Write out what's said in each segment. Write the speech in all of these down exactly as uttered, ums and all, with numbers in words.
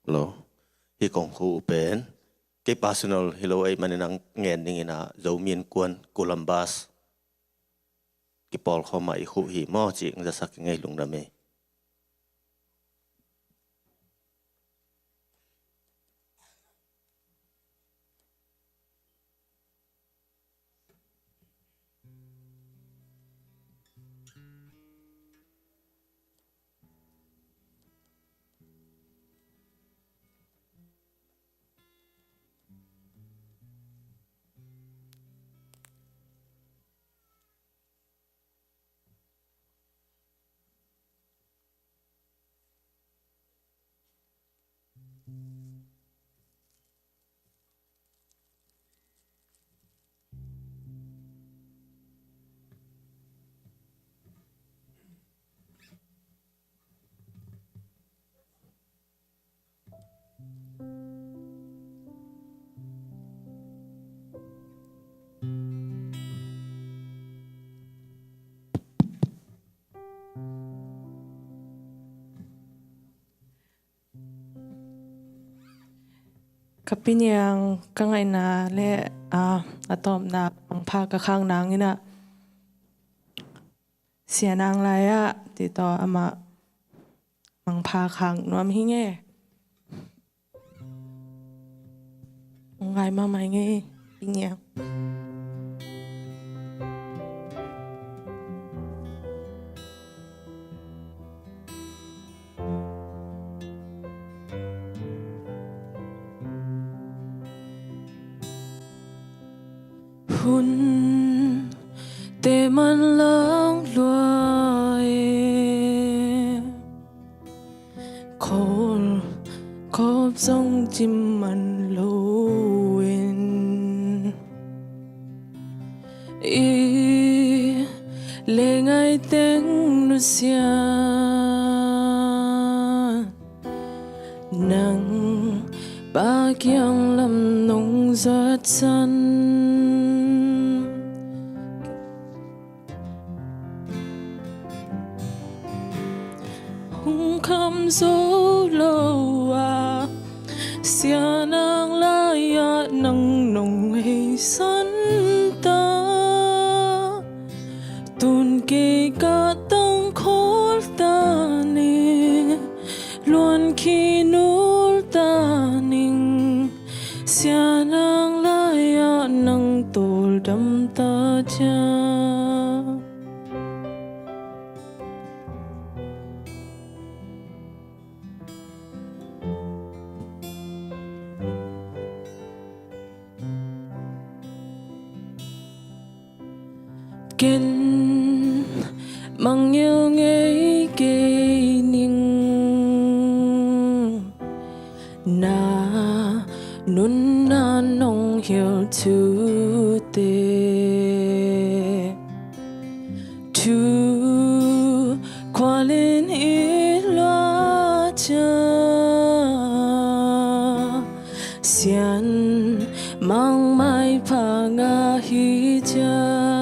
Lo. Hih kong khuh uh pen kei personal hi lo ahih manin nang ngen dingin ah Zomi Innkuan Columbus kipawlkhawm ah i khuh hi maw cih hong zasak ing ei, lungdam ei. Ka Pi Niang, ka ngaihna le, ah, a tawpna mangpha ka khak nangin ah, Sia Nang lai-ah ti tawh amah mangpha khak nuam hi ing ei. Ngai mahmah ing ei, Pi Niang. Hunte man lang lua e, khawl khawp zong cim man lo in, i lei ngai teng nusia, nang Pa kiang lam nong zuat san. Hong kham zo lo a, Sia Nang lai-ah nang nong heisan ta. Tun kei kah tang khawl ta ning, luan khinul ta ning, Sia Nang lai-ah nang tawldam ta ciang. Ken mangngilh ngei kei ning, na nunna nong hilh thute. Thu khualin i luah ciang, Sian Mang maipha ngah hi ciang.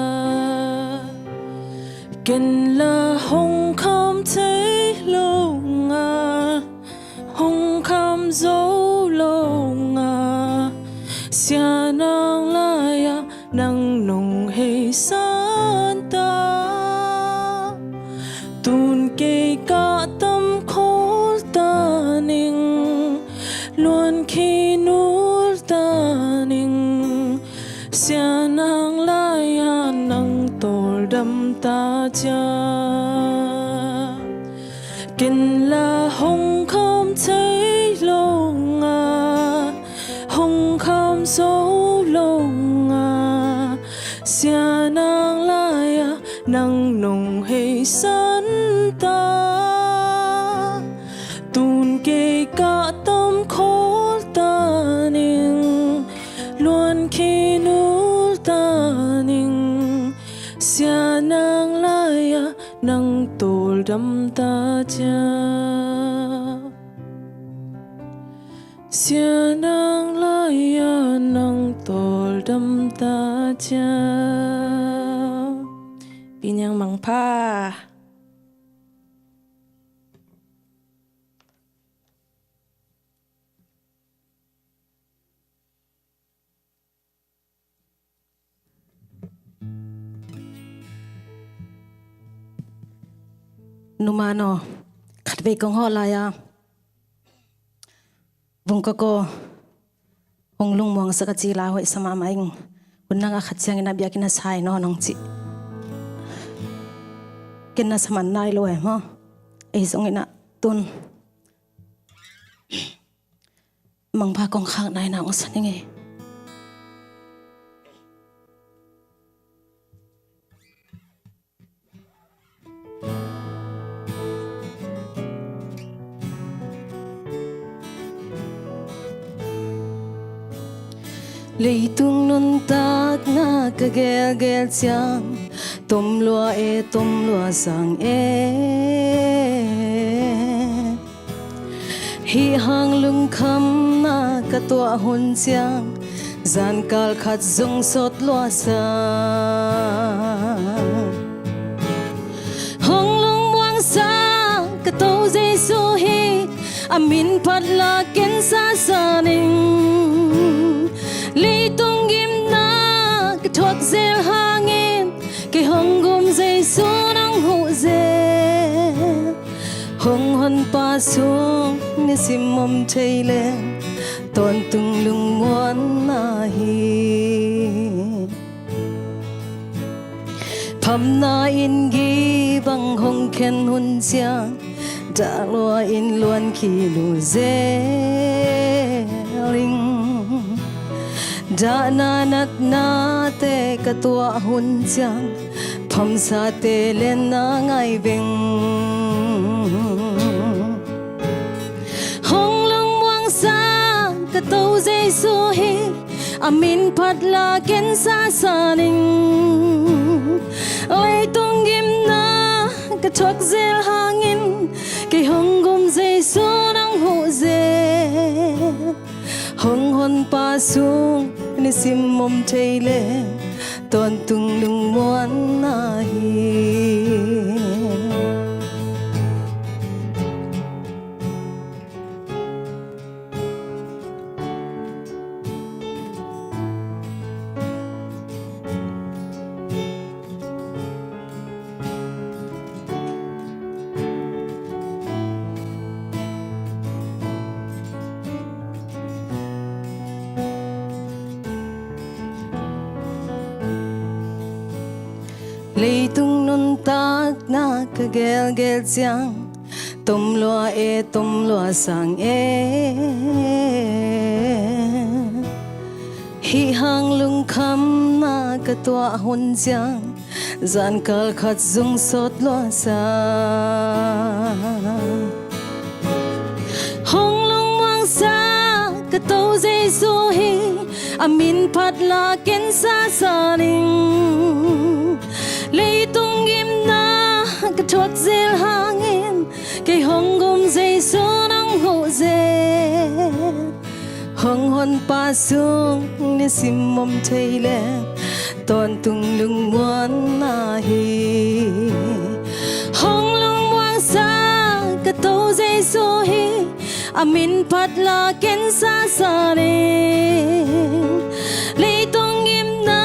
Ken la hong kham thei lo nga, hong kham zo lo nga, Sia Nang lai-ah nang nong heisan ta. Tun kei kah tam khawl ta ning, luan khinul ta ning, Sia Nang lai-ah nang tawldam ta ciang. Ken la hong kham thei lo nga, hong kham zo lo nga, Sia Nang lai-ah nang nong heisan ta. Tun kei kah tam khawl ta ning, luan khinul ta ning, Sia Nang lai-ah nang tawldam ta ciang. Sia Nang lai-ah nang tawldam ta ciang. Pi Niang mangpha. Numa no, khatvei kong hawh lai-a vung kakaw hong lungmuangsak a ci la hoih sa mahmah ing. Hun nang a khat ciangin a biakinn a sai nawn hong ci. Ken na sa man nai lo e maw. Ei zongin a tun Mangpha kong khak nai nang sa ning e. Leitung nuntakna ka gelgel ciang, tom lua e, tom lua sang e. Hih hang lungkhamna ka tuah hun ciang, zankal khat zong sawt lua sa. Hong lungmuangsa ka To Jesu hi, a min phat la ken sa sa ning. Leitung gimna ka thuak zel hangin, kei hong gum Jesu nong huh zel. Hong honpa sung nisim om thei leng, tawntung lungmuanna hi. Phamna in gii bang hong khen hun ciang, dah lua in luan khin uh zel ing. Dahna natnate ka tuah hun ciang, phamsate len na ngai veng. Hong lungmuangsa ka To Jesu hi, a min phat la ken sa sa ning. Leitung gimna ka thuak zel hangin, kei hong gum Jesu nong huh zel. Hong honpa sung nisim om thei leng, tawntung lungmuanna hi. Leitung nuntakna ka gelgel ciang, tom lua e, tom lua sang e. Hih hang lungkhamna ka tuah hun ciang, zankal khat zong sawt lua sa. Hong lungmuangsa ka To Jesu hi, a min phat la ken sa sa ning. Leitung gimna ka thuak zel hangin, kei hong gum Jesu nong huh zel. Hong honpa sung nisim om thei leng, tawntung lungmuanna hi. Hong lungmuangsa ka To Jesu hi, a min phat la ken sa sa ning. Leitung gimna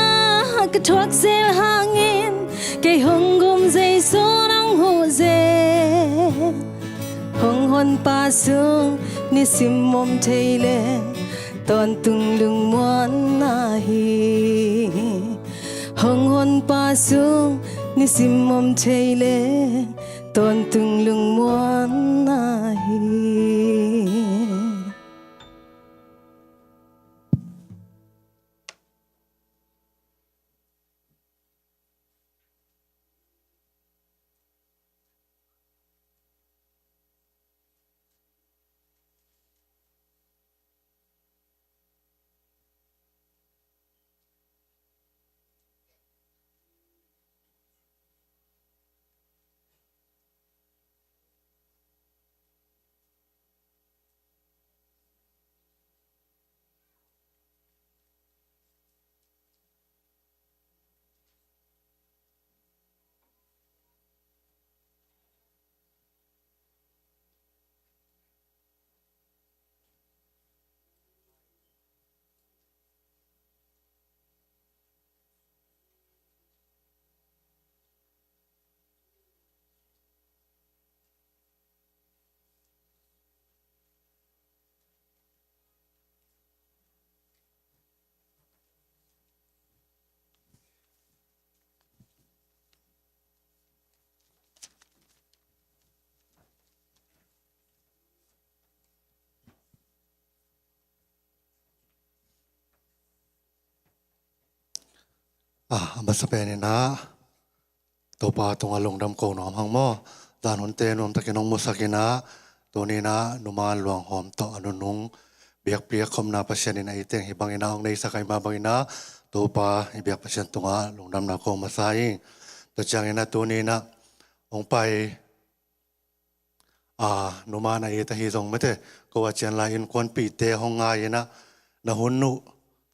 ka thuak zel hangin, kei hong gum Jesu nong huh zel. Hong honpa sung nisim om thei leng, tawntung lungmuanna hi. Hong honpa sung nisim om thei leng, tawntung lungmuanna hi. A masa penin ah Topa tungah lungdam ko nuam hang maw. Zan hunte nuamtakin hong musakin ah, tuni-in ah numan luanghawm tawh a nunung biakpiak khopna Pasian in ei teng hih bangin ah hong neisak ahih mah bangin ah, Topa i biak Pasian tungah lungdamna ko masa hi. Tua ciangin ah tuni-in ah hong pai a numan a it ahi zong mate, ko a cian lai innkuanpihte hong ngai-in ah, na hun uh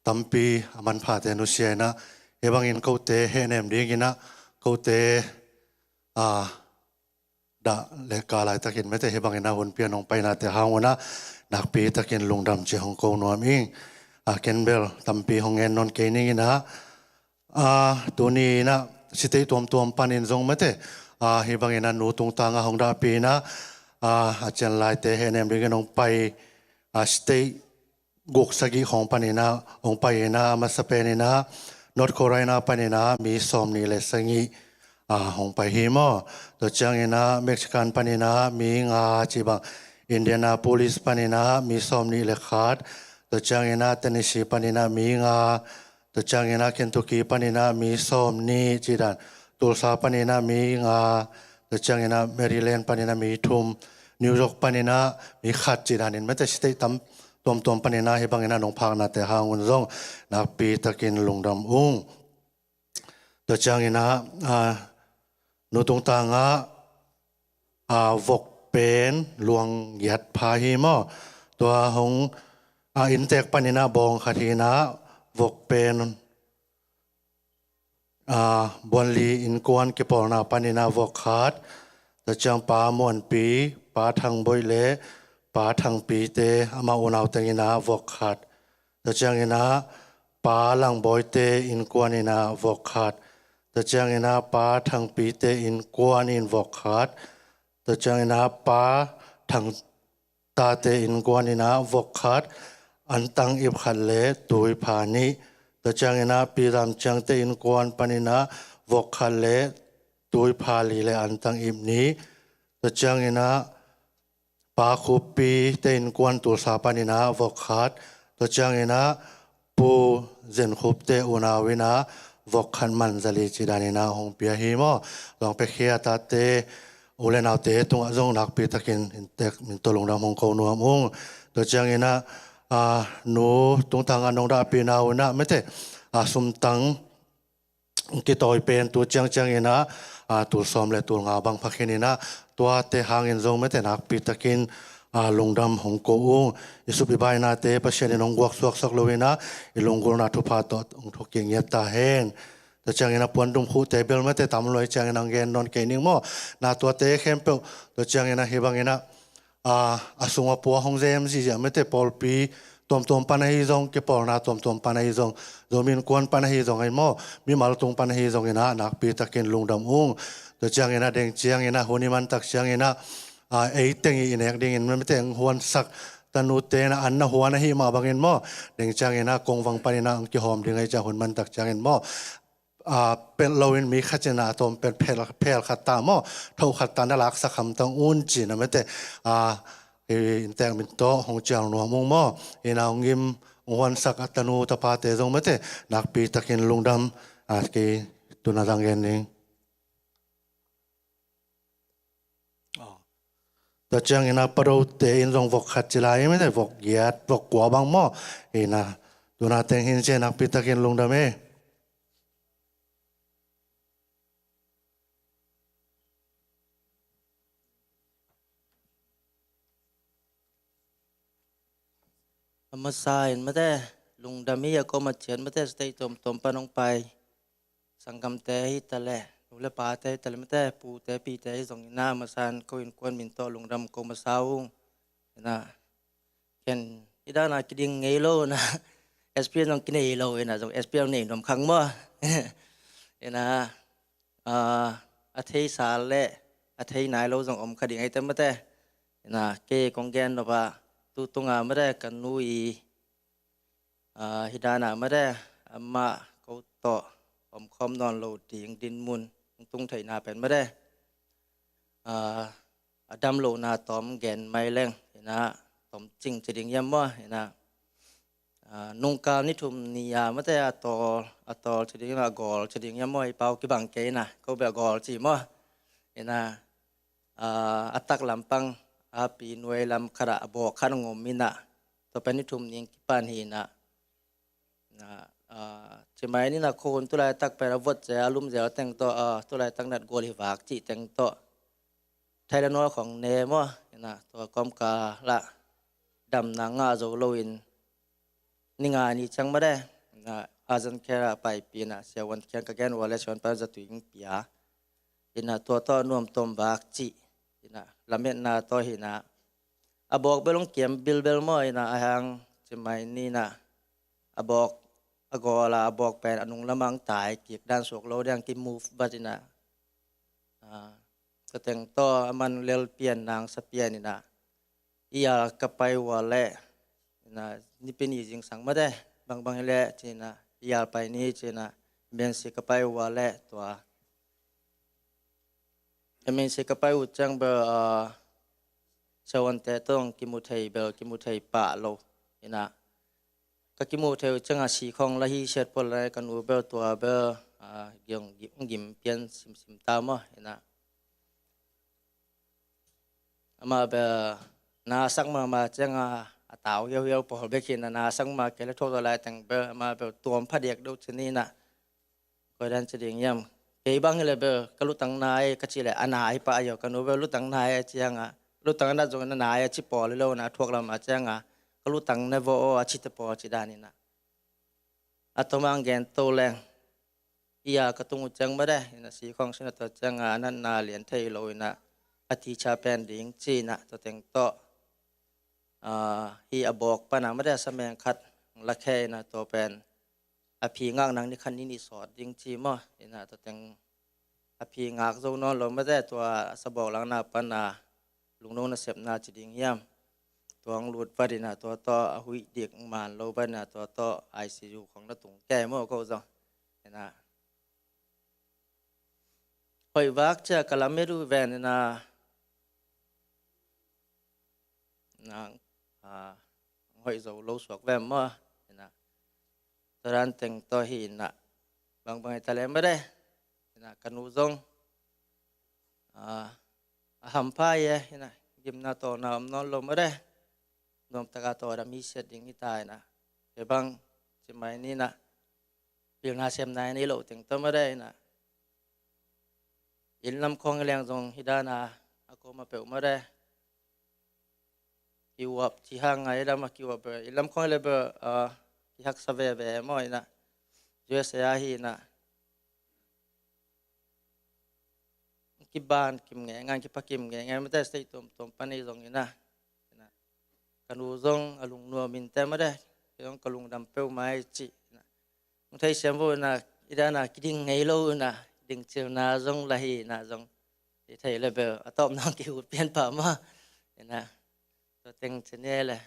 tampi a manphate nusia-in ah, hih bangin kote hehnem dingin ah, kote a dah le ka laitakin mate, hih bangin ah hun pian hong painate hang un ah, nakpitakin lungdam ci hong ko nuam ing. A ken bel tampi hong ngen nawn kei ning in ah, a tuni-in ah state tuamtuam panin zong mate, a hih bangin ah nu tungtang ah hong dahpih-in ah, a a cian laite hehnem dingin hong pai a state guk sagih khawng panin ah hong pai-in ah, a masa penin ah North Carolina panin ah mi sawmnih le sagih a hong pai hi maw. Tua ciangin ah Michigan panin ah mi nga ci bang, Indianapolis panin ah mi sawmnih le khat, tua ciangin ah Tennessee panin ah mi nga, tua ciangin ah Kentucky panin ah mi sawmnih ci dan, Tulsa panin ah mi nga, tua ciangin ah Maryland panin ah mi thum, New York panin ah mi khat ci danin mate, state tam tuamtuam panin ah hih bangin ah nong phaknate hang un zong nakpitakin lungdam ung. Tua ciangin ah, a nu tungtang ah a vok pen luang giat pha hi maw. Tua hong a inntek panin ah bawng khat hi-in ah, vok pen a buanli innkuan kipawlna panin ah vok khat, tua ciang Pa Muanpi, Pa Thangboih le Pa Thangpite amah unau tengin ah vok khat, tua ciangin ah Pa Langbawite innkuan in ah vok khat, tua ciangin ah Pa Thangpite innkuan in vok khat, tua ciangin ah Pa Thang Tate innkuan in ah vok khat, antang ip khat le tuipha nih, tua ciangin ah Pi Zam Ciangte innkuan panin ah vok khat le tuipha li le antang ip nih, tua ciangin ah Pa Khuppite innkuan Tulsa panin ah vok khat, tua ciangin ah Pu Zen Khupte unau in ah vok khat man zali ci danin ah hong pia hi maw. Zong pekhiatate u le naute tungah zong nakpitakin inntek min tawh lungdam hong ko nuam ung. Tua ciangin ah, a nu tungtang ah nong dahpihna un ah mate, a sumtang kitawi pen tu ciangciangin ah, a tul sawm le tul nga bang pha khin in ah, tuate hangin zong mate nakpitakin a lungdam hong ko ung. I sup i bainate Pasian in hong guak suaksak lo in ah, i lunggulhna thupha tawh hong thuk kik ngiat ta hen. Tua ciangin ah puandum khuhte bel mate tam luai ciangin ah hong gen nawn kei ning maw. Na tuate khempeuh, tua ciangin ah hih bangin ah, a, a sungah pua hong zem zihziah mate, pawlpi tuamtuam pan ahi zong, kipawlna tuamtuam pan ahi zong, Zomi Innkuan pan ahi zong ahi maw, mimal tung pan ahi zongin ah nakpitakin lungdam ung. Tua ciangin ah deng ciangin ah hun i mantak ciangin ah, a, ei teng i nek dingin mate hong huansak tanute na an na huan ahi mah bangin maw, deng ciangin ah kongvang panin ah hong kihawm ding ahi ciang hun mantak ciangin maw, a, pelh loin mi khat in ah a tawm pen phel, phel khat ta maw, tho khat ta na laksak hamtang un ci-in ah mate, a, i inntek min tawh hong cial nuam ung maw. In ah hong gim hong huansak a tanu tapate zong mate nakpitakin lungdam, a, kei tun ah zang gen ning. Tua ciangin ah Pa Dote in zong vok khat ci lai mate, vok giat, vok kua bang maw. In ah tun ah teng hin ci-in nakpitakin lungdam e. A masa in mate lungdam hi a, ko mah ciat mate state tuamtuam pan hong pai sanggamte hi ta leh, nu le pate hi ta leh mate, pute pite hi zongin ah, a masa in ko innkuan min tawh lungdam ko masa ung. In ah ken i dan ah kiding ngei lo in ah, S P N zong kinei lo in ah, zong S P N nei nuam khang maw. In ah, a, a thei sal le a thei nai lo zong om kha ding ahi ta mate. In ah kei kong gen nop ah, tu tung ah mate ka nu i, a, hih dan ah mate, amah ko tawh omkhawm nawn lo ding dinmun hong tung theihna pen mate, a, a dam lohna tawm gen mai leng, in ah tomcing ci ding hiam maw, in ah, Ah, nungkal ni thum ni a mate a tawl, a tawl ci ding a gawl ci ding ia maw, i pau kibang kei ina, ko bel gawl ci maw. Ina, ah, a tak lampang a pi nuai lam khat ah a bawk khat a ngom ina, tua pen ni thum ni kipan hi ina. Na, ah, ci mai ni ina, khun tulaitak pen a vot zel a lum zel teng tawh, ah, tulaitak nat gual hi vak cih teng tawh Tylenol khong ne maw, ina, tua kawmkal ah damna ngah zo loin ni nga ni ciang mate, ina, urgent care ah paipih ina, siavuan kiang ka gen uh a leh siavuan pan zatui ing pia, ina, tua tawh nuam tawm vak cih, ina, lametna tawh hi ina, a bawk bel hong kiam bilbel maw, ina, a hang ci mai ni ina, a bawk, a gawl a, a bawk pen a nung lamah hong tai kik dan suak lo ding ki move bat ina, ah, tua teng tawh a man lel pian nang sa pian ina, i al ka pai uh a leh, ina, nipi ni zingsang mate, bangbang hi leh ci ina, i al pai ni ci ina, emergency ka pai uh a leh tua, emergency ka pai uh ciang bel, ah, siavuante tawh kimu thei bel kimu thei pah lo ina, ka kimu thei uh ciang a si khong la hi siat pol lai, ka nu bel tua bel, ah, giong gi-, gim pian simsim ta maw ina. Amah bel na sak mahmah ciang a, a tau hiauhiau pawl bek hi ina, na sak mah kei leh thuak zaw lai teng bel amah bel tuam phadiak do ci ni ina. Koi dan ci ding hiam, kei bang hi leh bel ka lutang nai ka cih leh a nai pah ahi aw, ka nu bel lutang nai a ciang a, lutang a nat zong a nai a ci pawl hi lo ina, a thuak lam a ciang a, ka lutang na vaw aw a cite pawl ci dan ina. A tawmang gen to leng, i al ka tung uh ciang mate ina, si khong si ina, tua ciang a natna lian thei lo ina, a ti cha pen ding ci ina, tua teng tawh, ah, hi a bawk pan a mate a sameng khat la khe ina, tua pen a phi ngak nang ni khat ni nih sawt ding ci maw ina, tua teng a phi ngak zo nawn lo mate, tua a sa bawk langna pan a lungno nasepna ci ding hiam, tua hong lut vat ina, tua tawh a huih dik man lo vat ina, tua tawh I C U khong na tung kei maw ko zong ina. Hoih vak cia ka lamet uh ven ina, nang, ah, hoih zo lo suak vem maw ina. Tua dan teng tawh hi ina, bangbang hi ta leh mate ina, ka nu zong, ah, a hampha hi e ina, gimna tawlna om nawn lo mate, nuamtaka tawldam hi siat ding hi ta ina. Kei bang ci mai ni ina, pilna semna i nei loh teng tawh mate ina, inn lam khong hi leng zong hi dan a, a kawm a peuh mate, kiuap ci hang a, hi lam a kiuap, inn lam khong hi leh bel, ah, kihaksa veve maw ina, U S A a hi ina, kiban kim ngeingai, kipa kim ngeingai mate, state tuamtuam pan hi zong ina, ina, ka nu zong a lungnuam in te mate, kei zong ka lungdam peuhmah hi ci ina. Hong theisiam vo ina, i dan a kiding ngei lo ina, ding cilna zong la hi ina zong, i thei leh bel a tawpna hong kihut pian pah maw ina, tua teng ci ni leh.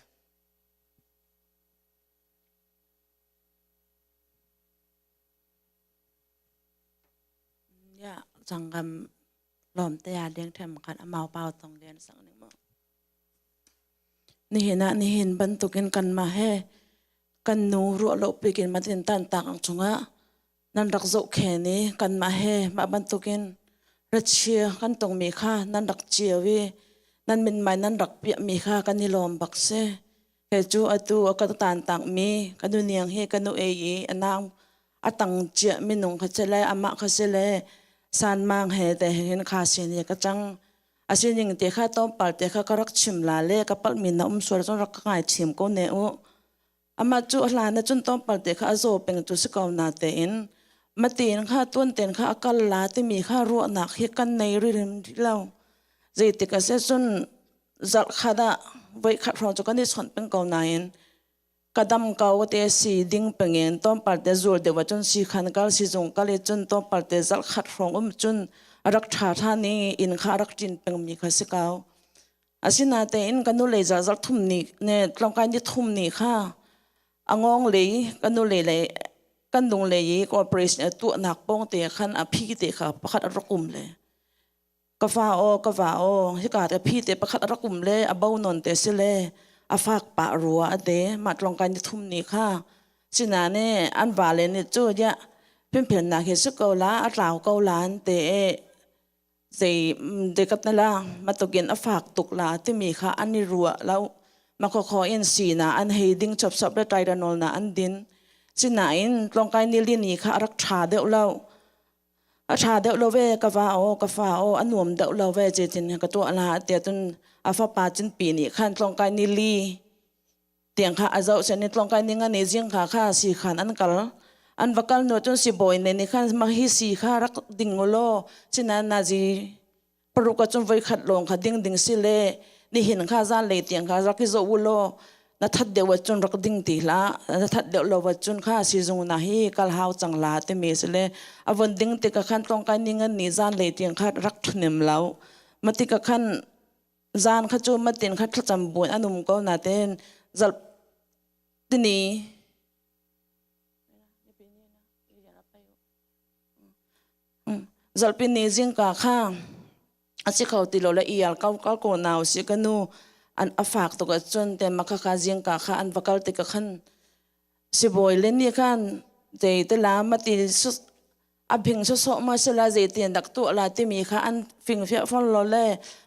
Ya, sanggam lawmte a ding themkhat amau pau tawh gen sak ning maw. Nihin ah nihin bantukin kanmah he, kan nu ruah lohpikin matin tantak ang cungah nan rak zoh khe ni, kanmah he, mah bantukin ratsia kan tong mi kha nan rak ciau i, nan mitmai nan rak piah mi kha kan i lawm bak se. Kei cu atu a ka tantak mi, ka nu Niang hi, ka nu ei i, a nang a tang ciah minung kha si le, amah kha si le, San Mang he te hin kha si ni ka cang. A sining te kha, tawmpal te kha ka rak chim la le, ka palh mi na um sual cun rak ka ngai chim ko ne uh. Amah cu a hlan ah cun tawmpal te kha a zaw peng cu si ko na tein, matin kha, tuan ten kha a kal la timi kha ruahnak hi kan nei ririm lo. Zeitik a si cun, zalh khat ah voikhat hrawng cu kan i chawnh peng ko nain, ka dam ko te si ding pengin, tawmpalte zul deuh ah cun si khan kal, si zung kal i cun tawmpalte zalh khat hrawng um cun a rak ṭha ṭha ni, inn kha a rak ṭin pengmi kha si ko. Asinatein ka nu lei zalh zalh thum ni, ne, tlawngkai ni thum ni kha a ngawng lei, ka nu lei lei, kan dung lei i ka operation a tuahnak pawngte khan a phite kha pakhat a rak um le. Ka fa aw, ka va aw, hika te phite pakhat a rak um le, a bo nawn te si le, a fak pah rua a te, mah tlawngkai ni thum ni kha. Sina ne an vale ni cu dia, phimphiannak hi si ko la, a tlau ko la an te e, zei, mm, zei kat na la, matukin a fak tuk la, timi kha an i ruah lo. Makhokho in sina an hei ding chopsop le Tylenol na an din. Sina in tlawngkai ni li ni kha a rak ṭha deuh lo. A ṭha deuh lo ve, ka va aw, ka fa aw, a nuam deuh lo ve, ci tin ka tuah la, a tia tun a fapa cin pi nih khan tlawngkai ni li tiang kha a zoh sia ni tlawngkai ni nga ni zingka kha si khan an kal. An va kal nu tun sibawi ne ni khan mah hi si kha rak ding u law, sina nazi paruk a cun voi khat lawng kha ding ding si le, nihin kha zanlei tiang kha rak i zoh u law, na that deuh a cun rak ding ti hlah, na that deuh lo a cun kha si zung na hi kal hau cang la timi si le, a von ding tik a khan tlawngkai ni ngan ni zanlei tiang kha rak thunem lo. Matik a khan zan kha cu matin kha thlacam buan an um ko naten zalh tini, mm, zalhpi ni zingka kha a si kho ti lo le i al kau kal ko nau si ka nu an a fak tuk a cun te makha kha zingka kha an va kal tik a khan sibawi le ni khan zei te la mati su a bing sawsawh ma si la, zei tian dak tuah la timi kha an fingfiah fon lo le,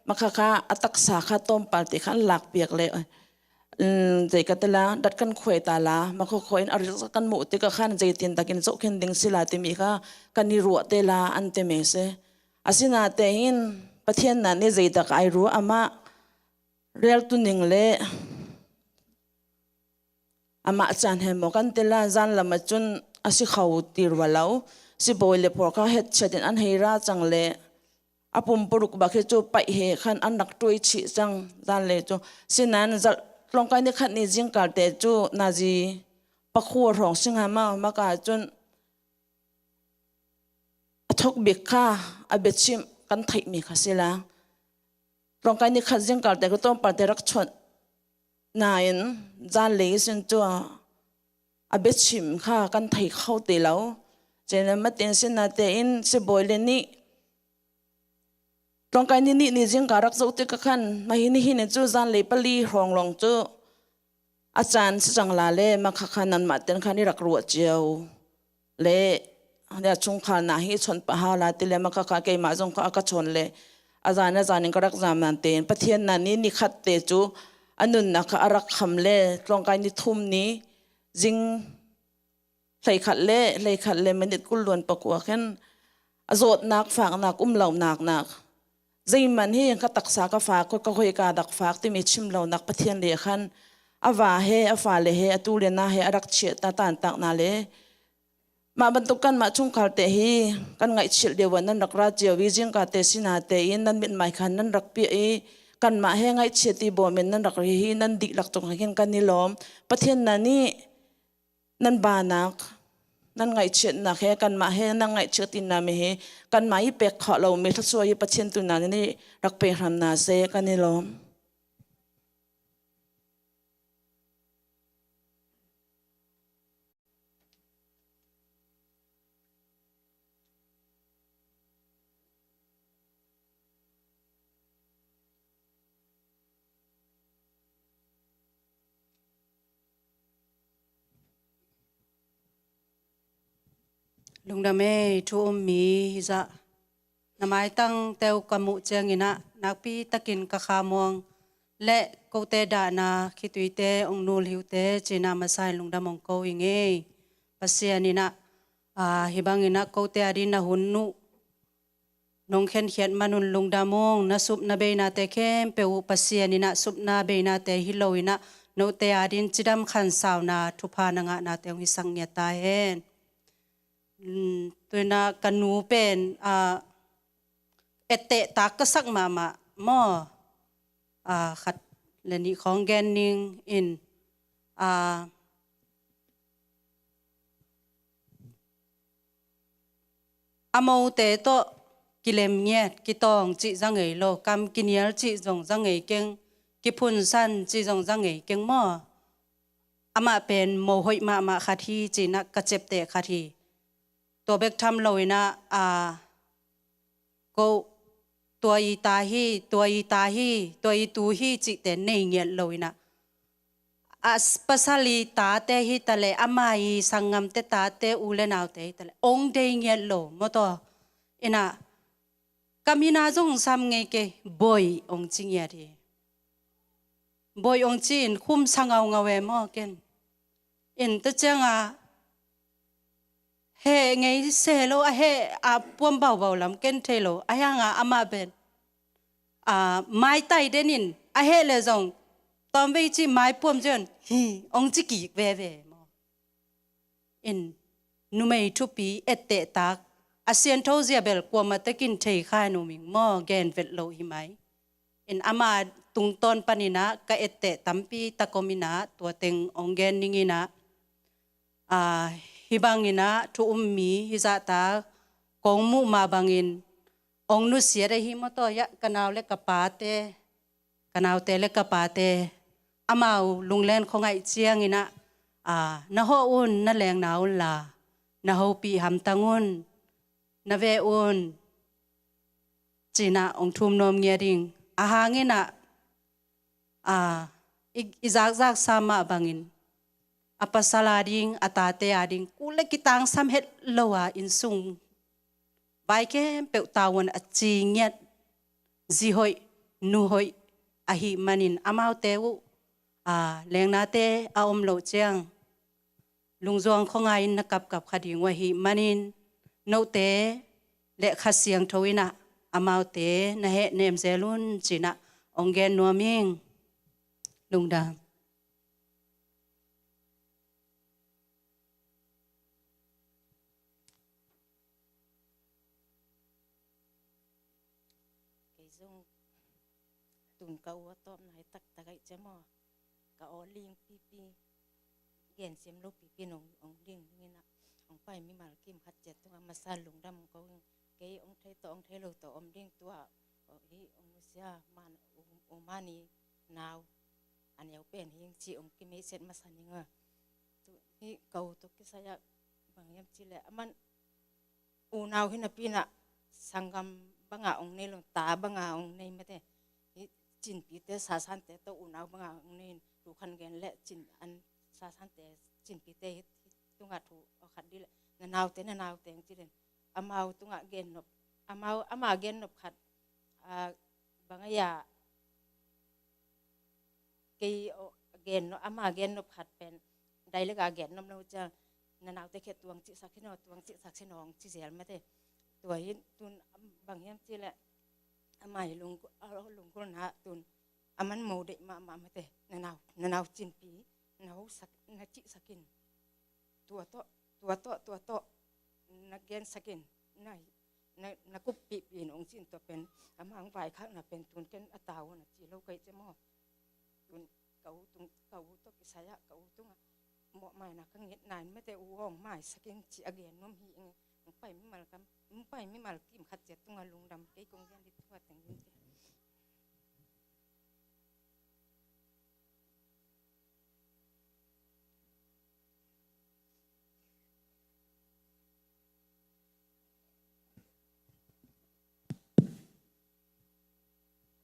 makha kha a taksa kha tawmpal ti kha an lak piak le, um, zei ka te la, dat kan khuai ta la, makhokho in a rik kan muh tik a khan zei tian dakin zoh khin ding si la timi kha kan i ruah te la an te me se. A sina te in Pathian na ni zei dak ai ruah amah rial tuning le amah caan he maw kan ti la, zan lam a cun a si kho ti rua lo. Sibawi le phawrkha het chiat in an hei ra cang le a pumpuruk bak hi cu paih he khan an rak ṭuai chih cang zan le cu. Sinan zalh tlawngkai ni khat ni zingkal te cu nazi pakhua hrawng si nga ma maka cun a thok bik kha a biachim kan theihmi kha si la. Tlawngkai ni khat zingkal te ka tawmpal te rak chawnh nain zanlei sin cu a biachim kha kan thei kho ti lo. Cina matin sina te in sibawi le nih tlawngkai ni nih ni zingkal rak zoh tik a khan, mahi nihin in cu zanlei pali hrawng lawng cu a caan si cang la le, makha kha nanmah ten khan i rak ruah cio le, nia chungkhal na hi chawnh pah hau la ti le, makha kha keimah zong kha a ka chawnh le, a zan a zan in ka rak zam nan tein Pathian na ni ni khat te cu a nunnak kha a rak kham le, tlawngkai ni thum ni zing hleikhat le, hleikhat le minit kul luan pakua khin a zawtnak, faknak, um lo naknak. Zeiman hi ka taksa ka fak, ka khoika dak fak timi chim lonak Pathian le khan a va he, a fa le he, a tu le na he, a rak chiah ta tantakna le. Mah bantuk kanmah chungkhal te hi kan ngaihchiat lio a nan rak ra cio i zingka te sina te in nan mitmai khan nan rak piah i kanmah he ngaihchiat i bawm in nan rak ri hi nan dihlak tuk khin kan i lawm. Pathian na nih nan banak, nan ngaihchiatnak he, kanmah he, nan ngaihchiat tinna mi hi, kanmah i pek khawh lo mi thluachuah hi Pathian tuna nih rak pek hramna se kan i lawm. Lungdam ei, thu um mi hi zah. Na maitang teu ka muh ciangin ah nakpi takin ka kha muang le kote dahna khituite ong nul hiute cina masa in lungdam ong ko i ngei. Pasian in ah, aa, hi bangin ah kote adin na hun nuh nong khenkhiat manun lungdam ung. Na supna beinate khempeuh uh Pasian in ah supna beinate hi lo in ah note adin cidam khansauna thupha na ngahnate hong hisak ngiat ta hen. Mm, tu in ah ka nu pen, ah, etteh tak ka sak mahmah maw? Ah, khat le nih khawng gen ning in, ah, a mote tawh kilem ngiat, kitawng cih za ngei lo, kam kinial cih zong za ngei keng, kiphunsan cih zong za ngei keng maw? Amah pen mo hoih mahmah khat hi, cih in ah ka ciapteh khat hi. Tua bek tham lo in ah, aa, ko tua i ta hi, tua i ta hi, tua i tu hi cihte nei ngiat lo in ah, a s-, pasal i tate hi ta leh, ama i sanggamte tate u le naute hi ta leh, ong dei ngiat lo maw taw. Ina, ka mina zong sam ngei kei, Boi ong ci ngiat hi. Boi ong ci in khum sa ngaungau e maw ken. In tua cianga heh ngei se lo, a heh a puam baubau lam ken thei lo. A hianga amah pen, a, maitai den in, a heh le zong tawmvei ci mai puam cian, hi, ong ci kik veve maw. In numei thupi etteh tak, a siantho zia bel kuamah tekin thei khai numing maw, gen vet lo hi mai. In ama tungtawn paninah ka etteh tampi takom inah tua teng ong gen ninginah, a, hih banginah thu um mi hizahta kong muh mah bangin ong nusiat ahi maw taw, ka nau le ka pate, ka naute le ka pate, amau lunglen khuangaih cianginah, a, na hawh un, na lengna unla, na hopih hamtang un, na ve un, cinah ong thum nuam ngia ding. A hanginah, a, i, i zakzak sa mah bangin a pasal a ding, a tate a ding, kul le kitangsam het lo a innsung vai khempeuh tavuan a ci ngiat, zi hoih, nu hoih ahih manin amaute uh, a, lengnate a om loh ciang lungzuang khuangai in na kapkap kha ding uh ahih manin, note le Kha Siangtho inah amaute na heh nemzel un cinah ong gen nuam ing. Lungdam. Kei zong tun ka u a tawpna hi taktak aih cia maw. Ka aw ling pipi, gen sim lo pipi nong ong ding dingin ah, ong pai mimal kim khat ciat tungah masa lungdam ong ko ing. Kei ong thei tawh ong thei lo tawh om ding tua, hi ong nusia man, u, u mani nau a neu pen hi ing ci ong kimei set masa ning a. Tu hi ka u tawh kisai ah bang hiam ci leh aman unau hi napi inah sanggam banga ong nei lo, ta banga ong nei mate. Hi cinpite sasante tawh unau banga ong nei in, tu khan gen leh cin an sasante cinpite hi, hi tungah thu a khat dih leh na naute, na naute ong ci den. Amau tungah gennop, amau, ama gennop khat, a, bang a ia kei, o, gen no, ama gen nop khat pen, dai lega gen nop lo ciang, na naute khia tuang cihsak hi no, tuang cihsak hi no, ong ci zel mate. Tua hi tun, bang hiam ci leh, ama hi lung, a, lunggulhna tun, aman mo deih mahmah mate, na nau, na nau cinpi, na hosak, na cihsak in. Tua tawh, tua tawh, tua tawh, na gensak in, na, na, na kuppihpih in ong cin tua pen, amah ong vaikhakna pen tun ken a tau na ci lo kai ce maw. Tun ka u tung, ka u tawh kisai ah, ka u tungah mawhmaina ka ngetna in mate u ong maisak in ci a gen nuam hi ing, ong pai mimal kam, ong pai mimal kim khat ciat tungah lungdam kei kong gen dih tungah teng in ci.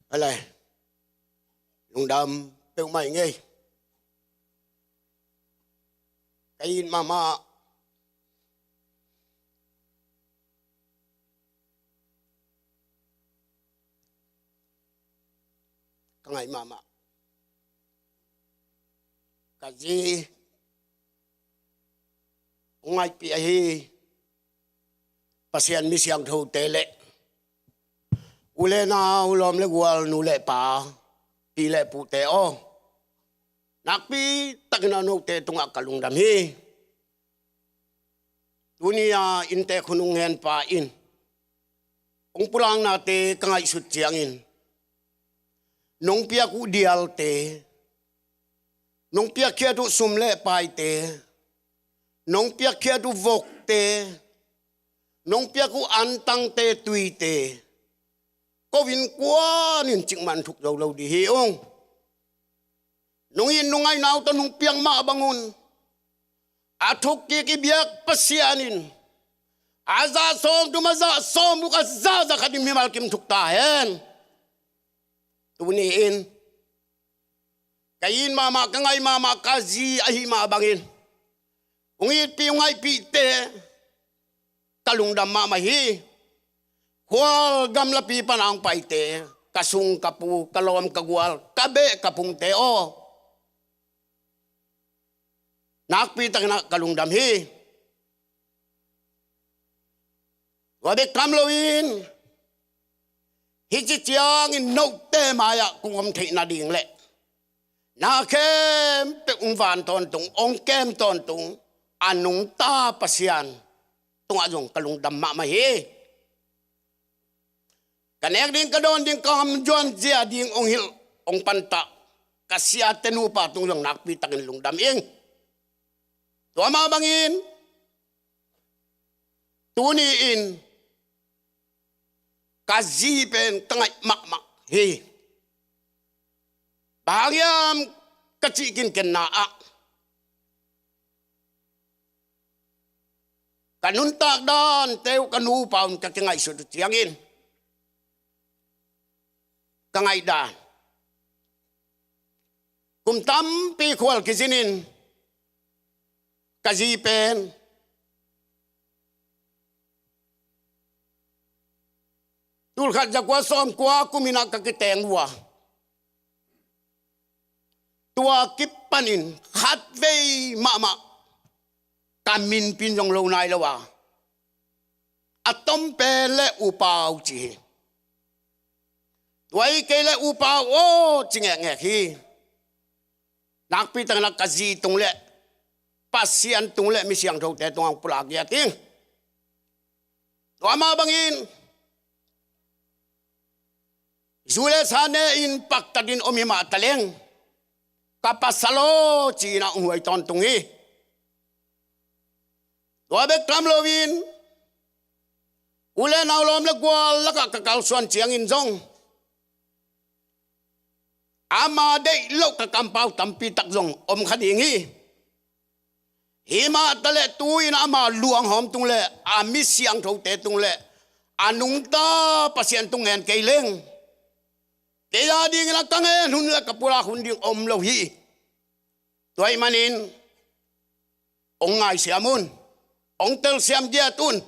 Alai, lungdam peuhmah ing ei. Ka it mahmah. Ka ngaih mahmah. Ka zi, hong ngaihpih ahi Pasian mi siangthote le u le nau, lawm le gual, nu le pa, pi le pute aw, nakpi takin a note tungah ka lungdam hi. Tuni a inntek hun hong henpa in hong pulaknate ka ngaihsut ciangin, nong piak uh dialte, nong piakkhiat uh sum le paite, nong piakkhiat uh vokte, nong piak uh antangte, tuite, ko innkuan in cikmah thuk zo lo dih hi ung. Nong it nong ngaihna uh tawh nong piak mah bangun, a thukkik i biak Pasian in a zah sawm thum, a zah sawm guk, a zah za khat in mimal kim thuk ta hen. Tuni in ka it mahmah, ka ngaih mahmah ka zi ahih mah bangin, hong itpih hong ngaihpihte ka lungdam mahmah hi. Khual gamlapi pana hong paite, ka sung ka pu, ka lawm ka gual, ka beh ka phungte aw, nakpi takin ah ka lungdam hi. Tua bek tham loin, hih ci ciangin note mai-ah kong om theih nading leh na khempeuh hong van tawntung, hong kem tawntung a nungta Pasian tungah zong ka lungdam mahmah hi. Ka nek ding, ka dawn ding, ka hamzuan zia ding hong hilh, hong pantah ka siate nupa tung zong nakpi takin lungdam ing. Tua mah bangin tuni-in ka zi pen ka ngaih mahmah hi. Bang hiam ka cih kinkenna ah, ka nuntak dante uh ka nupa un ka kingaihsut uh ciangin, ka ngaihdan, kum tampi khual kizinin ka zi pen tulkhat zakua sawmkua kumin ah ka kiteng uh a, tua kipanin khatvei mahmah ka minpin zong lo nai lo a, a tom pen le U Pau ci hi. Tua hi kei le U Pau aw ci ngekngek hi. Nakpi takin ah ka zi tung le Pasian tung le mi siangthote tungah hong pulak ngiat ing. Tua mah bangin zu le sa ne-in paktatin om himah taleng, ka pasal aw ci-in ah hong huai tawntung hi. Tua bek tham loin u le nau, lawm le gual lakah ka kalsuan ciangin zong ama deih loh ka kampau tampi tak zong om kha ding hi. Himah taleh tu-in ama luanghawm tung le a mi siangthote tung le a nungta Pasian tung ngen kei leng, kei a dingin a ka ngen hun le ka pulak hun ding om lo hi. Tua ahih manin hong ngaisiam un, hong telsiam giat un.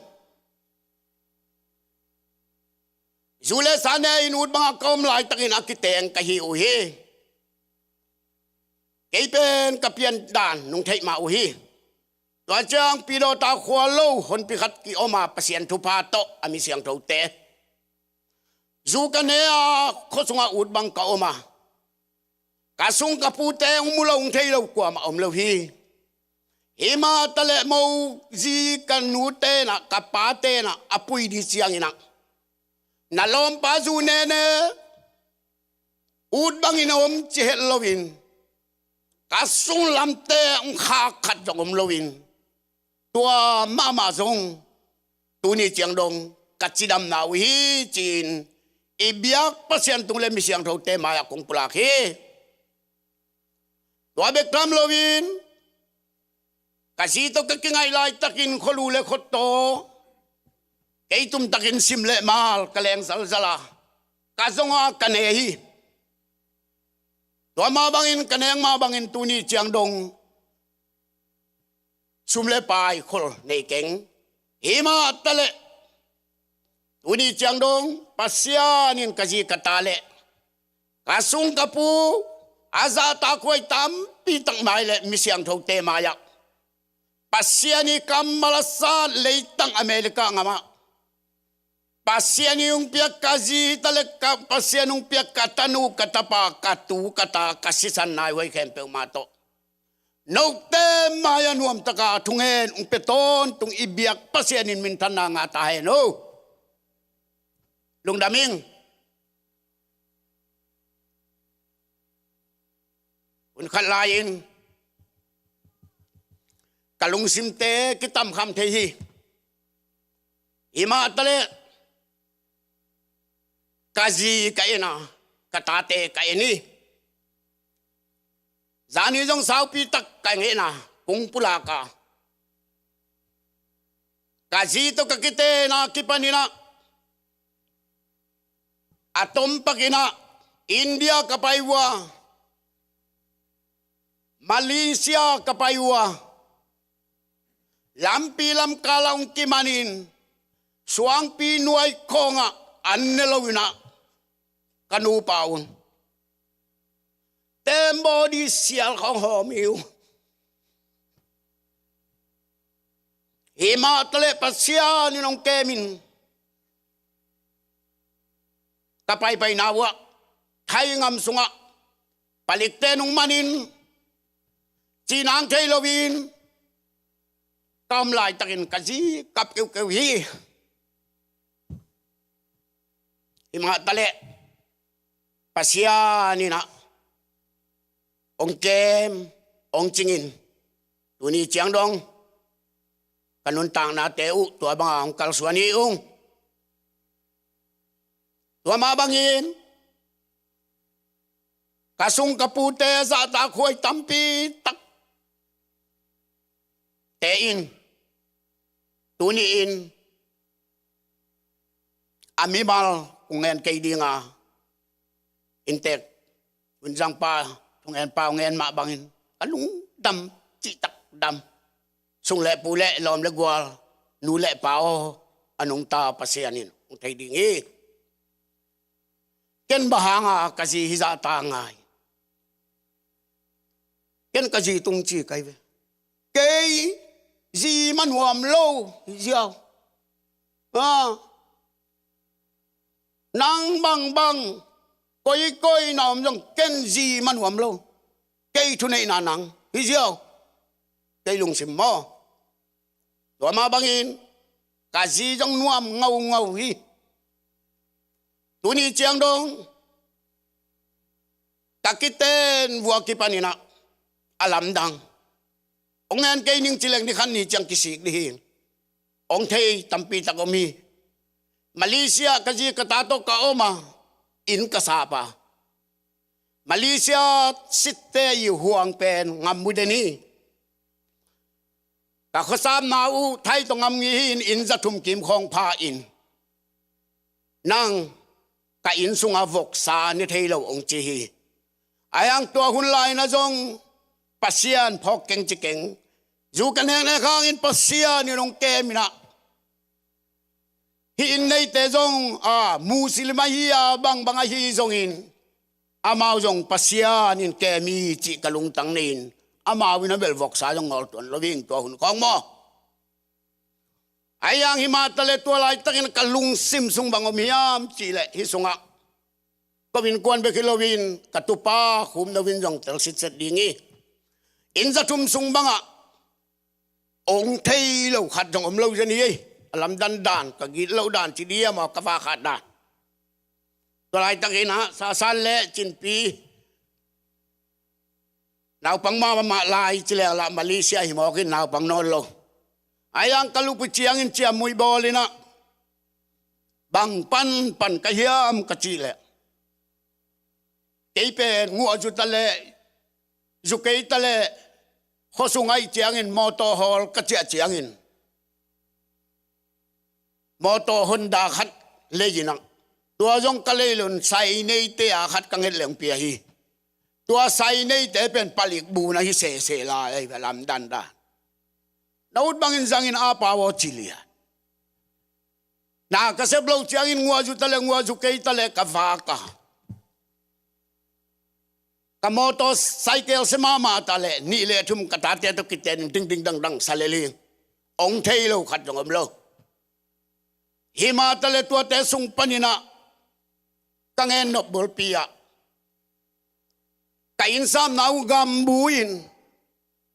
Zu le sa ne-in ut bangah ka om laitakin a kiteng ka hi uh hi. Kei pen ka piandan nong theih mah uh hi. Tua ciang Pidawta khua lo honpi khat ki-om a, Pasian thupha tawh a mi siangthote, zu ka ne a, khua sungah ut bang ka om a, ka sung ka pute hong mu lo, hong thei lo kuamah om lo hi. Himah taleh mo zi ka nu tenah, ka pa tenah a pui ding cianginah, na lawmpa zu nene ut bangin a om ci het loin, ka sunglamte hong khak khat zong om loin, tua mahmah zong tuni ciang dong ka cidamna uh hi ci-in i biak Pasian tung le mi siangthote mai-ah kong pulak hi. Tua bek tham loin, ka zi tawh ka kingaih laitakin khualu le khuataw kei tumtakin sim le mal ka leng zalzal a, ka zong a ka ne hi. Tua mah bangin, ka nek mah bangin tuni ciang dong sum le pai khol nei keng. Himah taleh tuni ciang dong Pasian in ka zi ka ta le ka sung ka pu a zahtakhuai tampi tak mai le mi siangthote mai-ah, Pasian i kammal a sat leitang America ngamah Pasian i hong piak ka zi taleh ka, Pasian hong piak ka tanu, ka tapa, ka tu, ka ta, ka sisan naihuai khempeuh mah tawh note mai-ah nuamtaka thungen hong pia tawntung i biak Pasian in minthanna ngah ta hen aw. Lungdam ing. Hun khat lai-in ka lungsimte kitamkham thei hi. Himah taleh ka zi ka en a, ka tate ka en hi. Zani zong saupi tak ka en a, kong pulak a, ka zi tawh ka kitenna kipaninah a tom pakinah India ka pai uh a, Malaysia ka pai uh a, lampi lamkal ah hong kimanin, suangpi nuai khawngah an ne lo in ah ka nupa un tembaw di sial khawng hawm hi uh. Hih mah taleh Pasian in hong kemin ka paipaina uh ah Thai gam sungah palikte nung manin cihnang thei loin ka om laitakin ka zi kap keukeu hi. Hih mah taleh Pasian in ah hong kem, hong cingin tuni ciang dong ka nuntaknate uh tua banga hong kalsuan hi ung. Tua mah bangin ka sung ka pute zahtakhuai tampi takte in tuni in a mimal kong ngen kei dinga, inntek Hun Zang pa, thungenpa hong ngen mah bangin ka lungdam, cihtak dam. Sung le pu le lawm le gual, nu le pa aw, a nungta Pasian in hong thei ding hi. Ken bang hanga ka zi hizah ta ngai? Ken ka zi tung ci kai ve. Kei zi ma nuam lo hi ziau. Ah. Nang bangbang koikoi na om zong ken zi ma nuam lo. Kei thuneihna nang hi ziau. Kei lungsim maw? Tua mah bangin ka zi zong nuam ngaungau hi. Tuni ciang dong ka kiten vua kipanin ah a lamdang hong ngen kei ning ci leng ni khat ni ciang kisik dih hi. Hong thei tampi tak om hi. Malaysia ka zi ka ta tawh ka om a, inn ka sap a, Malaysia sitte i huang pen ngam mu den hi. Ka khuasapna uh Thai tawh ngam ngei hi-in inn za thum kim khawng pha in, nang ka inn sungah voksa ne thei lo hong ci hi. Ahi hang tua hun lai-in ah zong Pasian phawk keng ci keng, zu ka neknek hangin Pasian in hong kem in ah, hih inn neite zong a Muslim ahi a, bangbang ahi zongin amau zong Pasian in kem hi cih ka lungtang nei-in, amau in a bel voksa zong ngawl tuan lo hi ing tua hun khawng maw? Ahi hang hih mah taleh tua laitakin ka lungsim sung bang om hiam cih leh hih sungah ko innkuan bek hi loin ka tupa Khum No in zong tel sitset ding hi. Inn za thum sung bangah hong thei lo khat zong om lo zen hi. A lamdan dan, ka gitloh dan ci dih hiam aw, ka vakhat dan. Tua laitakin ah Sasan le Cinpi naupang mahmah lai ci leng lah Malaysia hi mawk in naupang nawn lo. Ahi hang ka lup uh ciangin ciamnuih bawl in ah, bang panpan ka hiam ka cih leh, kei pen nguah zu taleh zu kei taleh khuasung ahih ciangin mawtaw hawl ka ciah ciangin mawtaw Honda khat lei in ah, tua zong ka lei lo-in sai neite a khat ka nget leng pia hi. Tua sai neite pen palik bu na hi sese lai, a lamdan dan. Na ut bangin zangin a pau aw ci lian. Na ka sep loh ciangin nguah zu taleh nguah zu kei taleh ka vak a, ka mawtaw cycle se mahmah taleh nih le thum ka tate tawh kiten dingding dangdang sa lel hi. Hong thei lo khat zong om lo. Hih mah taleh tuate sung panin ah ka ngen nop bulpi ah ka inn sapna uh gambu in,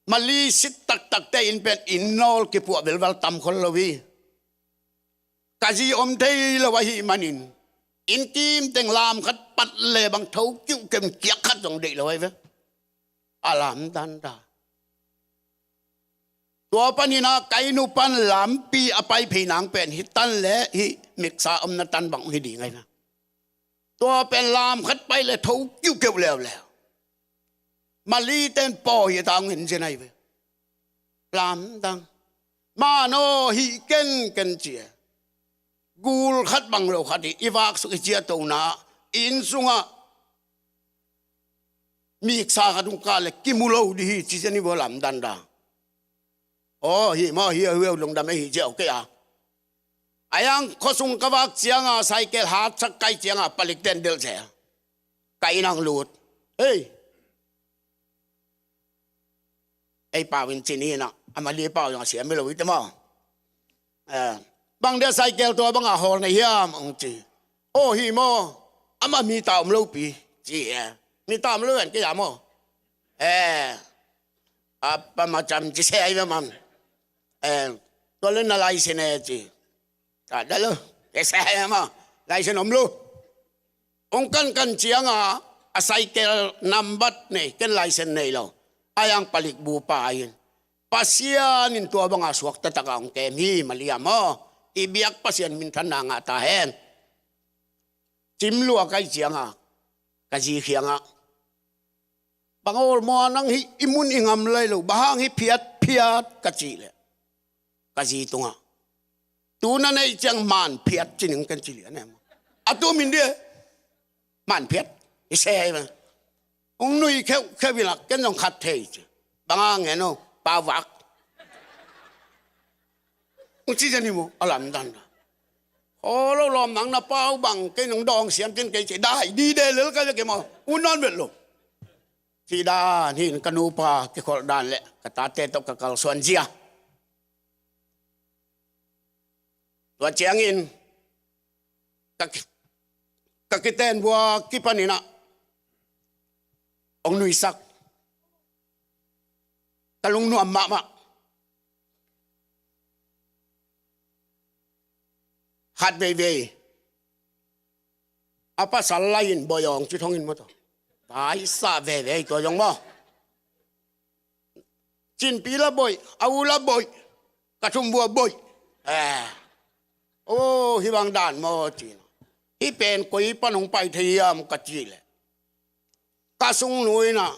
Mali sit taktakte inn pen inn nawl kipuah velval tam khol lo hi. Ka zi om thei lo ahih manin inn kim teng lam khat pat le bang tho kiuhkem kiak khat zong deih lo ahi ve. A lamdan dan. Tua panin ah ka inn uh pan lampi a pai phei nang pen hih tan le hih miksa omna tan bang hi ding ahi ve. Tua pen lam khat pai le tho kiuhkeuh leuleu. Mali ten paw hi a ta hong en zen ahi ve. Lamdang. Manaw hih kenken ci e. Gul khat bang lo khat hi, i vaksuk i ciahtona, i inn sungah Miksa ka tung kah le kimu lo dih hi ci zen hi vua lamdang dang. Aw hi maw, hi a, hi a, lungdam e hi ci a, okay a. A yang khuasung ka vak cianga cycle hatsak kai cianga palik ten delh zel. Ka inn ang lut. Hei. Ei pau in cin hi na, a Mali pau in a siam hi lo hi te maw. Eh, bang dia cycle tua banga hawl na hiam ong ci. Aw hi maw, ama mi ta om lo pi ci e. Mi ta om lo en ke ya maw. Eh, apa macam ci se ai maw. Eh, tua le na license e ci. Ka da lo. Ke se ai maw. License om lo. Ong kankan cianga a cycle number nei, ken license nei lo. A yang palik bu pa in, Pasian in tua banga suak taktak a ong kem hi Mali a maw. I biak Pasian minthanna ngah ta hen. Cim lua kai cianga ka zi khianga, bang awl maw nang hi i mun i ngam lai lo, bang hang hi phiat phiat ka cih leh, ka zi tungah, tu na neih ciang man phiat ci ning ken ci lian e maw. A tu min dia man phiat i se hi maw. Ong nui kheuh kheuh in a, ken zong khat thei ci. Bang a ngen o, pau vak. Ong ci zen hi maw, a lamdang dang. Aw lo lawm nang na pau bang kei nong dawng siam cin kei ci dai di de lel ka ve kei maw. U nawn vet lo. Ci dan hin ka nupa kikholh dan le ka tate tawh ka kalsuan zia. Tua ciangin ka ki-, ka kiten vua kipanin a ong nuisak. Ka lungnuam mahmah. Hat veivei a pasal lai in boi awng ci thongin maw tawh. Baisa veivei tua zong maw. Cinpi la boi, a u la boi, ka thum vua boi. Eh. Oh, hi bang dan maw ci na. Hi pen koi pan hong pai thei hiam ka ci leh, ka sung nu in a,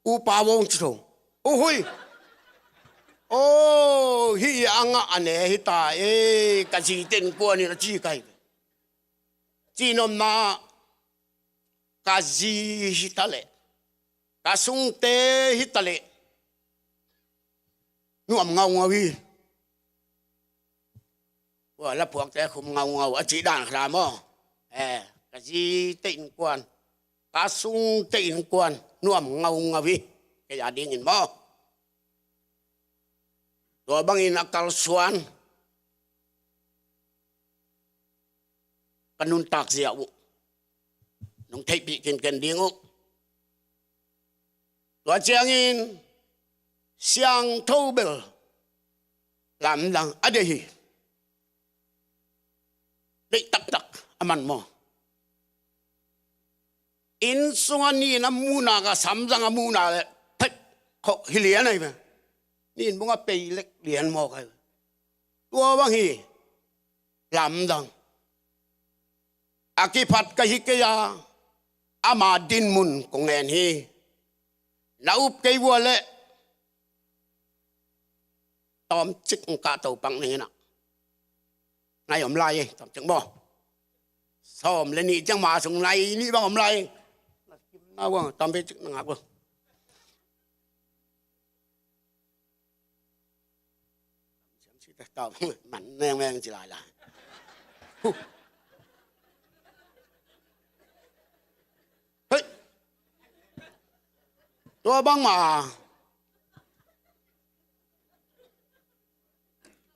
u pa vong ci tho. U hui. Oh, hi a ngah a ne hi ta e, ka zi ten kuan in a ci kai. Ci nopna, ka zi hi ta leh, ka sungte hi ta leh, nuam ngaungau hi. Ua la phuakte khum ngaungau a cih dan khat maw. Eh, ka zite innkuan, ka sungte innkuan nuam ngaungau hi. Kei a dingin maw. Tua bangin a kalsuan ka nuntak zia uh nong theihpih kinken ding uh. Tua ciangin siangtho bel lamdang a deih hi. Deih taktak a man maw. Inn sungah nin a muhna ka samzang a muhna le thek khawh hi lian ahi ve. Nin bungah pei lek lian mawk ahi ve. Tua bang hi lamdang. A kiphat ka hi kei a, ama dinmun kong ngen hi. Na up kei vua leh tawmcik ng kah to pang ning in a. Nai om lai e, tawmcik maw. Sawm le nih ciang ma sung nai nih bang om lai e. Na kim na vua, tawmcik na ngak vua. Siam si ta tawm man meng meng ci lai lai. Huh. Hei. Tua bang ma.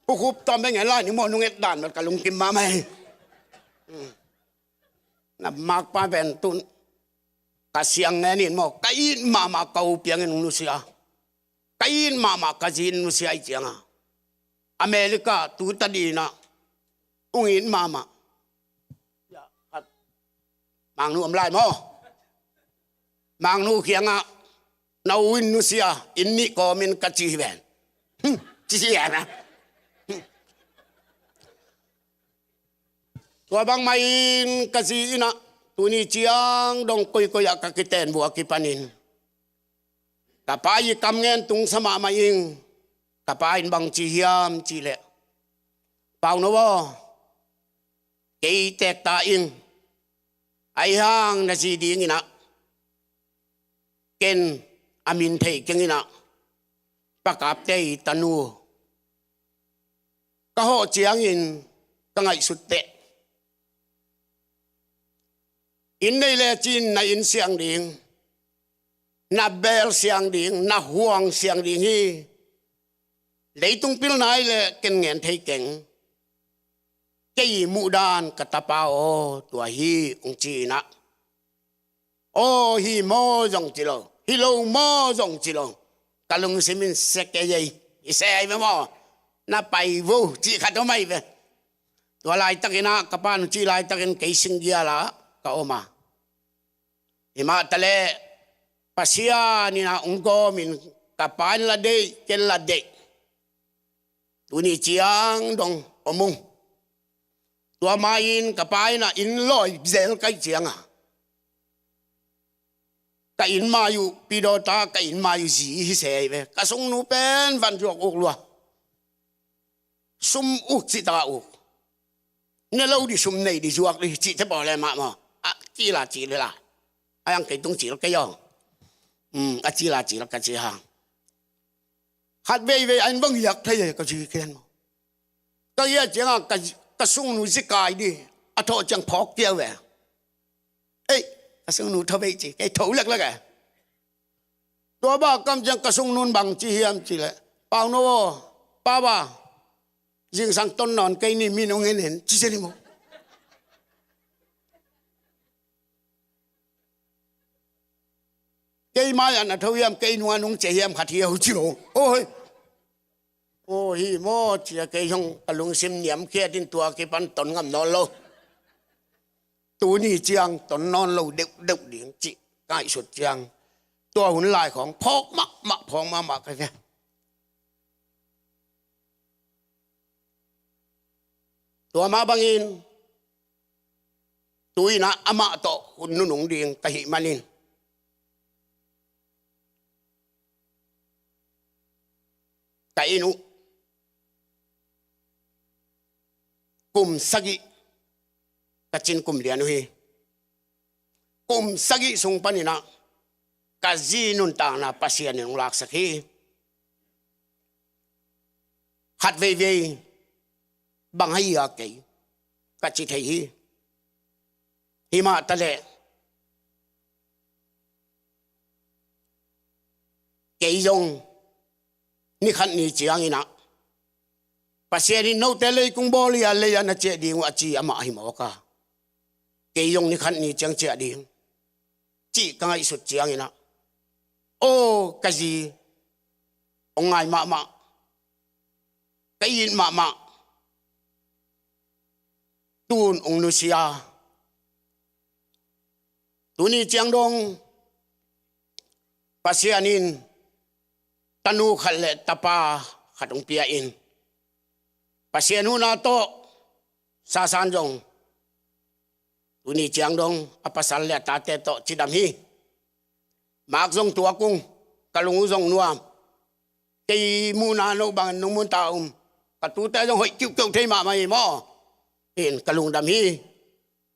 Pu Khup tawm beng en lai ni maw, nung et dan mat ka lungkim mahmah hi. Hmm. Na makpa pen tun ka siang ngen in maw, ka it mahmah ka u piang in hong nusia. Ka it mahmah ka zi in nusia i cianga America tu ta dina hong it mahmah. Mangnu om lai maw. Mangnu kiangah na u in nusia, inn nih kawmin ka ci hi ven. Hmm, ci hi ven a. Hmm. Tua bangmah in ka zi in a, tuni ciang dong koikoi ah ka kiten vua kipanin ka pa i kam ngen tungsa mahmah ing. Ka pa in bang ci hiam cih leh, Pauno aw, kei tek ta ing. Ahi hang na zi dingin a, ken a min thei keng in ah, Pa Kapte i tanu ka hawh ciangin ka ngaihsut teh, inn nei lecin na inn siang ding, na beel siang ding, na huang siang ding hi. Leitung pilna hi leh ken ngen thei keng. Kei muhdan ka tapa aw, tua hi, ung ci in ah. Aw, hi maw zong ci lo, hi lo maw zong ci lo. Ka lungsim in se kei ei, i se ai ve maw. Na pai vo, cih khat om ai ve. Tua laitakin ah, ka pa nung cih laitakin kei singgial ah ka om a. Hi mah taleh, Pasian in ah ung gawmin ka pa in la deih, ken la deih. Tuni ciang dong om ung. Tua ma-in ka pa in ah inn lawi zel ka hih ciang a, ka inn mai uh, pi dawta ka inn mai uh zi hi se ai ve. Ka sungnu pen van zuak uk lua. Sum uk ci ta uk. Ne lo di sum nei di zuak di cih te pawl e mah maw. A cil a cil la. A yang kei tung cil kei aw. Um, a cil a cil ka ci hang. Khat veivei a inn bang hiak thei e ka zi ken maw. Ka hiak ciang a ka, ka sungnu zi kai di. A thawh ciang phawk kiau ve. Ei, ka sungnu tho vei ci, kei tho leklek e. Tua bak kam ciang ka sungnu'n bang ci hiam cih leh, Pau no aw, Pau a, zingsang ton nawn kei ni, min hong en hen, ci sia ni maw. Kei mai-ah na tho hiam, kei nung a nung cia hiam khat hi a hu ci lo. Oi. Aw, hi maw cia kei zong ka lungsim niamkhiat in tua kipan ton ngam nawn lo. Tuni ciang ton nawn lo deuhdeuh ding cih ka ngaihsut ciang, tua hun lai khawng phawk mahmah, phawk mahmah ka hi ve. Tua mah bangin tu-in ah amah tawh hun nunung ding ka hih manin, ka inn uh kum sagih ka cin kum lian uh hi. Kum sagih sung panin ah ka zi nuntakna Pasian in hong laksak hi. Khat veivei bang ahi a kei ka ci thei hi. Hi mah taleh kei zong ni khat ni ciangin ah Pasian in note lei kong bawl hi a, lei ah na ciah ding uh a ci amah ahi mawk a, kei zong ni khat ni ciang ciah ding cih ka ngaihsut ciangin ah, aw, ka zi hong ngai mahmah, ka it mahmah, tu-in hong nusia. Tuni ciang dong Pasian in tanu khat le tapa khat hong pia in, Pasian huhna tawh Sasan zong tuni ciang dong a pasal le a tate tawh cidam hi. Mak zong tuak ung, ka lung uh zong nuam. Kei muhna no bangin nung mun ta um, ka tute zong hoih kiuhkeuh thei mahmah hi maw. In ka lungdam hi.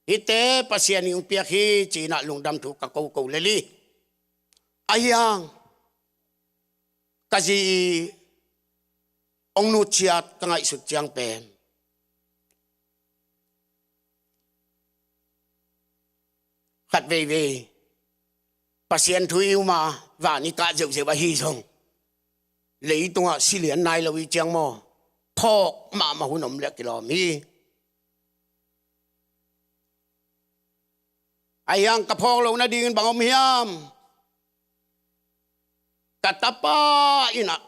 Hihte Pasian in hong piak hi ci-in ah lungdam thu ka koko lel hi. Ahi hang ka zi hong nutsiat ka ngaihsut ciang pen, khat veivei Pasian thu i um a, van i kah zeuhzeuh ahi zong, leitungah si lian nai lo i ciang maw, phawk mahmah hun om leh kilawm hi. Ahi hang ka phawk loh nadingin bang om hiam? Ka tapa in ah,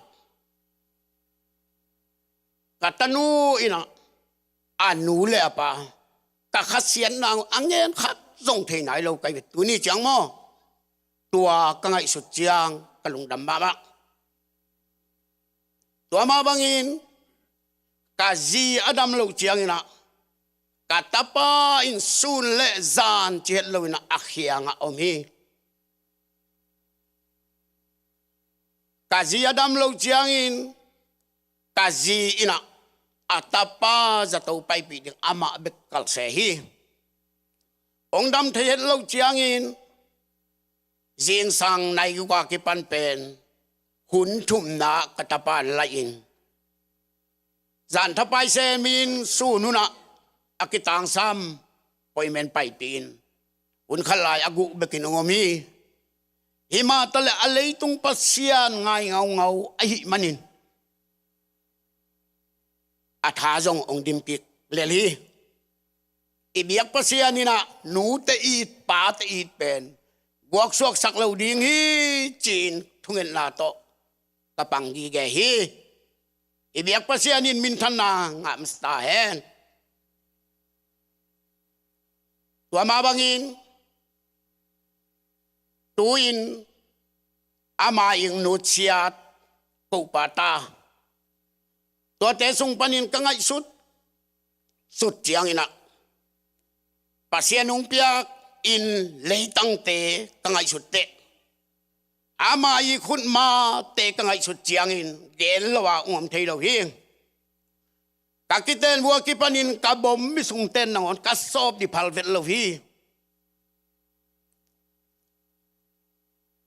ka tanu in ah, a nu le a pa, ka khasiatna uh a ngen khat zong thei nai lo ka hi ve. Tuni ciang maw, tua ka ngaihsut ciang ka lungdam mahmah. Tua mah bangin ka zi a dam loh ciangin ah, ka tapa in sun le zan ci het loin ah a kiangah om hi. Ka zi a dam loh ciangin ka zi in ah a tapa zato paipih ding amah bek kalse hi. Hong dam thei het loh ciangin Zingsang nai guk a kipan pen hun thumna ka tapa in laih in, zan thapai semin sun hunah a kitangsam appointment paipih in, hun khat lai a guh bekin hong om hi. Himah taleh a leitung Pasian ngai ngaungau ahih manin a tha zong hong dim kik lel hi. I biak Pasian in ah nute it, pate it pen guaksuaksak lo ding hi, ci-in thungetna tawh ka pang gige hi. I biak Pasian in minthanna ngah masa ta hen. Tua mah bangin tu-in ama ing nutsiat kopa ta, tuate sung panin ka ngaihsut sut ciangin ah Pasian hong piak inn leitangte ka ngaihsut teh, ama i khutmate ka ngaihsut ciangin gen lo a hong om thei lo hi. Ka kiten vua kipanin ka bom mi sungten nangawn ka sawp ding phal vet lo hi.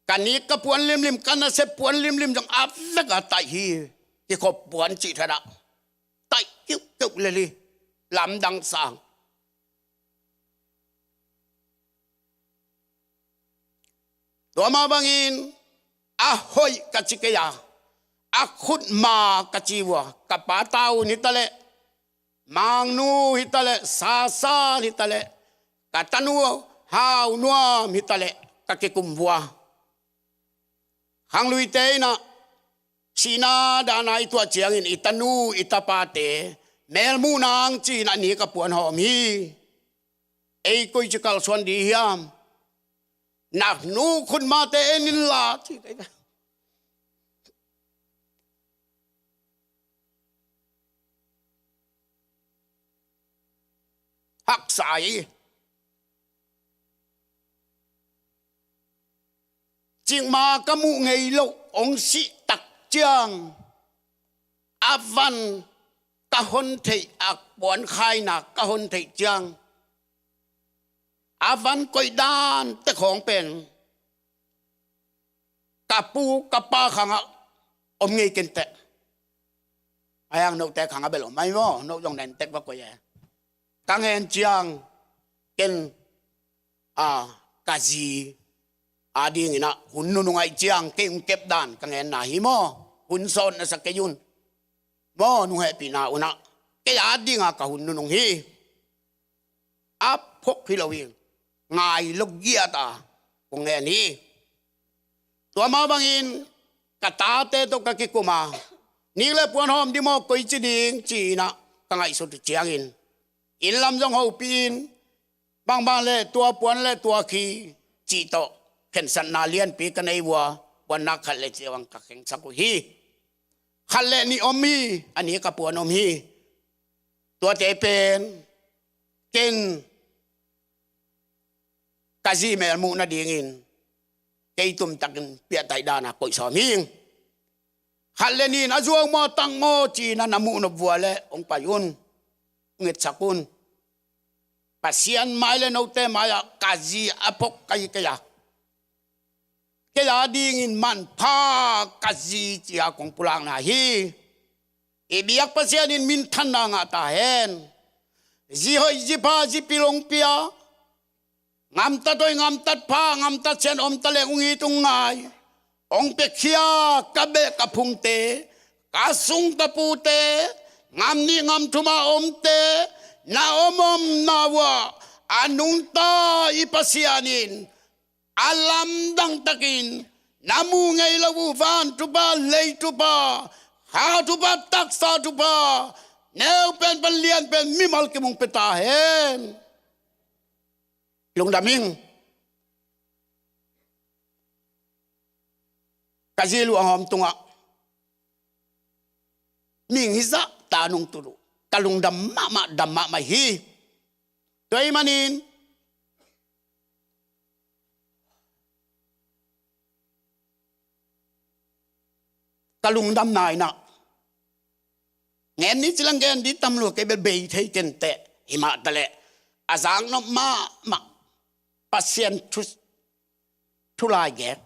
Ka nik ka puan limlim, ka nasep puan limlim zong a vek a taih hi. Kikhop puan cih thadah taih kiuhkeuh lel hi. Lamdang sang. Tua mah bangin a hoih ka ci kei a, a khutma ka ci vua, ka pa Taun hitaleh, Mangnu hitaleh, Sasan hitaleh, ka tanu Hau Nuam hitaleh ka kikum vua. Khangluite in ah sihna dahna i tuah ciangin i tanu i tapate melmuh nang ci-in a nik a puan hawm hi. Ei koici kalsuan ding hiam? Na nu khutmate en inla ci. Haksa hi. Cikmah ka muh ngei loh hong sih tak ciang a van ka hon theih, a puankhaina ka hon theih ciang a van koih dan tek khawng pen ka pu ka pa khangah om ngei kenteh. A hiang note khangah bel om mai maw, no zong nen tek va koih e. Ka ngen ciang ken a ka zi a dingin ah hun nunung ahih ciang kei hong kep dan ka ngenna hi maw. Hun sawt na sa kei un maw, nung hehpihna un ah kei a dinga ka hun nunung hi. A phok hi lo hi. Ngai lo giat a kong ngen hi. Tua mah bangin ka tate tawh ka kikum a, nik le puan hawm ding maw, koici ding ci-in ah ka ngaihsut uh ciangin inn lam zong hopih in, bangbang le tua puan le tua khi cih tawh khensatna lianpi ka nei vua, puannak khat le ciang ka khengsak uh hi. Khat le nih om hi, a nik a puan om hi. Tuate pen ken ka zi melmuh nadingin kei tumtakin piahtaih dana koih sawm hing. Khat le nih in a zuau maw, a tang maw ci-in ah na muh nop vua leh hong pai un, hong etsak un. Pasian mai le note mai-ah ka zi a phok ka hi kei a, kei a dingin manpha ka zi ci-a kong pulakna hi. I biak Pasian in minthanna ngah ta hen. Zi hoih, zi pha, zi pil hong pia, ngamtat hoih, ngamtat pha, ngamtat sian om ta leng hong it hong ngai, hong piakhia ka beh ka phungte, ka sung ka pute, ngam nih ngam thum a omte, na om omna uah a nungta i Pasian in a lamdang takin na mu ngei lo uh van thupha, lei thupha, kha thupha, taksa thupha, neu pen pan lian pen mimal kim hong pia ta hen. Lungdam ing. Ka zi luang hawm tungah mihing hizah ta nungtut uh ka lungdam mahmah, dam mahmah hi. Tua ahih manin ka lungdamna in ah ngen ni ci leng ngen ding tam lua kei, bel bei thei kenteh. Himah taleh a zaknop mahmah Pasian thu thu laigek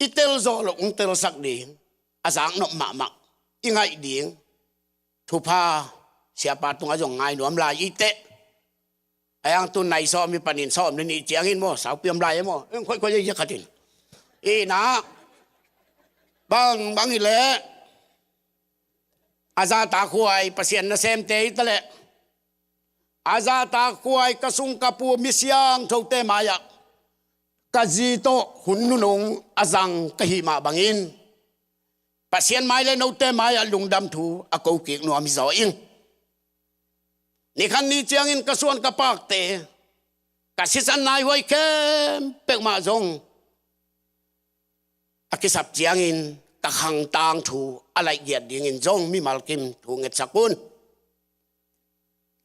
i tel zawh loh hong telsak ding, a zaknop mahmah i ngaih ding thupha siapa tungah zong ngai nuam lai i teh. A hang tu nai sawm i panin sawm le nih ciangin maw, saupi om lai e maw, eng khoihkhoih a ia khatin. Ina bang bang i leh a zahtakhuai Pasian nasemte i taleh a zahtakhuai ka sung ka pu misiangthote mai-ah ka zi tawh hun nunung a zang ka hih mah bangin Pasian mai le note mai-ah lungdam thu a ko kik nuam hi zaw ing. Nikhat ni ciangin ka suan ka pakte, ka sisan naihuai khempeuh mah zong a kisap ciangin ka khangtang thu a laih giat dingin zong mimal kim thu ngetsak un.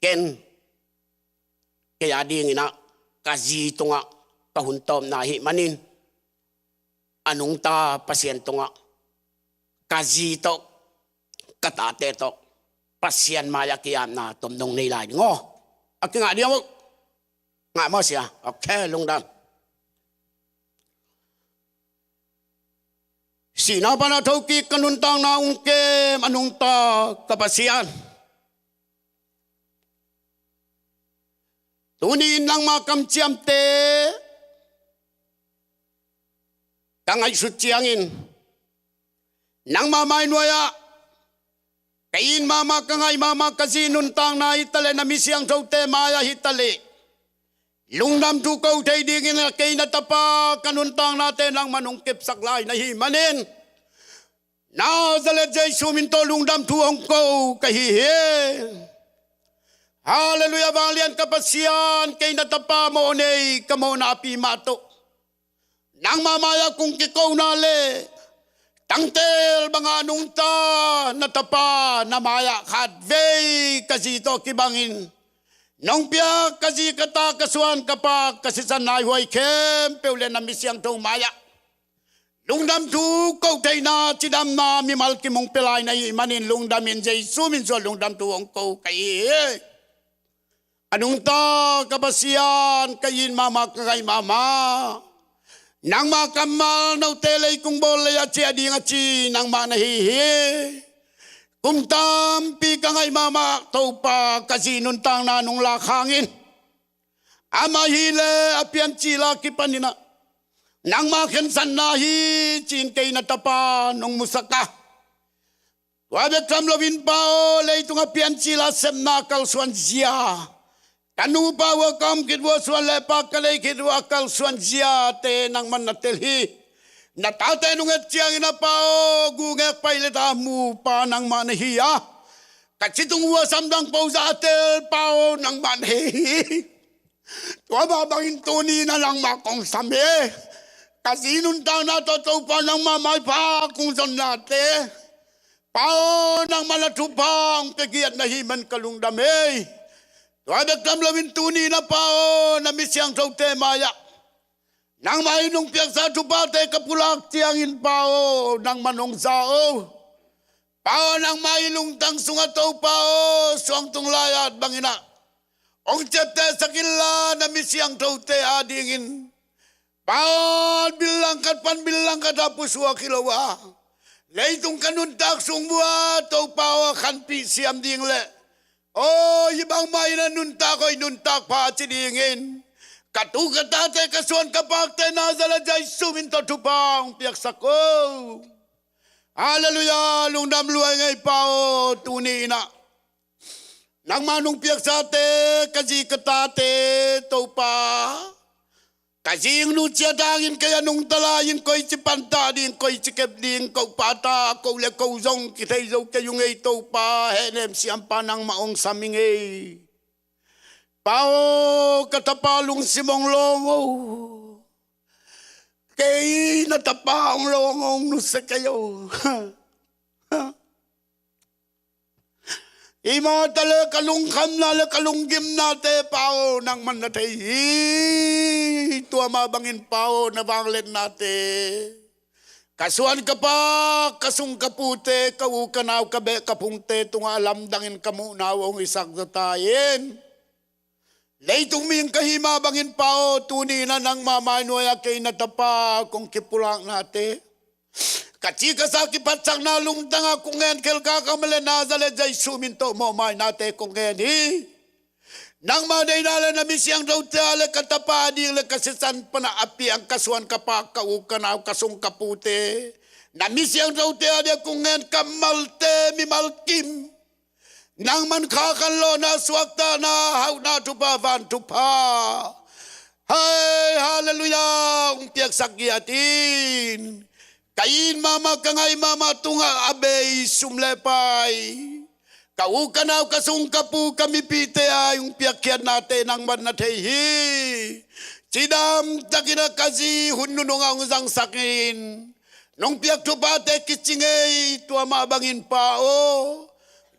Ken kei a dinginah ka zi tungah ka hun tawpna ahih manin a nungta Pasian tungah ka zi tawh ka tate tawh Pasian mai-ah ki-apna tomdong nei lai ding aw. A kingah diam uh? Ngah maw sia? Ok, lungdam. Sihna pana thokik ka nuntakna ung kem a nungta ka Pasian, tuni in nangma kamciamte ka ngaihsut ciangin nangma mainuai-ah ka it mahmah, ka ngaih mahmah ka zi nuntakna hi taleh na misiangthote mai-ah hi taleh lungdam thu ko thei dingin a kei na tapa ka nuntaknate nangman hong kepsak lai na hih manin Nazareth Jesu min tawh lungdam thu hong ko ka hi hi. Halleluiah. Vanglian ka Pasian, kei na tapa mawh nei ka mawhna pi mah tawh nangma mai-ah kong kikona le tangtel banga nungta na tapa na mai-ah khatvei ka zi tawh kibangin nong piak ka zi ka ta ka suan ka pak ka sisan naihuai khempeuh le na misiangtho mai-ah lungdam thu ko theihna cidamna mimal kim hong pia lai na hih manin lungdam in Jesu min suan lungdam thu hong ko ka hi hi. A nungta ka Pasian, ka it mahmah ka ngaih mahmah nangma kammal note lei kong bawl lei a ciah ding a ci nangmah na hi hi. Kum tampi ka ngaih mahmah Topa ka zi nuntakna nong lak hangin amah hi le a piancil a kipaninah nangma khensatna hi ci-in kei na tapa nong musak a, tua bek tham loin Pa aw, leitung a piancil a sepna a kalsuan zia, ka nupa uh a ka om khit uh a suan le pa ka nei khit uh a kalsuan ziate nangman na tel hi. Na tate nong et ciangin a Pa aw, gungek pai le ta mu pa nangmah na hi a, ka citung uh a samdang po zah a tel Pa aw nangmah na hi hi. Tua mah bangin tuni na nangmah kong sam hi. Ka zi nuntakna tawh Topa nangmah maipha kong zonnate Pa aw, nangmah na thupha hong pia giat na hih man ka lungdam hi. Tua bek tham loin tuni na Pa aw, na misiangthote mai-ah nangmah in hong piaksa thuphate ka pulak ciangin Pa aw, nangman hong za aw. Pa aw, nangmah i lungtang sungah Topa aw, suangtung lai-at banginah hong ciaptehsak inla na misiangthote adingin Pa aw, bil langkhat pan bil langkhat a pusuak hi lo a, leitung ka nuntak sung uh a Topa aw, a khanpih siam ding le aw, hih bangmah in a nuntak hoih nuntak pha a ci dingin ka tu ka tate ka suan ka pakte Nazareth Jesu min tawh thupha hong piaksak aw. Halleluiah. Lungdam lua ing ei Pa aw, tuni inah nangmah nong piaksate, ka zi ka tate Topa, ka zi hong nutsiat hangin kei a nungta lai-in koici pantah ding, koici kep ding, ko pata ko le ko zong kithei zo kei ung ei Topa, hehnem siampa nangmah hong sam ing ei. Pa aw, ka tapa lungsim hong lawng o. Kei na tapa hong lawng o, hong nusia kei o. Hih mah taleh ka lungkhamna le ka lunggimnate Pa aw, nangman na thei hi. Tua mah bangin Pa aw, na vangliatnate ka suan ka pak, ka sung ka pute, ka u ka nau, ka beh ka phungte tungah a lamdangin ka muhna uh hong hisak zaw ta in. Leitung mihing ka hih mah bangin Pa aw, tuni-in ah nangma mainuai-ah kei na tapa kong kipulaknate, ka cih ka sa kiphatsakna lungtang-ah kong ngen khel kha ka hih manin Nazareth Jesu min tawh mawhmainate kong ngen hi. Nangma deihna le na mi siangthote a le ka tapa ading le ka sisan pan a piang ka suan ka pak ka u ka nau ka sung ka pute, na mi siangthote ading kong ngen kammalte mimal kim, nangman kha khanlawhna suaktahna hauhna thupha van thupha, hai, halleluiah, hong piaksak ngiat in. Ka it mahmah ka ngaih mahmah tungah a bei sum le pai, ka u ka nau ka sung ka pu ka mipihte a hong piakkhiatnate nangman na thei hi. Cidamtakin ah ka zi hun nunungah hong zangsak in. Nong piak thuphate kici ngei, tua mah bangin Pa aw,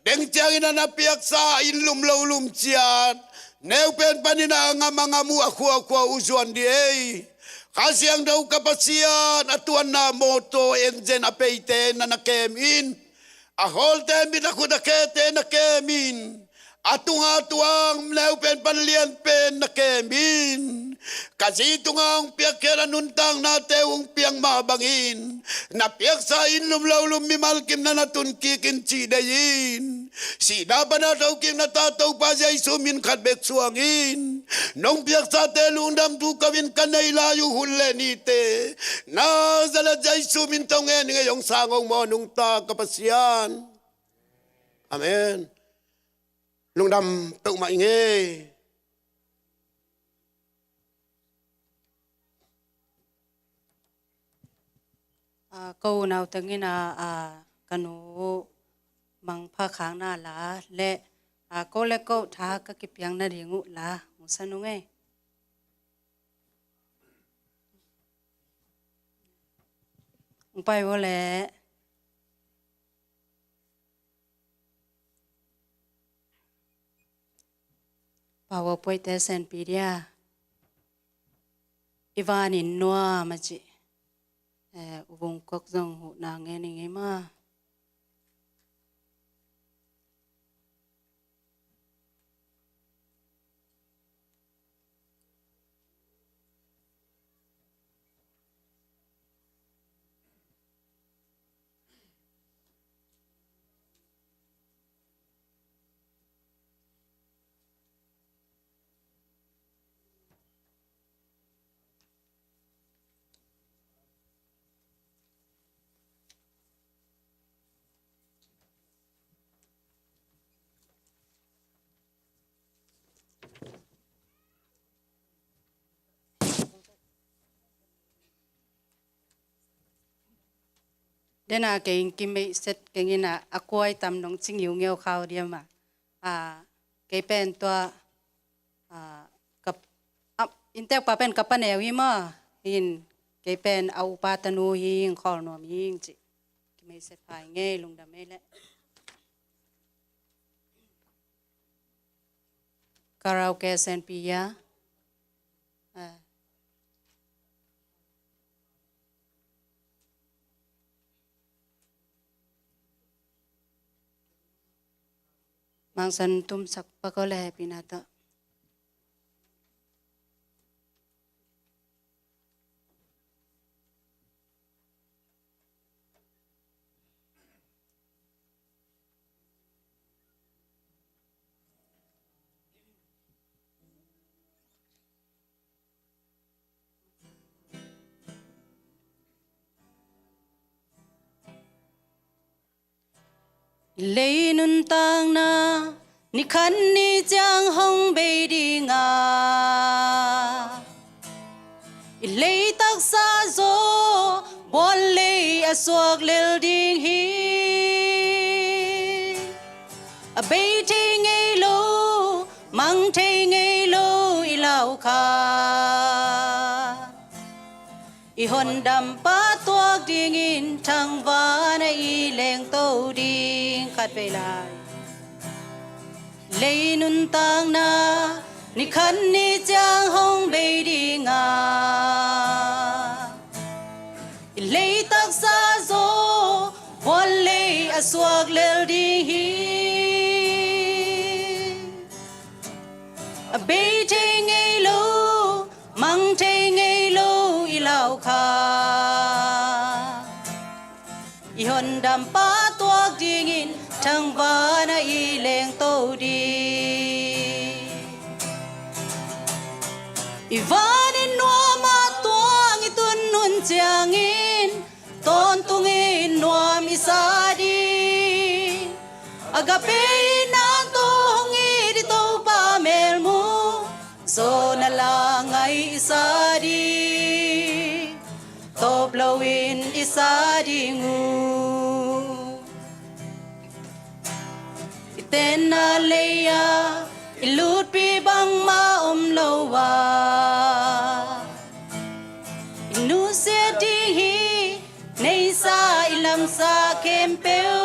deng ciangin ah na piaksa inn lum lo lum ciat, neu pen panin ah a ngam a ngam uh a khua a khua uh zuan dih ei. Kha Siangtho ka Pasian, a tuanna mawtaw engine a peite na na kem in. A hawlte mit a khut a khete na kem in. A tunga tuang neu pen pan lian pen na kem in. Ka zi tunga hong piakkhiat a nuntaknate uh hong piang mah bangin, na piaksa inn lum lo lum mimal kim na na tun kik in cih deih in. Sihna pan a thokikna ta Topa Jesu min khat bek suang in. Nong piaksate lungdam thu kawin ka neih lai uh hun le nite, Nazareth Jesu min tawh ngen ing ei, hong sang hong mawn ung ta ka Pasian. Amen. Lungdam peuhmah ing ei. A, ko unau tengin a, a, ka nu mangpha khakna la le, a, ko le ko tha ka kipiakna ding uh la musa nung ei. Hong pai vo le. PowerPoint-te senpi dia. I vanin nuam a cih, eh, U Vung Kok zong huhna ngen ing ei maw. Dena kei in kimeih set keng in a, a kuai tam nong ci ngiungeu khau diam a. A, kei pen tua, a, ka, a, innteekpa pen ka paneu hi maw. In kei pen a upa tanu hi ing, khawl nuam hi ing cih. Kimeih set pha ing ei, lungdam ei leh. Karaoke senpi ia. Ah. Mangsan tumsak pak o le happy na ta. I lei nuntakna nikhat ni ciang hong bei ding a, i lei taksa zaw bual lei a suak lel ding hi. A bei thei ngei lo, mang thei ngei lo i lau kha, i hondampa tuak dingin thangvana i lengto ding khat vei lai. Lei nuntakna nikhat ni ciang hong bei ding a, i lei taksa zaw bual lei a suak lel ding hi. A bei Pa tuak dingin thangvana i lengto ding. I vanin nuama tuang i tun hun ciangin tawntungin nuam i sa ding. Agape in a tawh hong it i Topa melmu zawna la ngai i sa ding. Tawp loin i sa ding uh. I tenna lei-a i lutpi bangmah om lo a, i nusia ding hi. Neisa i lamsa khempeuh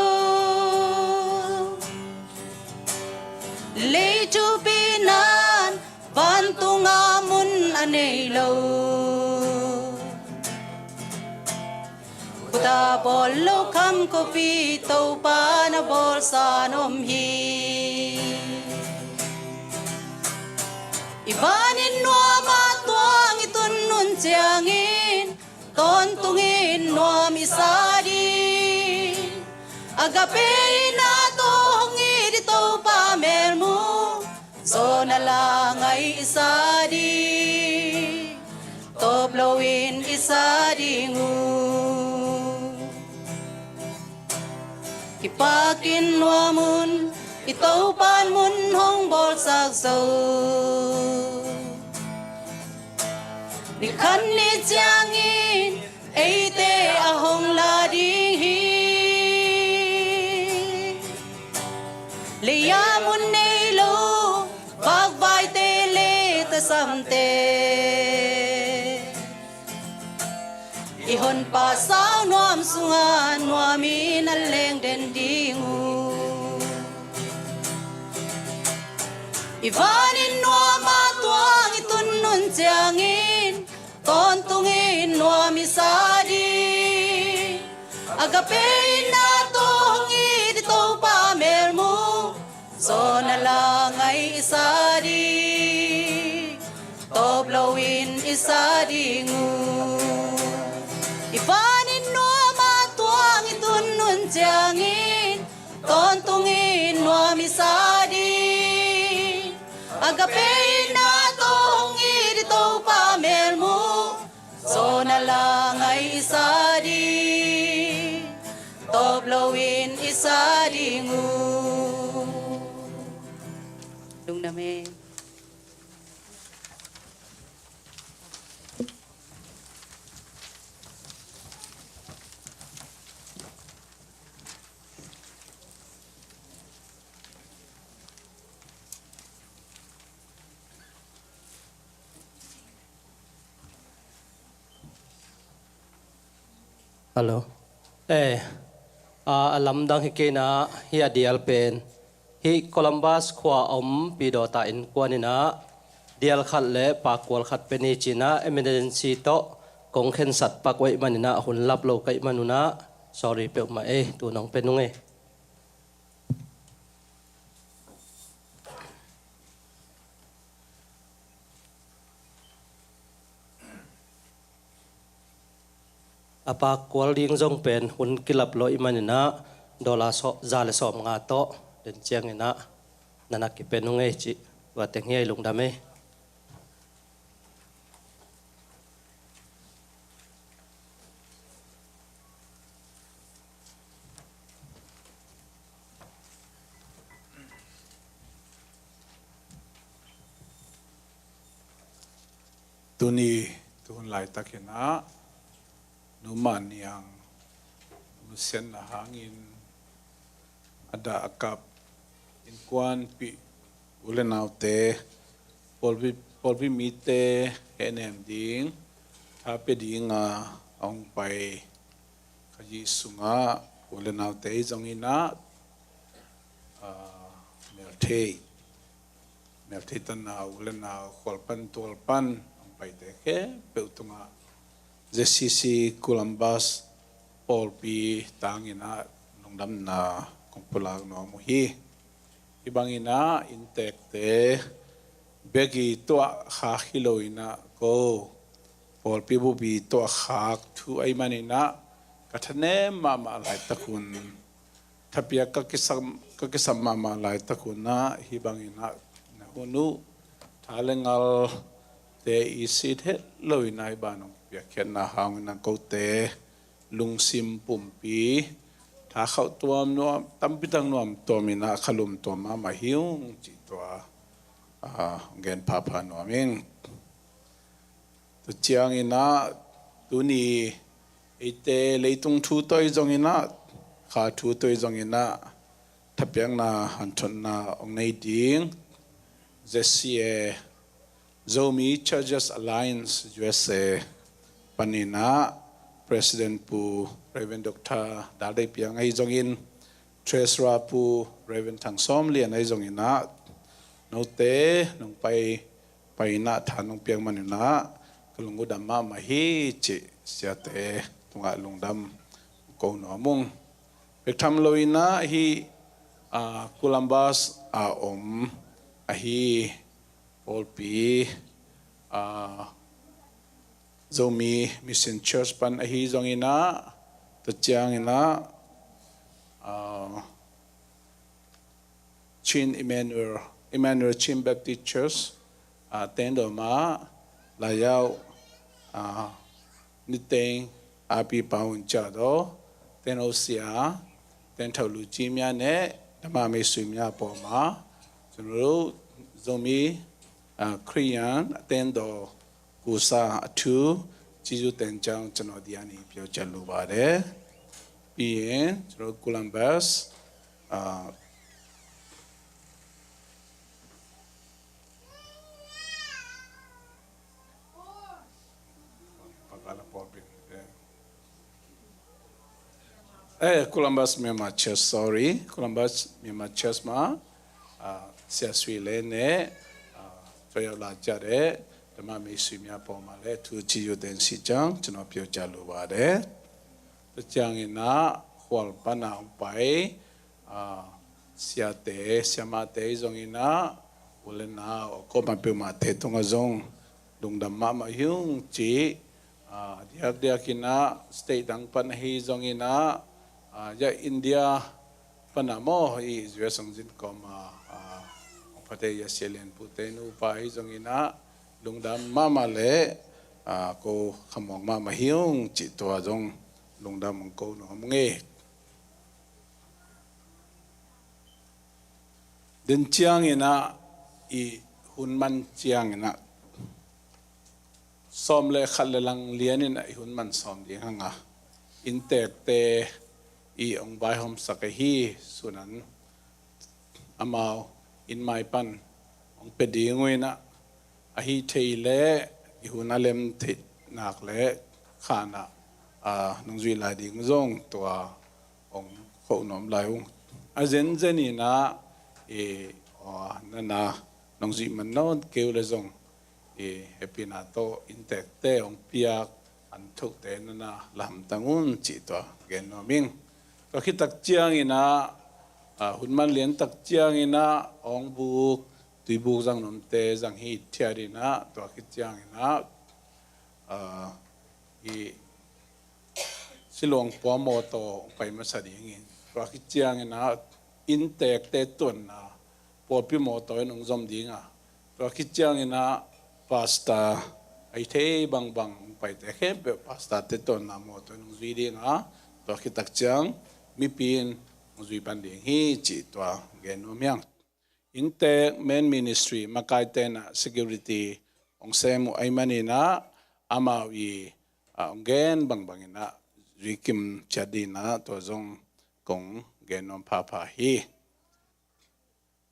lei thupi nan vantunga mun a nei lo. Khuta bawl lo kham kopi Topa na bawlsa na om hi. I vanin nuama tuang i tun hun ciangin tawntungin nuam i sa ding. Agape in a tawh hong it i Topa melmu zawna la ngai i sa ding. Tawp loin i sa ding uh. Kipakin nuam un i Topan mun hong bawlsak zo. Ni khat ni ciangin eite a hong la ding hi. Lei-a mun nei lo vakvaite le tasamte i Honpa sau nuam sunga nuamin a leng den ding uh. I vanin nuama tuang i tun hun ciangin tawntungin nuam i sa ding. Agape in a tawh hong it i Topa melmu zawna la ngai i sa ding. Tawp loin i sa ding uh. I vanin nuama tuang i tun hun ciangin tawntungin nuam i sa ding. Agape in a tawh hong it i Topa melmu zawna la ngai i sa ding. Tawp loin i sa ding uh. Lungdam e. Hello. Eh, a, a lamdang hi kei na, hi a dial pen. Hi Columbus khua om Pidawta innkuan in a, dial khat le pakual khat pe ni ci-in a, emergency tawh kong khensat pak uh ahih manin a, hun lap lo ka hih man un a, sorry peuhmah e, tu nong pe nung e. A pakual ding zong pen hun kilap lo ahih manin a, dollar za le sawmnga tawh den ciangin a, na na kipe nung e cih, tua teng hi a, i lungdam e. Tuni tuhun laitak in a, Nu Mah Niang nusiatna hangin a dah a kap innkuanpih u le naute, pawlpi, pawlpi mite hehnem ding tha pia dinga a hong pai Khazi sungah u le naute hi zongin a, aa, melthei, melthei tan a u le nau khual pan tual pan hong paite khempeuh tungah Z C C Columbus pawlpi tangin a lungdamna kong pulak nuam uh hi. Hih bangin a inntekte biagi tuah khak hi lo in a, ko pawlpi bupi tuah khak thu ahih manin a, ka thanem mahmah laitak hun, thapiak ka kisam, ka kisam mahmah laitak hun ah hih bangin ah na hun uh, tha le ngalte i sit het lo in ah hih ban hong piakkhiatna hangin ah kote lungsim pumpi tha khauh tuam nuam, tampi tak nuam tuam in ah khalum tuam mahmah hi ung cih tua, ah, gen phapha nuam ing. Tua ciangin ah tuni eite leitung thu tawh i zongin ah, kha thu tawh i zongin ah thapiakna hanthotna hong nei ding Z C A, Zomi Churches Alliance U S A panin ah President Pu Reverend Doctor Dal Dei Piang ahi zongin, Treasurer Pu Reverend Thang Sawm Lian ahi zongin ah, note nong pai pai in ah tha nong piak manin ah ka lung uh dam mahmah hi cih siate tungah lungdam ko nuam ung. Bek tham lo in ah hih, ah, Columbus a om ahi pawlpi, ah, Zomi Mission Church pan ahi zongin ah, tua ciangin ah, ah, Chin Emmanuel, Emmanuel Chin Baptist Church, ah, Tengdaw mah, Layau, ah, Niteng, Api Pau Uncha Daw, Ten Osia, Ten Thau Lu Ci Mya ne, Dama Mei Sui Mya Paw Ma, ကျွန်တော်တို့ Zomi, ah, Khristian, Tengdaw, ကိုယ်စားအထူးကျေးဇူးတင်ကြောင်း ကျွန်တော်ဒီကနေပြောကြားလိုပါတယ်။ ပြီးရင် ကျွန်တော်တို့ Columbus, ah, eh, Columbus Myanmar Church, sorry, Columbus Myanmar Church မှာ, ah, ဆရာဆွေလဲနဲ့, ah, ကြွရောက်လာကြတဲ့ ဓမ္မမိတ်ဆွေများပေါ်မှာလည်း အထူးကျေးဇူးတင်ရှိကြောင်း ကျွန်တော်ပြောကြားလိုပါတယ်။ တကြင်ရင် ah, Khualpan ah hong pai, ah, siate, siamate ahi zongin ah, u le nau a kuamah peuhmahte tungah zong lungdam mahmah hi ung cih, ah, diakdiakin ah state dang pan ahi zongin ah, ah, ya India pan ah maw, i U S hong zin kawm a, ah, hong phate ya Sia Lian Pute nupa ahi zongin ah lungdam mahmah le, ah, ko khamawng mahmah hi ung cih tua zong lungdam hong ko nuam ung e. Den ciangin ah, i hun man ciangin ah, sawm le khat le lang lianin ah i hun man sawm ding hang a, inntekte i hong vaihawmsak ahi sunan amau inn mai pan hong pia ding uh in ah, ahi thei le i hun a lem theih nak le khan ah, ah, nong zuih lai ding zong tua hong khoh nuam lai ung. A zenzen in ah, eh, ah, nana nong zuih man nawn kei uh le zong, eh, hehpihna tawh inntekte hong piak an thokte nana la hamtang un cih tua gen nuam ing. Tua khit tak ciangin ah, ah, hun man lian tak ciangin ah, awng buk, tui buk zang nuamte zang hithiat in ah, tua khit ciangin ah, ah, i Siluang pua mawtaw hong pai masa ding in, tua khit ciangin ah inntekte tuanna pawlpi mawtaw in hong zom ding a, tua khit ciangin ah pastor, a i thei bangbang hong paite khempeuh pastorte tuanna mawtaw in hong zui ding a, tua khit tak ciang mipi in hong zui pan ding hi cih tua gen nuam hi ing. Inntek main ministry makaite in ah security hong sem uh ahih manin ah, amau i, ah, hong gen bangbang in ah zui kim ciat ding in ah tua zong kong gen nuam phapha hi.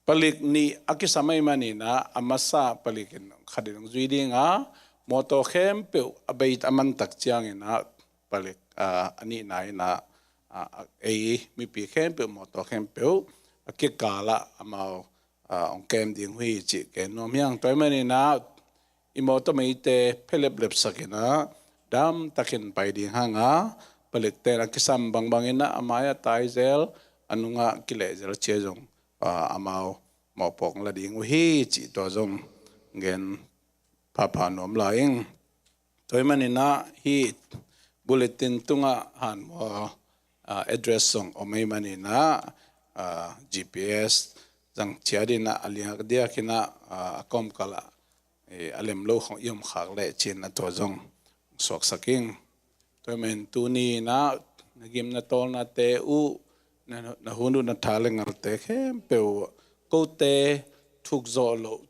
Palik nih a kisam ahih manin ah, a masa palik in khat in hong zui ding a, mawtaw khempeuh a bei a man tak ciangin ah palik, ah, a nihna in ah, ah, ei mipi khempeuh, mawtaw khempeuh a kikal ah amau, ah, hong kem ding uh hi cih gen nuam hi ing. Tua ahih manin ah i mawtaw meite pheleplepsak in ah damtakin pai ding hang a, palikte in a kisam bangbang in ah a mai-ah tai zel, a nungah kileh zel cia zong, ah, amau mawhpuak la ding uh hi cih tua zong gen phapha nuam lai ing. Tua ahih manin ah hih Bulletin tungah hanmual, ah, address zong om ei maninah, ah, G P S zang ciat inah a liak diakinah, ah, a kawmkalah, eh, a lem lo khong i om khak leh cinah tua zong suaksak ing. Tua men tuni inah na gim na tawlnate uh, na, na hun uh, na tha le ngalte khempeuh uh kote thuk zawh loh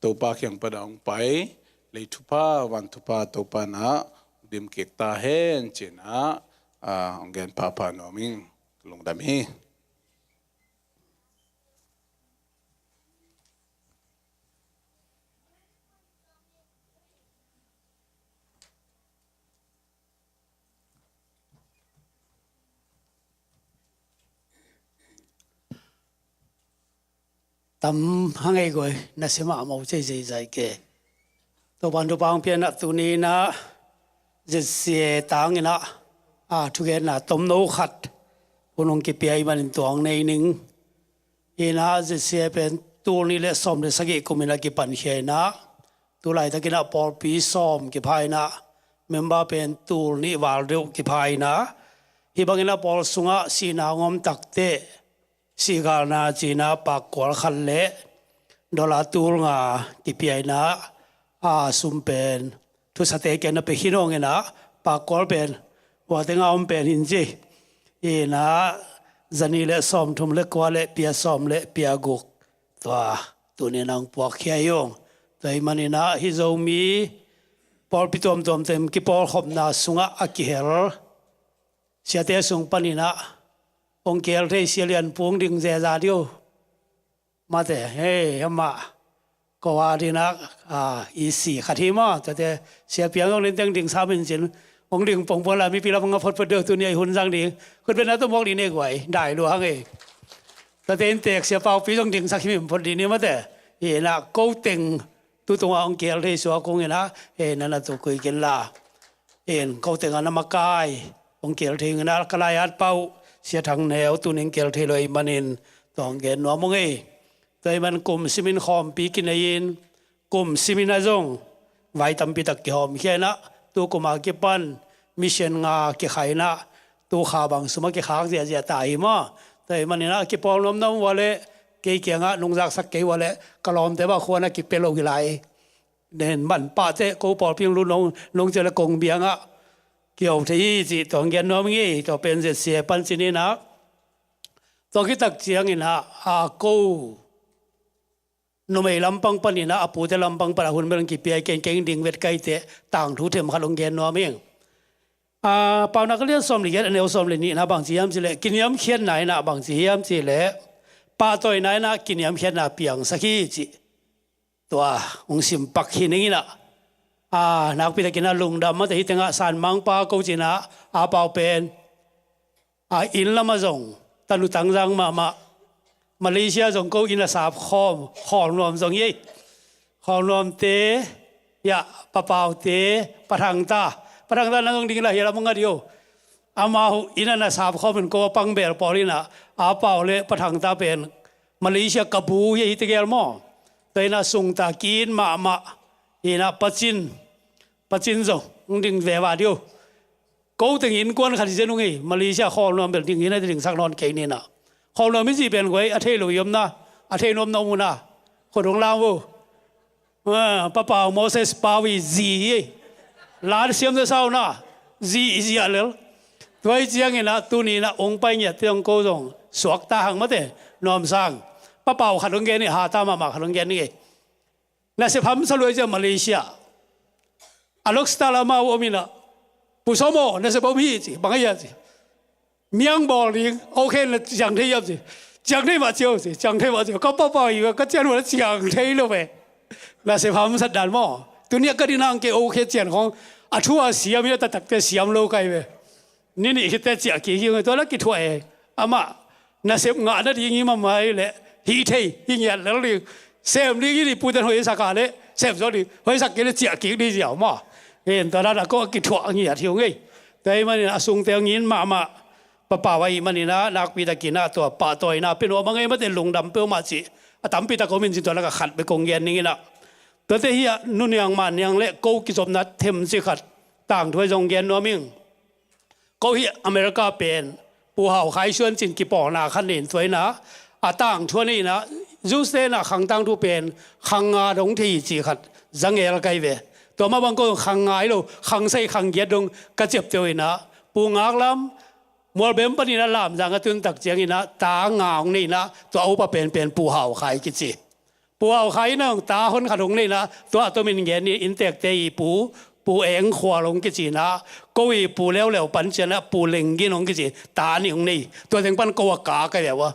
Topa kiang pana hong pai, lei thupha, van thupha Topa na dim kik ta hen cinah, ah, hong gen phapha nuam ing. Lungdam hi. Tam hang ei guai, na sim a mo cei zeizai ke. Topan thupha hong pianah tuni inah Z C A tang inah, a, thugenna tomno khat hun hong kipia i manin tuang nei ning. Inah Z C A pen tul nih le sawm le sagih kum inah kipankhia inah, tu laitakinah pawlpi sawm kipha inah, member pen tul nih val deuh kipha inah, hih banginah pawl sungah sihna hong om takte sihgalna cinah pakkual khat le dollar tul nga kipia inah, a, sum pen thusate kiang na pia khin hong inah, pakkual pen huate nga om pen hin ci. Inah zanih le sawmthum le kua le pia sawm le pia guk, tua tuni inah hong puakkhia hi ung. Tua i maninah hih Zomi pawlpi tuamtuam tem kipawlkhopna sungah a kihel siate sung paninah hong kihel thei Sia Lian Pung ding zeza diu. Mate, hei, amah ko a dinah, a, i si khat hi maw, tuate Sia Piang zong ninteng ding sa min cin hong ding pongpong la mipi lam nga photphot deuh tuni a i hun zang ding. Khutbetna tawh muak ding ne guai, dai lua hang ei. Tuate inntek Sia Paupi zong dingsak hi min phot ding ni mate. Inah ko teng tu tungah hong kihel thei suak hong inah, e, na na tu kui kin la. In ko tengah na makai hong kihel thei hong inah, ka lai-at pau Sia Thang Neu tunin kihel thei lo i manin tua hong gen nuam hong ei. Tua i man kum simin khawmpi kinei in, kum simin a zong vai tampi tak kihawmkhia inah, tu kum a kipan mission nga kikhai inah, tu kha bang sum a kikhak ziahziah ta hi maw. Tua i maninah kipawl nuamnuam ua le, kei kiangah nungzaksak kei ua le, ka lawmte bah khuan a kipia lo hi lai. Nen man pahte ko pawlpi hong lut nong, nong cia le kong biangah kiho thei hi cih tua hong gen nuam ing ei. Tua pen Z C A pan cin inah, tua kitak cianginah, a, ko numei lampang paninah, a pute lampang panah hun bel kipia i kenkeng ding vet kaite tangthu themkhat hong gen nuam ing. A, Paunak a lian sawm le giat a neu sawm le nihna bangci hiam cihleh, kiniamkhiatna inah bangci hiam cihleh, pahtawina inah kiniamkhiatna piangsak hi cih tua hong simpak hi ning inah, a, nakpi takinah lungdam mate. Hih tengah Sanmangpa ko cinah a pau pen, a, inn lamah zong tanu tangzang mahmah, Malaysia zong ko inn a sap khawm, khawl nuam zong hi ei. Khawl nuamte, ya, Pa Paute, Pa Thangta, Pa Thangta nang zong ding inah hia lam hong nga dih o. Amau inn a na sap khawm in ko a pang bel pawl inah, a pau le Pa Thangta pen Malaysia ka bu hi ei, hih tegel maw. Tua inah sungta ki-it mahmah inah, Pa Cin, Pa Cin zong hong ding veva dih o. Ko teng innkuan khat hi zen ung ei, Malaysia khawl nuam bel ding hi na, dingsak nawn kei ninah. Khawl nuam i cih pen guai, a thei lo i omna, a thei nuam na om una. Khut hong lam vo. A, Pa Pau Moses Pau i zi hi ei. Lan siam na sa una. Zi i ziah lel. Tua i cianginah tuninah hong pai ngiatte hong ko zong suakta hang mate. Nuam sang. Pa Pau khat hong gen hi, hata mahmah khat hong gen hi ei. Nasep hamsa lua i ciang Malaysia. A lok star lamah uh om inah, Pu Sawm aw, nasep om hi ci, bang a hia ci. Miang bawl ding, okay na ciang thei hiam ci. Ciang thei mah ci o ci, ciang thei mah ci o. Ka papa hi ka cian uh na ciang thei lo ve. Nasep hamsat dan maw. Tuni a ka dinah ang kei okay cian khong. A thu a siam hi a taktakte siam lo kai ve. Ni nih khit teh ciah kik hi ung ei, tua la kithuah e. Amah nasep ngah nading hi mahmah hi leh, hih thei, hih ngiat lel ding. Sem ding hi dih, puten hoihsak a leh sem zo ding, hoihsak kei leh ciah kik ding ziau maw. Hen, tua dan a ko a kithuah ngiat hi ung ei. Tua ahih manin a sungte hong it mahmah, Pa Pau ahih manin ah, nakpi takin ah tua pahtawina pia nuam a ngei mate, lungdam peuhmah cih a tampi tak om in cin, tua lak ah khat bek kong gen ning in ah. Tuate hi ah, Nu Niang, Ma Niang leh ko kizopna themcik khat tangthu ah zong gen nuam ing. Ko hih America pen Pu Hau Khai suan cin kipawlna khat nei in, tua in ah a tangthu ah nei in ah, Jews te in ah khang tangthu pen khang nga dong thei ci khat zangel kai ve. Tua mah bang ko khang nga hi lo, khang sagih khang giat dong ka ciapteh uh in ah, Pu Ngak Lam Mualbem panin ah Lamzang a tun tak ciangin ah ta nga hong nei in ah, tua a upa penpen Pu Hau Khai kici. Pu Hau Khai in ah ta hon khat hong nei in ah, tua a tomin gen ni, inntekte i pu, Pu Eng Khual hong kici in ah, ko i pu leuleu pan ciang ah Pu Leng Gin hong kici, ta nih hong nei. Tua teng pan ko a ka ka leu a.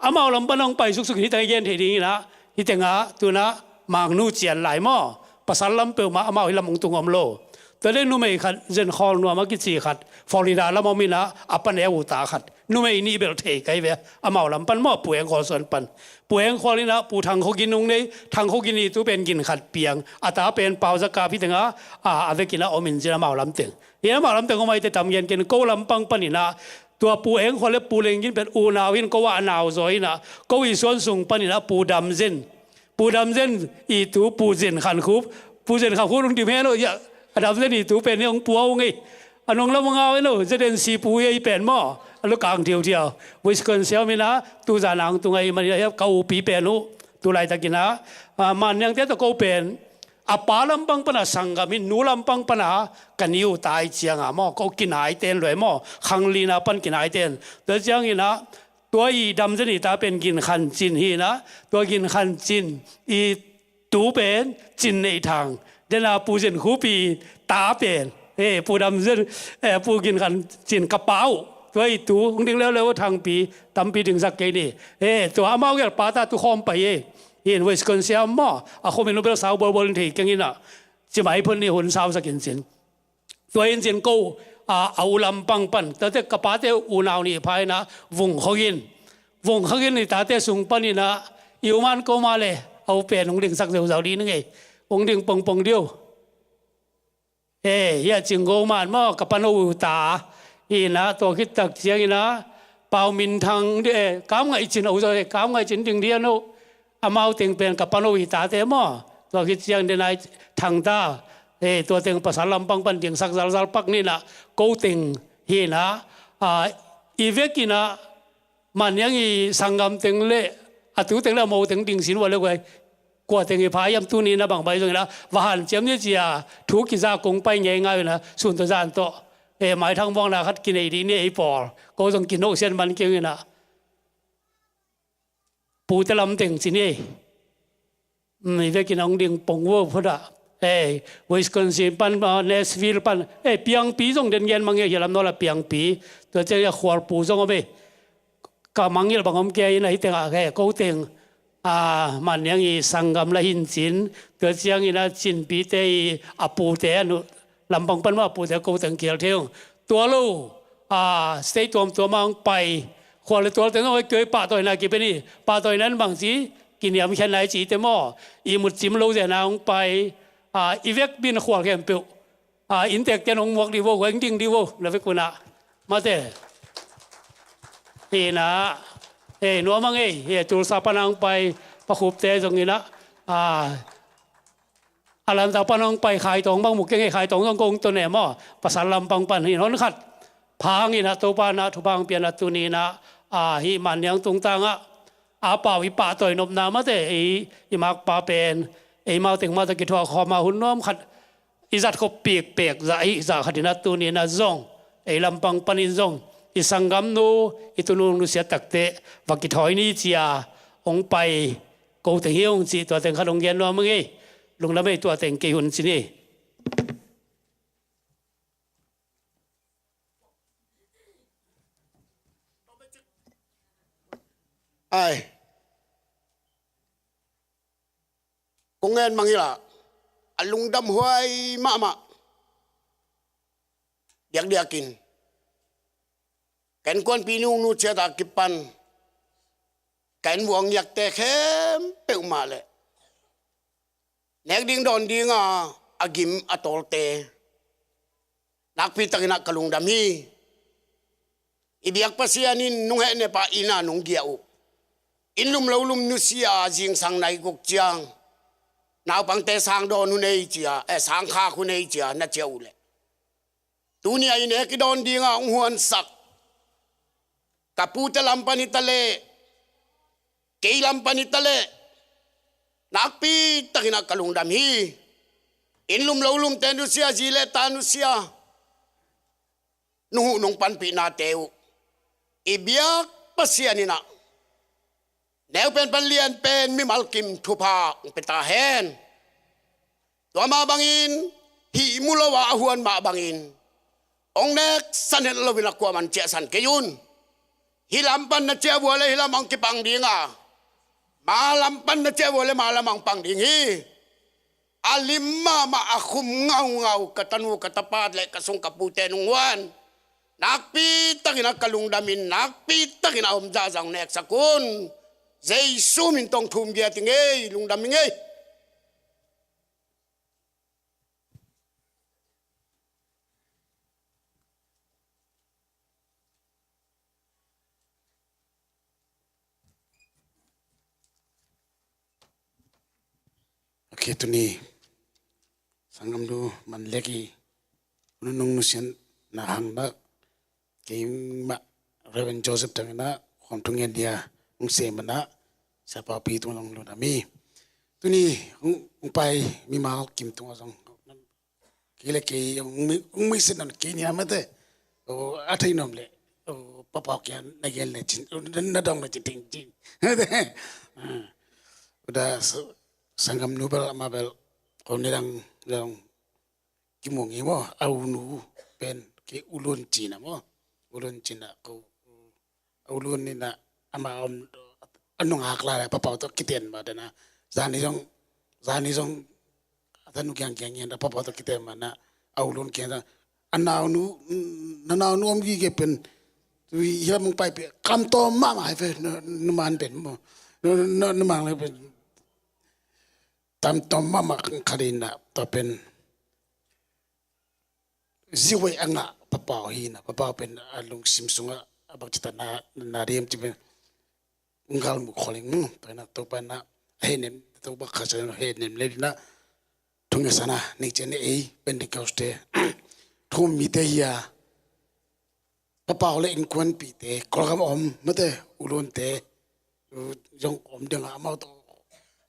Amau lam pan hong pai suksuk in hih teng a gen thei ding in ah, hih teng ah tu in ah Mang Nu Cian Lai maw, pasal lam peuhmah, amau hih lam hong tung om lo. Tua leh numei khat, Zen Khawl Nuam a kici khat, Florida lam om in ah, a paneu uh ta khat. Numei nih bel thei kai ve, amau lam pan maw, Pu Eng Khual suan pan. Pu Eng Khual in ah Pu Thang Khaw Gin hong nei, Thang Khaw Gin i tu pen gin khat piang. A ta pen Pau Za Kap, hih teng ah a, a vek in ah om in cin, amau lam teng. Hih amau lam teng om a, hih teh tam gen ken, ko lam pang pan in ah, tua Pu Eng Khual leh Pu Leng Gin pen unau hi in, ko a nau zaw in ah, ko i suan sung pan in ah Pu Dam Zen. Pu Dam Zen i tu Pu Zen Khan Khup. Pu Zen Khan Khup hong dim hen uh, ya, a Dam Zen i tu pen hih hong pua uh ngei. A nong lam hong au hen uh, Z N C pu ei pen maw. A lu kang thiuthiau. Wisconsin om in ah, tu zan ang tu ngai man in ah, ka upi pen uh. Tu laitak in ah, a, Manniang te tawh ko pen a pa lam pang pan a sanggam hi in, nu lam pang pan a ka ni uh ta hi ciang a maw, ko kinai ten lua hi maw, khang lina pan kinai ten. Tua ciangin ah, tua i Dam Zen i ta pen Gin Khan Cin hi in ah, tua Gin Khan Cin i tu pen Cin Neih Thang. Den a Pu Zen Khup i ta pen, eh, Pu Dam Zen, eh, Pu Gin Khan Cin ka pa uh. Tua i tu hong ding leuleu, Thangpi, tampi dingsak kei ni. Eh, tua amau gel pa ta tu khawm pai e. Hi in, Wisconsin maw, a khua min uh bel sau bolbol in thei keng in ah, ci mai phot ni, hun sausak in cin. Tua in cin ko, a, a u lam pang pan, tate ka pate unau nih pha in ah, Vung Khaw Gin. Vung Khaw Gin i tate sung pan in ah, i u man ko mah leh, a u pen hong dingsak zeuzau ding ing ei. Hong ding pongpong ding uh. Eh, hia Cing Go Man maw, ka pano uh ta. Hi in ah, tua khit tak ciangin ah, Pau Min Thang, eh, Kam Ngaih Cin, a u zaw, eh, Kam Ngaih Cin ding ding uh. Amau teng pen ka pano i tate maw. Tua khit ciang den ai Thang ta. Eh, tua teng pasal lam pang pan dingsak zalzal pak ni in ah, ko teng hi in ah, a, i vek in ah, Manniang i sanggam teng leh, a tu teng leh, a mo teng ding sin ua leh guai. Kua teng i pha hiam, tuni in ah bang bai zong in ah, va hanciam ni ci a, thu kiza kong pai ngeingai in ah, sun tawh zan tawh. Eh, Mai Thang muakna khat kinei ding ni ei pawl. Ko zong kinoh sian man keng in ah. Pute lam teng ci ni ei. Mm, i vekin hong ding pong vo phot ah. Eh, Wisconsin pan, ah, Nashville pan. Eh, Piangpi zong den gen mang e, hia lam nawl a Piangpi. Tua ciang a Khualpu zong om e. Ka mangngilh bang om kei in ah, hih teng ah, eh, ko teng, ah, Manniang i sanggam la hi in cin. Tua ciangin ah Cinpite i a pute a nu, lam pang pan mah a pute ko teng kial thei ung. Tua lo, a, state tuamtuam ah hong pai. Khual le tual teng hong pai, kei pahtawina kipen hi. Pahtawina in bangci, kiniamkhiatna i cihte maw. Ihmut cim lo zen a hong pai. A, i vek bin khual khempeuh. A, inntekte in hong muak dih vo, hong ding dih vo, na vek un ah. Mate. Hi in ah. Eh, nuam a ngei. Eh, Tulsa pan a hong pai. Pa Khupte zong in ah. A, Atlanta pan hong pai, Khai Tawng bang mu keng e, Khai Tawng zong kong to ne maw. Pasal lam pang pan hi in, hon khat pha hang in ah, Topa in ah thupha hong pia in ah, tuni in ah, a, hih Manniang tungtang ah, a pau i pahtawi nopna mate, ei, i makpa pen, eimau teng mah tawh kithuah khawm a, hun nuam khat i zat khop pikpek zah, i zah khat in ah, tuni in ah zong, ei lam pang panin zong, i sanggamnu, i tunu nusia takte va kithawi ni ci a hong pai, ko teng hi ung cih, tua teng khat hong gen nuam ing ei. Lungdam ei, tua teng kei hun ci ni. Ai. Kong ngen mangngilh a, a lungdam huai mahmah. Diakdiakin, ka innkuanpih nungnu ciat a kipan, ka inn vuah ngiakte khempeuh mah leh, nek ding dawn ding a, a gim a tawlte, nakpi takin ah ka lungdam hi. I biak Pasian in nung hehnem a inn a nung giah uh, inn lum lo lum nusia a zingsang nai guk ciang, naupangte sang dawn uh nei ci a, eh, sang khak uh nei ci a na ciah uh leh, Tuni a i nek i dawn dinga hong huansak ka pute lam pan hi ta leh, kei lam pan hi ta leh, nakpi takin ah ka lungdam hi. Inn lum lo lumte nusia, zi le ta nusia, nuhuh nong panpihnate uh i biak Pasian in ah neu pen pan lian pen mimal kim thupha hong pia ta hen. Tua mah bangin hih mu lo a a huan mah bangin hong nek san het loin a kuaman ciahsan kei un. Hih lam pan na ciah vua le hih lam hong kipang ding a, ma lam pan na ciah vua le ma lam hong pang ding hi. A lim mahmah, a khum ngaungau ka tanu ka tapat le ka sung ka pute nong huan, nakpi takin ah ka lungdamin, nakpi takin ah a om zahzah hong neksak un. Jesu min tawh thum giat hi ngei, lungdam hi ngei. Ok, tuni sanggamnu man lek i nunung nusian na hang na keimah Reverend Joseph tangin ah khuam thungen dia hong sem man ah siapa pi tung long luna mi tuni hong pai mimal kim tung a zong kei le kei hong mi sin non kei nia mate. O a thei nom le o papau kia na gen le cin, na dong le cin ting cin. Uda sanggamnu bel ama bel ko ne dang dang kimu ngi maw, a unu pen kei ulun cina maw, ulun cina ko a ulun ni na ama om a nung hak la papau to kiten ma dana zani zong zani zong a tanu kiang kiang ngi na papau to kiten ma na a ulun kiang a naunu na naunu om gi ke pen tu hiam mong pai pe kam to ma ma hai pe numan pen mo numan le pen tam to ma ma khalina to pen ziwei a ngah papau hi na papau pen a lungsim sungah a bak cita na na riam ci pen ngal mu kholing mu to na to pa na he nem to ba kha sa he nem le na thung ya sana ni chen ei Pentecost te thum mi te hi a papau le innkuanpihte Kawlgam om mate ulunte zong om ding a amau tawh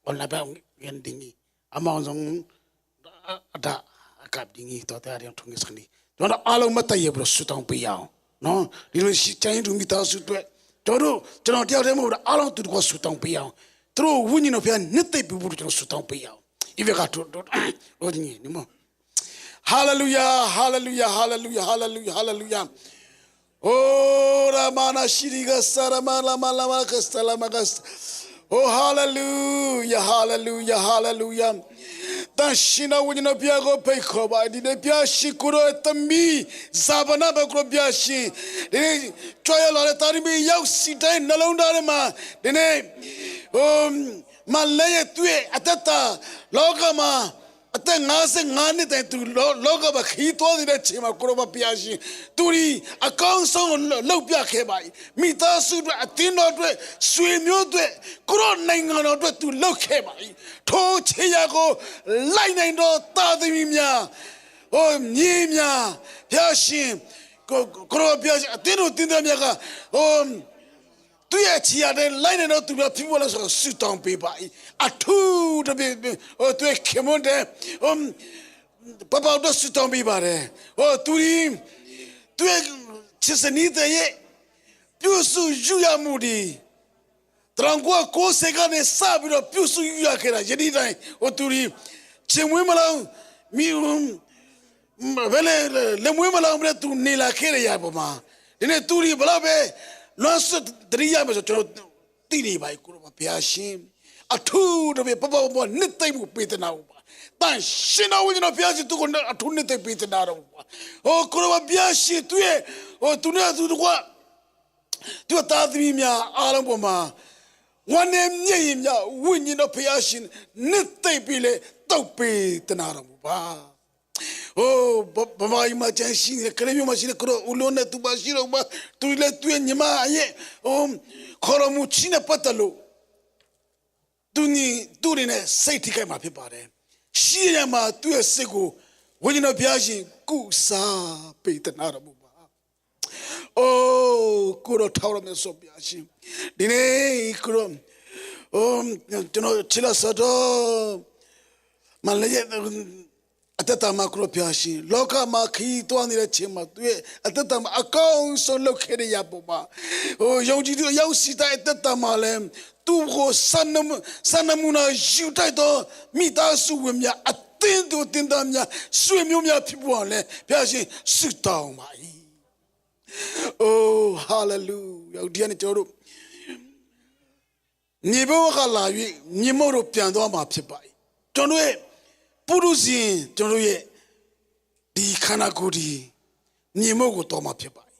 on la ba ngen ding i amau zong a dah a kap ding i tawte a ding thung i sak ni. Tuan a lo mata ye bro sutang pi yau no dilo si chang du mi ta su tue. Chodu chano tia de mo a lo tu ko sutang pi yau. Tro wuni no pia nete pi buru chano sutang pi yau. I ve ka tu tu o ni ni mo. Hallelujah, hallelujah, hallelujah, hallelujah, hallelujah. Oh, Ramana Shiriga Sarama Lama Lama Kasta Lama Kasta. Oh, hallelujah, hallelujah, hallelujah. Tan shina wuni no pia ko pei ko ba di ne pia shi kuro tami zabana ba kuro pia shi. Di ne choya la le tari mi yau si dai na lo na le ma. Di ne um malaya tue atata loka ma. A te nga se nga ni te tu lo lo ka ba khi to ni de chi ma kuro ba pia shi. Tu ni a kong song lo pia khe bai. Mi ta su tu a tin no tu sui myo tu kuro nai nga no tu tu lo khe bai. Tho che ya ko lai nai no ta de mi mya. O ni mya pia shi. Ko kuro pia shi a tin no tin de mya ka. O Tuya chia de laine no tuya piwa la so sutong pe ba i a thu de be o tuya kemon de um papa do sutong pe ba de o turi tuya chisani de ye piu su yu ya mu di trangkua ko se ka ne sa bi do piu su yu ya ke da ye ni dai o turi chemui ma la mi um Bele le mui ma la bele tu ni la kere ya bo ma. Dine tu ri bala be lo so tri ya be so choro ti ni bai kuro ba pia shi. A thu do be papa bo ne tai bu pe te na ba. Tan shi na wu no pia shi tu ko a thu ne tai pe te na ba. O kuro ba pia shi tu ye. O tu ne tu kwa. Tu ta ti mi mya a la bo ma. Wan ne mye mya wu ni no pia shi ne tai pe le tau pe te na ba. O ba ba ma ima chan shin le kare mi ma shin le kuro ulo na tu ba shiro ba tu le tu ni ma ye. O koro mu china patalo. Tu ni tu ni ne sai ti kai ma pe ba de. Shi ya ma tu ya se ko ဝိညာဉ်တော်ဘုရားရှင် ကုစားပေးသနာတော်မူပါ။ အိုး ကိုယ်တော် ထာဝရမြတ်စွာဘုရားရှင်၊ ဒီနေ့ ကိုယ်တော်၊ အိုး ကျွန်တော် ခြေလျှောက်စာတော် မလဲ့ရဲ့ အသက်တာမှာ ကိုယ်တော်ဘုရားရှင်၊ လောကမှာ ခရီးသွားနေတဲ့အချိန်မှာ သူ့ရဲ့အသက်တာမှာ အကောင်းဆုံးလုပ်ခဲ့တဲ့အရာပေါ်မှာ၊ ဟို ယုံကြည်သူ အယောက်ဆယ်တိုင်း အသက်တာမှာလည်း သူ့ကို စံနမူ- စံနမူနာယူထိုက်သော မိသားစုဝင်များ၊ အသင်းသူအသင်းသားများ၊ ဆွေမျိုးများ ဖြစ်ပေါ်အောင်လည်း ဘုရားရှင် ဆုတောင်းပါ၏။ အိုး ဟာလေလုယာ။ ဒီကနေ့ ကျွန်တော်တို့ မြေပေါ်ကလာ၍ မြေမှုန့်သို့ ပြန်သွားမှာ ဖြစ်ပါ၏။ ကျွန်တော်တို့ရဲ့ ပုထုဇဉ်၊ ကျွန်တော်တို့ရဲ့ ဒီခန္ဓာကိုယ်သည် မြေမှုန့်ကို သွားမှာ ဖြစ်ပါ၏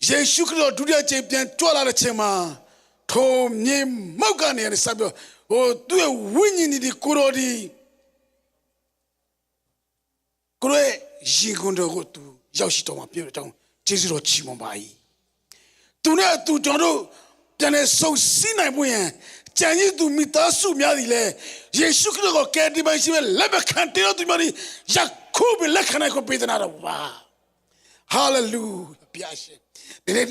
။ ယေရှုခရစ်တော် ဒုတိယအကြိမ် ပြန်ကြွလာတဲ့အချိန်မှာ၊ ထိုမြေမှုန့်ကနေ စပြီးတော့၊ ဟို သူ့ရဲ့ဝိညာဉ်သည်၊ ကိုယ်တော်သည်၊ ကိုယ်တော်ရဲ့ ရင်ခွင်ထဲသို့ သူရောက်ရှိသွားမှာ ဖြစ်တဲ့အကြောင်း ကျေးဇူးတော်ချီးမွမ်းပါ၏။ သူနဲ့အတူ ကျွန်တော်တို့ ပြန်လည်စုစည်းနိုင်ဖို့ရန်၊ ကျန်ရစ်သူ မိသားစုများသည်လည်း၊ ယေရှုခရစ်တော်ကို ကယ်တင်ပါရှင် လက်မခံသေးသောသူများသည်၊ ယခုပင် လက်ခံနိုင်ခွင့် ပေးသနာတော်မူပါ။ ဟာလေလုယာ။ ဘုရားရှင်၊ ဒီနေ့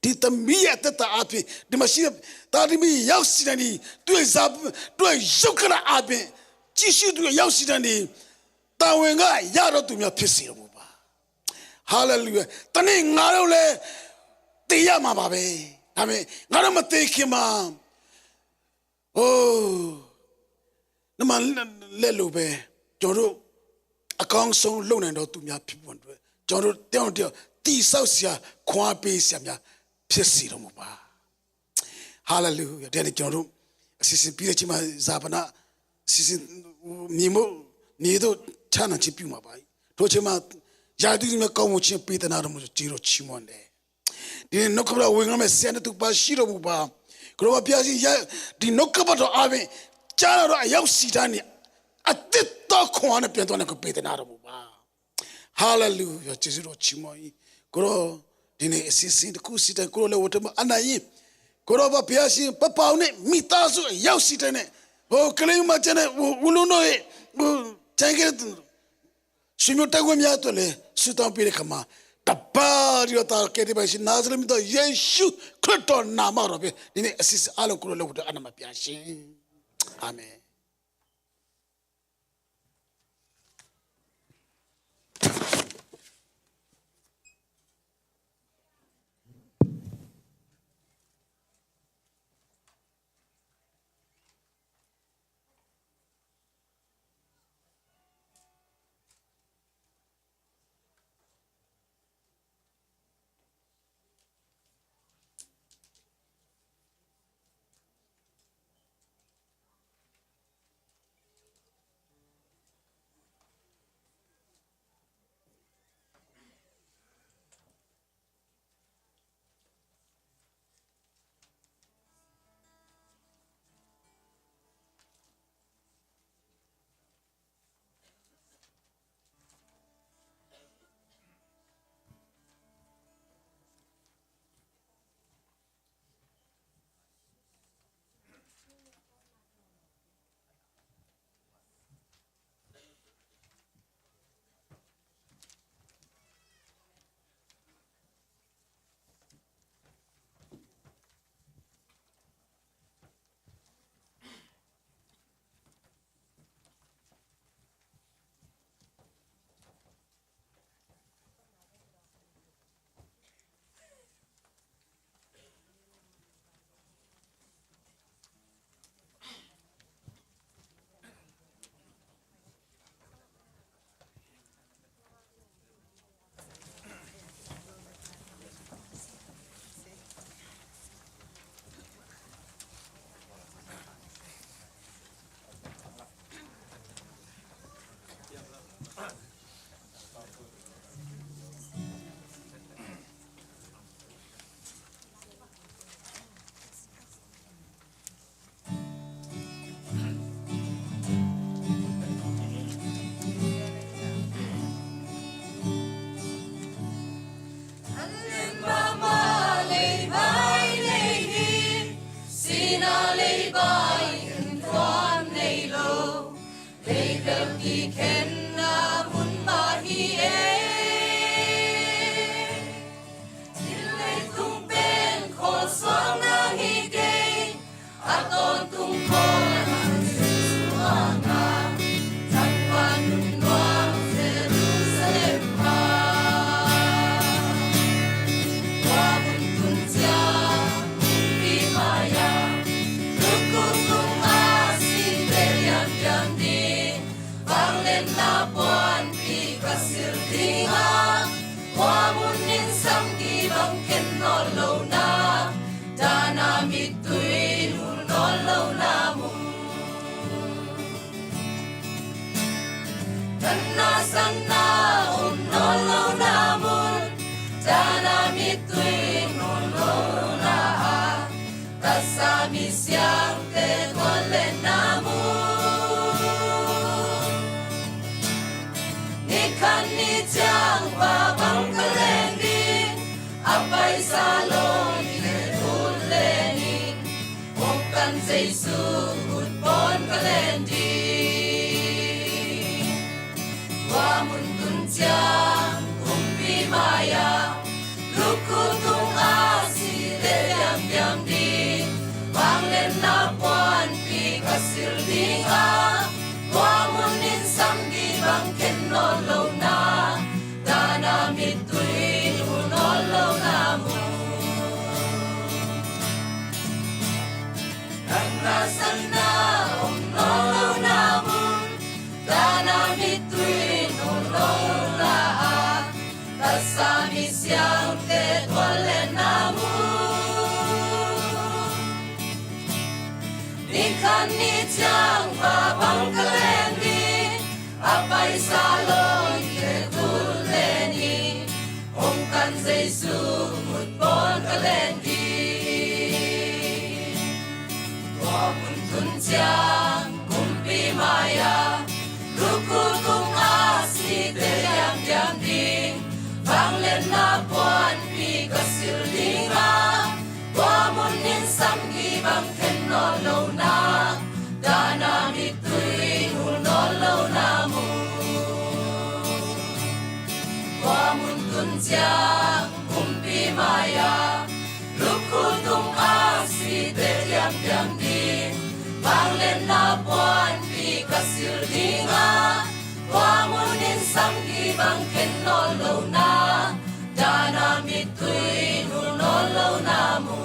ဒီသမီးရဲ့ အသက်တာအားဖြင့်၊ ဒီမှာရှိတဲ့ သားသမီး အယောက်ဆယ်တိုင်းသည်၊ သူ့ရဲ့ဇာ- သူ့ရဲ့ရုပ်ခန္ဓာအားဖြင့် ကြည့်ရှုသူ အယောက်ဆယ်တိုင်းသည်၊ တာဝန်ကရတော့သူများ ဖြစ်စေတော်မူပါ။ ဟာလေလုယာ။ တနေ့ ငါတို့လည်း သေရမှာပါပဲ။ ဒါပေမဲ့ ငါတို့မသေခင်မှာ၊ အိုး နမလဲ့လိုပဲ၊ ကျွန်တော်တို့ အကောင်းဆုံး လုပ်နိုင်တော့သူများ ဖြစ်ဖို့အတွက်၊ ကျွန်တော်တို့ တယောက်နဲ့တယောက် တည်ဆောက်စရာ၊ ခွန်အားပေးစရာများ ဖြစ်စေတော်မူပါ။ ဟာလေလုယာ။ ဒီကနေ့ ကျွန်တော်တို့ အစီအစဉ်ပြီးတဲ့အချိန်မှာ၊ ဈာပနအစီအစဉ်၊ မြေမှုန့်နွေသို့ ချနံၣ်ခြင်း ပြုမှာပါ။ ထိုအချိန်မှာ ရာသီးသူများ ကောင်းမွန်ခြင်း ပေးသနာတော်မူ၊ ကျေးဇူးတော်ချီးမွမ်းတယ်။ ဒီနေ့ နှုတ်ကပတ်တော် ဝင်ငါမယ် ဆရာနဲ့ သူပါရှိတော်မူပါ။ ကိုယ်တော်ဘုရားရှင်၊ ယ- ဒီနှုတ်ကပတ်တော်အားဖြင့် ကြားလာတော့ အယောက်ဆယ်တိုင်းသည်၊ အသစ်သောခွန်အားနဲ့ ပြန်သွားနိုင်ခွင့် ပေးသနာတော်မူပါ။ ဟာလေလုယာ။ ကျေးဇူးတော်ချီးမွမ်း၏။ ကိုယ်တော်၊ ဒီနေ့ အစီအစဉ်တစ်ခုစီတိုင်း ကိုယ်တော် လက်ဝဲထဲမှာ အပ်နှံရင်၊ ကိုယ်တော်ဘုရားရှင်၊ ပပာ်ဦးနဲ့ မိသားစု အယောက်ဆယ်တိုင်းနဲ့၊ ဟို ကလေးမကျန်တဲ့ ဟို ဦးလုံးတို့ရဲ့၊ ဟို ကျန်ခဲ့တဲ့ ဆွေမျိုးတပ်ဖွဲ့များအတွက်လည်း ဆုတောင်းပေးတဲ့အခါမှာ၊ တပါးတည်းသော သားတော် ကယ်တင်ပါရှင် နာဇရက်မြို့တော် ယေရှုခရစ်တော်နာမတော်ဖြင့် ဒီနေ့ အစီအစဉ်အားလုံး ကိုယ်တော် လက်ဝဲထဲ အပ်နှံပါရှင်။ အာမင်။ i khenna mun mah hi e. Inn leitung pen khualsuakna hi kei. A tawntung khual a nang Jesu a ngah, tangval nunnuam Jerusalem ah. Tua mun tun ciang kumpi mai-ah, lukhu tungah site diamdiam ding, vangliatna puanpi ka silh ding a, tua mun in samgih bang khen nawn lohna, dahna mittui nul nawn lohna mun. Natna satna om nawn lohna mun, dahna mittui nul lohna ah, tasa misiangte tuanletna mun. Nikhat ni ciang va bang ka leng ding, a paisa lawng i khe khut leh ning, hong kan Jesu khut pawn ka leng ding. Tua mun tun ciang kumpi mai-ah, lukhu tungah site diamdiam ding, vangliatna puanpi ka silh ding a, tua mun in samgih bang khen nawn lohna, dahna mittui nul nawn lohna mun. Natna satna om nawn lohna mun, dahna mittui nul lohna ah, tasa misiangte tuanletna mun. Nikhat ni ciang va bang ka leng ding, a paisa lawng i khe khut leh ning, hong kan Jesu khut pawn ka leng ding. Tua mun tun ciang kumpi mai-ah, lukhu tungah site diamdiam ding, vangliatna puanpi ka silh ding a, tua mun in samgih bang khen nawn lohna, dahna mittui nul nawn lohna mun. Tua mun tun ciang kumpi mai-ah, lukhu tungah site diamdiam ding, vangliatna puanpi ka silh ding a, tua mun in samgih bang khen nawn lohna, dahna mittui nul nawn lohna mun.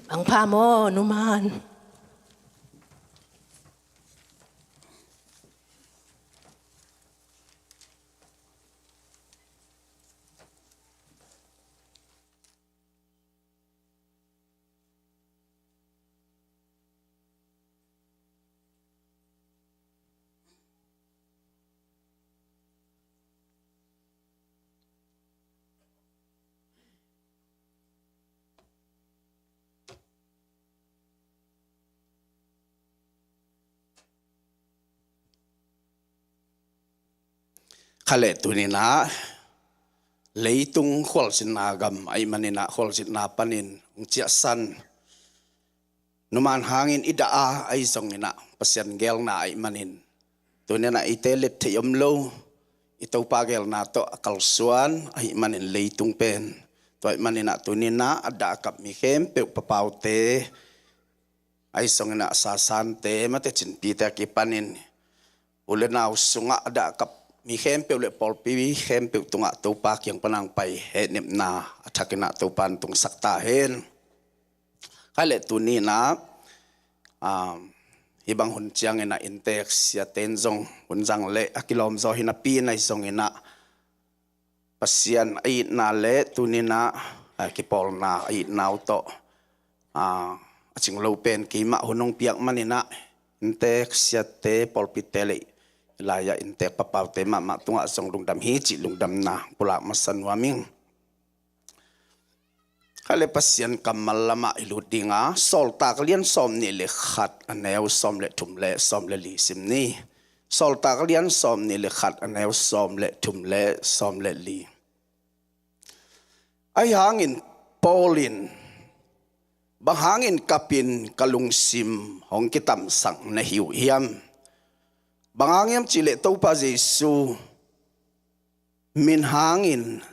Ang pha maw, numan. Kha le tuninah leitung khualzinna gam ahih maninah khualzinna panin hong ciahsan numan hangin i dah a, ahi zonginah Pasian geelna ahih manin tuninah eite let theih om lo, i Topa geelna tawh a kalsuan ahih manin leitung pen. Tua ahih maninah tuninah a dah a kap mi khempeuh, papaute, ahi zonginah sasante, mate cinpite a kipanin u le nau sungah a dah a kap mi khempeuh le pawlpi khempeuh tungah Topa kiang pan a hong pai hehnepna a thakinah Topa in tungsak ta hen. Kha le tuninah, um, hih bang hun cianginah inntek siate in zong hun zang le a kilawm zaw hi napi in, ahi zonginah Pasian a itna le tuninah a kipawlna a itna uh tawh a cing lo pen keimah hun hong piak maninah inntek siatte pawlpite le lai-ah inntek papaute mahmah tungah zong lungdam hi cih lungdamna pulak masa nuam ing. Khaile Pasian kammal lamah i lut dinga Sawltak lian sawm nih le khat a neu sawm le thum le sawm le li sim ni. Sawltak lian sawm nih le khat a neu sawm le thum le sawm le li. Ahi hangin Paul in bang hangin kapin ka lungsim hong kitamsak na hi uh hiam? Bang hang hiam cihleh Topa Jesu min hangin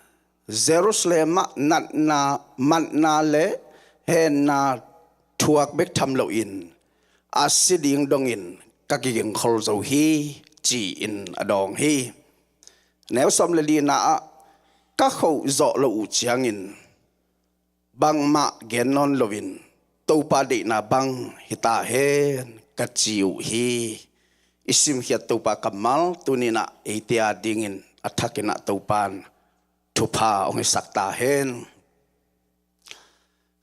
Jerusalem ah natna matna le henna thuak bek tham loin a si ding dongin ka kigingkhol zo hi ci-in a dawng hi. Neu sawm le lina ah ka khoh zawh lo uh ciangin bangmah gen nawn loin Topa deihna bang hita hen ka ci uh hi. I simkhiat Topa kammal tuninah eite a dingin a thakinah Topan thupha hong hisak ta hen.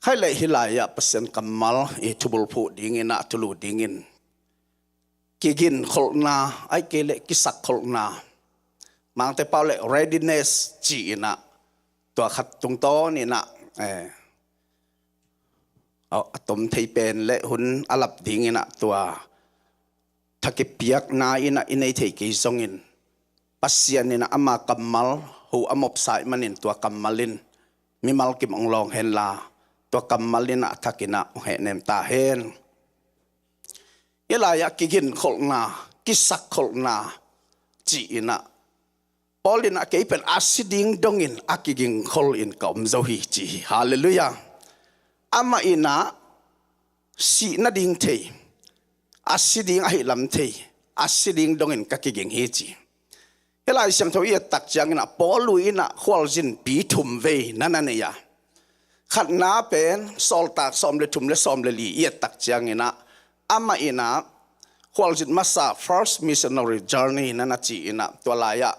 Khaile hih lai-ah Pasian kammal i thubulphuh dinginah thulu dingin kiginkholhna ai kei le kisakkholhna mangte pau le readiness ci-inah tua khat tungtawninah eh, a tom thei pen le hun a lap dinginah tua thakipiakna inah i nei thei kei zongin Pasian inah ama kammal ho a mopsa ih manin tua kammal in mimal kim hong lawng henla tua kammal inah a thakinah hong hehnem ta hen. Hih lai-ah kiginkholhna kisakkholhna ci-inah Paul inah kei pen a si ding dongin a kigingkhol in ka om zo hi ci hi. Halleluiah. Amah inah sih nading thei a si ding ahi lam thei a si ding dongin ka kiging hi ci. Hih Lai Siangtho i ettak cianginah Paul uh inah khualzinpi thum vei na na nei a khatna pen Sawltak sawm le thum le sawm le li i ettak cianginah amah inah khualzin masa first missionary journey na na ci-inah tua lai-ah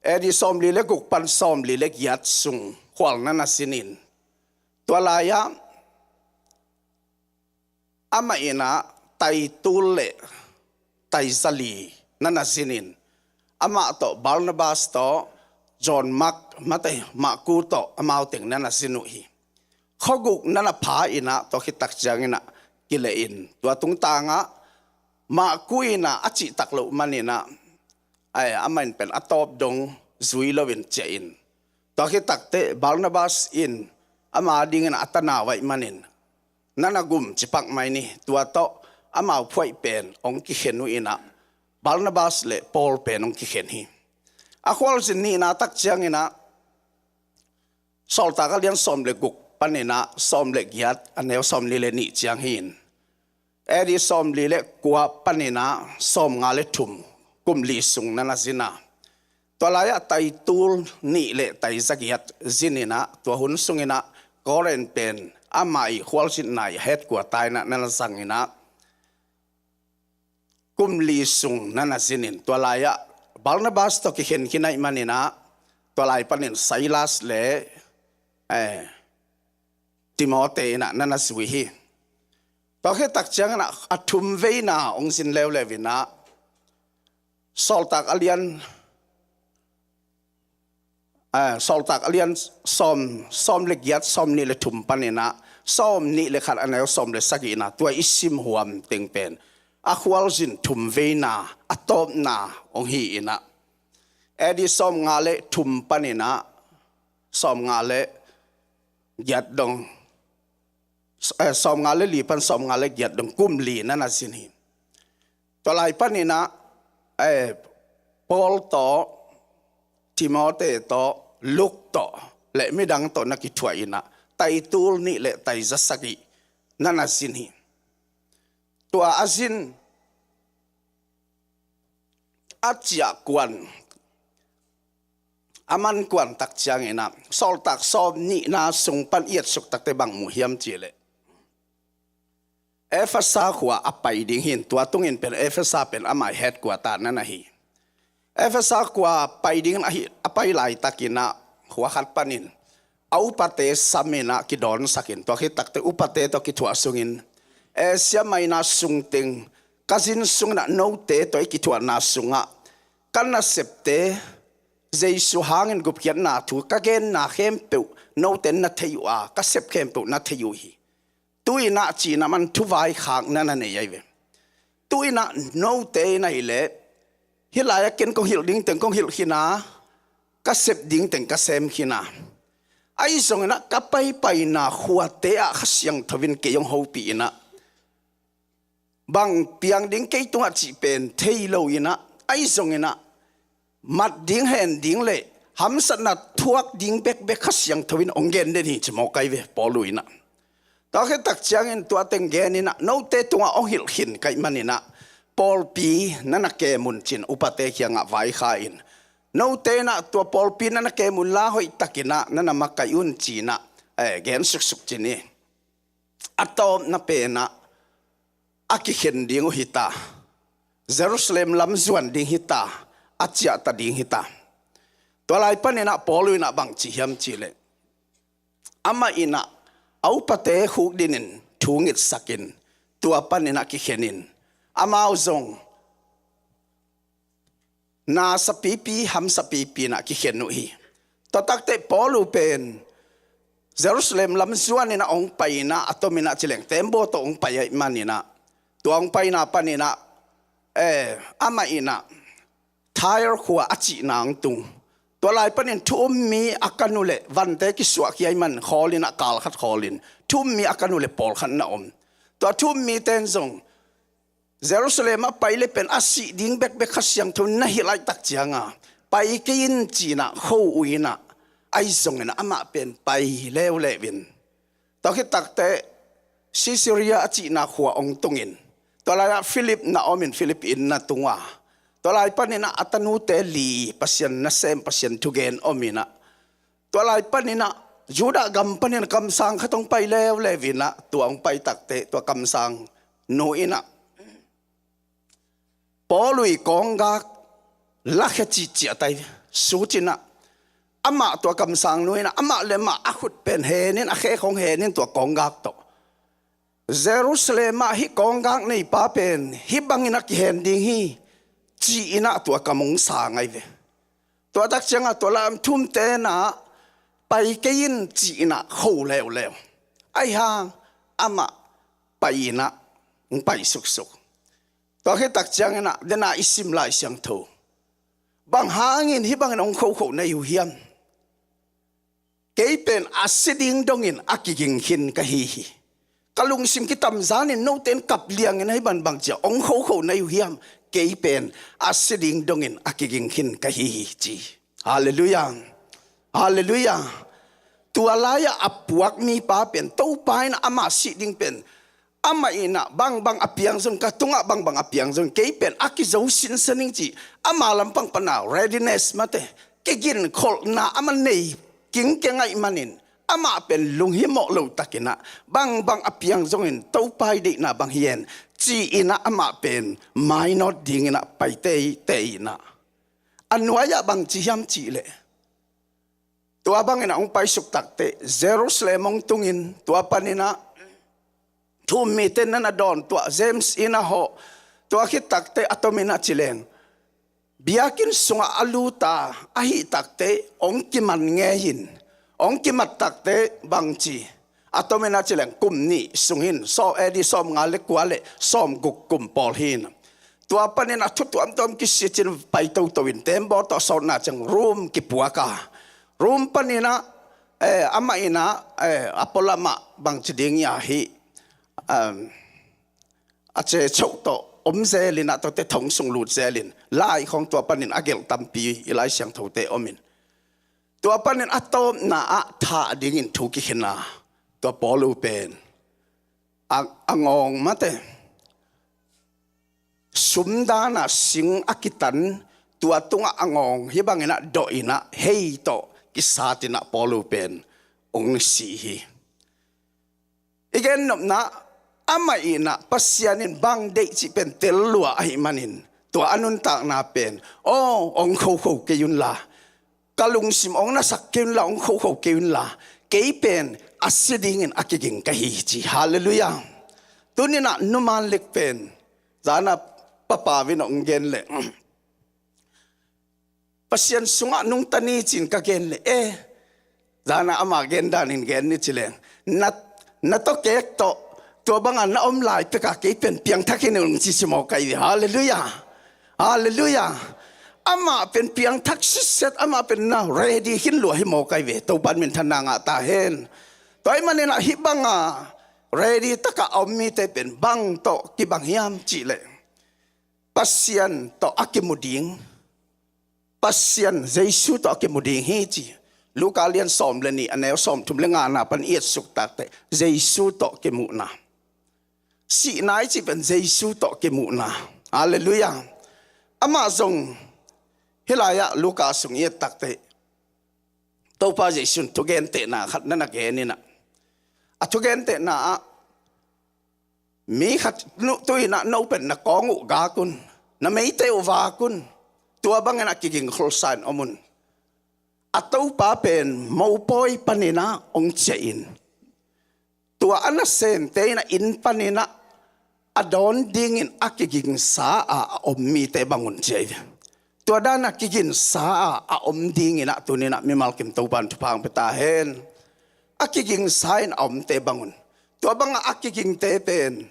A D sawm li le guk pan sawm li le giat sung khual na na zinin tua lai-ah amah inah taitul le taizali na na zinin amah tawh Barnabas tawh John Mark mate Mahku tawh amau teng na na zin uh hi. Khuaguk na na pha inah tua khittak cianginah kileh in tua tungtangah Mahku inah a cihtak loh maninah ai amah in pen a tawp dong zui loin ciah in tua khittakte Barnabas in ama dingin a tanau aih manin na na gum cipak mai ni tua tawh amau phuaih pen hong kikhen uh inah Barnabas le Paul pen hong kikhen hi. A khualzin nihna tak cianginah Sawltak a lian sawm le guk paninah sawm le giat a neu sawm li le nih ciang hi in A D sawm li le kua paninah sawm nga le thum kum li sung na na zin a tua lai-ah taitul nih le taiza giat zininah tua hun sunginah Korin pen amah i khualzinna i headquarter inah na na zanginah kum li sung na na zinin tua lai-ah Barnabas tawh kikhen khin aih maninah tua lai panin Silas le eh, Timote inah na na zui hi. Tua khittak cianginah a thum veina hong zin leuleu inah Sawltak a lian Sawltak a lian sawm sawm le giat sawm nih le thum paninah sawm nih le khat a neu sawm le sagihna tua i simhuam teng pen a khualzin thum veina a tawpna hong hi inah A D sawm nga le thum paninah sawm nga le giat dong sawm nga le li pan sawm nga le giat dong kum li na na zin hi. Tua lai paninah Paul tawh Timote tawh Luke tawh le midang tawh na kithuah inah taitul nih le taiza sagih na na zin hi. Tua a zin a ciah kuan a man kuan tak cianginah Sawltak sawm nihna sung pan i et suk takte bang mu hiam cihleh Efesa khua a pai ding hin tua tungin pen Efesa pen amah headquarter na na hi. Efesa khua pai dingin a pai laitakinah khua khat panin a upate samin ah kidawnsakin, tua khit takte upate tawh kithuah sungin, Asia Minor sungteng ka zin sungin ah note tawh i kithuahna sungah ka nasepte Jesu hangin gupkhiatna thu ka genna khempeuh note na thei uh a, ka sep khempeuh na thei uh hi. Tu-in ah ci-in ah man thuvaikhakna na nei ahi ve. Tu-in ah note in ahih leh hih lai-ah ken kong hilh ding teng kong hilh khin a, ka sep ding teng ka sem khin a, ahi zongin ah ka paipaina khuate ah Kha Siangtho in kei hong hopih in ah, bang piang ding kei tungah cih pen thei lo in ah, ahi zongin ah mat ding, hen ding le hamsatna thuak ding bekbek Kha Siangtho in hong gen den hi ci mawk ahi ve, Paulu in ah. Tua khit tak ciangin tua teng gen in ah note tungah hong hilh khin ka hih manin ah pawlpi na na kem un ci-in upate kiangah vaikhak in, note in ah tua pawlpi na na kem un la, hoihtakin ah na na makaih un ci-in ah, eh, gen suksuk ci ni. A tawpna pen ah a kikhen ding uh hi ta, Jerusalem lam zuan ding hi ta, a ciahta ding hi ta. Tua lai panin ah Paulu in ah bang ci hiam cih leh, amah in ah a upate khukdin in thu ngitsakin, tua panin ah kikhen in, amau zong na sapipi, ham sapipi in ah kikhen uh hi. Tua takte Paulu pen Jerusalem lam zuan in ah hong pai in ah, a tomin ah ci leng tembaw tawh hong pai ahih manin ah, tua hong paina panin ah, eh, amah in ah Tyre khua a cihna hong tung. Tua lai panin thu um mi a kan uh leh, vante kisuahkhia ahih man khawl in ah, kal khat khawl in thu um mi a kan uh leh pawlkhat na om. Tua thu um mite in zong Jerusalem ah pai le pen a sih ding bekbek Kha Siangtho na hilh lai tak ciangin, pai kei in ci-in ah kho uh in ah, ahi zongin ah amah pen pai leuleu in, tua khit takte Caesarea a cihna khua hong tungin, tua lai-ah Philip na om in, Philip inn na tung a, tua lai panin ah a tanute li Pasian nasem, Pasian thugen om in ah, tua lai panin ah Judah gam panin kamsang khat hong pai leuleu in ah, tua hong pai takte tua kamsang nu in ah Paulu i kawnggak lakhia cihciah tai, sut in ah, amah tua kamsang nu in ah amah le amah a khut pen hen in, a khek hong hen in tua kawnggak tawh, Jerusalem ah hih kawnggak neipa pen hih bangin a kihen ding hi, ci-in ah tua kam hong sang ahi ve. Tua tak ciangin tua lam thumte in ah pai kei in ci-in ah kho leuleu. Ahi hang amah pai in ah hong pai suksuk. Tua khit tak ciangin ah dena i sim Lai Siangtho, bang hangin hih bangin hong khokho na hi uh hiam? Kei pen a si ding dongin a kiging khin ka hi hi. Ka lungsim kitamzan in note in kap liangin ahi bangbang cia hong khokho na hi uh hiam? Kei pen a si ding dongin a kiging khin ka hi hi, ci. Halleluiah. Halleluiah. Tua lai-ah a puak mipa pen Topa in amah sih ding pen amah in ah bangbang a piang zong, ka tungah bangbang a piang zong, kei pen a kizo sinsen ing ci, ama lampang pana readiness mate, kiginkholhna amah nei kingkeng ahih manin, amah pen lunghimawh lo takin ah bangbang a piang zongin Topa i deihna bang hi en, ci-in ah amah pen mainawt dingin ah pai teitei in ah, a nuai-ah bang ci hiam cih leh, tua bangin ah hong paisuk takte Jerusalem hong tungin, tua panin ah thu um mite na na dawn, tua James in ah hawh, tua khit takte a tomin ah ci leng, biakinn sungah a lut a, ahih takte hong kiman ngei in, hong kimat takte bang ci, a tomin ah ci leng kum nih sungin, sawm, A D sawmnga le kua le sawmguk kum pawl hi in, tua panin a thu tuamtuam kisicin pai toto in tembaw tawh sawtna ciang Rom kipuak a, Rom panin ah, eh, amah in ah, eh, a pualam ah bang ci ding hiam, hih, um, a cechoh tawh om zel in ah, tuate thong sung lut zel in, lai khawng tua panin a gelh tampi i Lai Siangthote om in, tua panin a tawpna ah thah dingin thu kikhen a, tua Paulu pen a, a ngawng mate, sum dan a sing a kitan, tua tungah a ngawng hih bangin ah dawh in ah hei tawh kisat in ah Paulu pen hong si hi. I gennopna, amah in ah Pasian in bang deih cih pen tel lua ahih manin, tua a nuntakna pen, aw, hong khokho kei unla, ka lungsim hong nasak kei unla, hong khokho kei unla, kei pen a si dingin a kiging ka hi ci. Halleluiah. Tuninah numan lik pen zana papa vin ong gen leh Pasian sungah nungta ni cin ka gen leh e, zana ama gen danin gen ni ci leng na, na tawkek tawh tua banga na om lai peka kei pen piangthak hi ning ci si mawk ai ve. Halleluiah. Halleluiah. Amah pen piangthak sitset, amah pen na ready khin lua hi mawk ai ve. Topan minthanna ngah ta hen. Tua ahih maninah hih banga ready taka a om mite pen bang tawh kibang hiam cihleh Pasian tawh a kimu ding, Pasian Jesu tawh a kimu ding hi ci. Luka lian sawm le nih a neu sawm thum le ngana pan i etsuk takteh Jesu tawh kimuhna, sihna i cih pen Jesu tawh kimuhna. Halleluiah. Amah zong hih lai-ah Luka sung i et takteh Topa Jesu in thugentehna khat na na gen inah, a thugentehna ah mi khat nuh tuinah no pen na kawng uh gak un, na meite uh vak un, tua bangin a kigingkholsa in om un. A topa pen mopawi paninah ong ciah in, tua a nasemte inah inn paninah a dawn dingin a kigingsa a a om mite bang un ci ai ve. Tua dana kigingsa a a om dinginah tuninah mimal kim Topan thupha ong pia ta hen. A kigingsa in a omte bang un. Tua banga a kigingte pen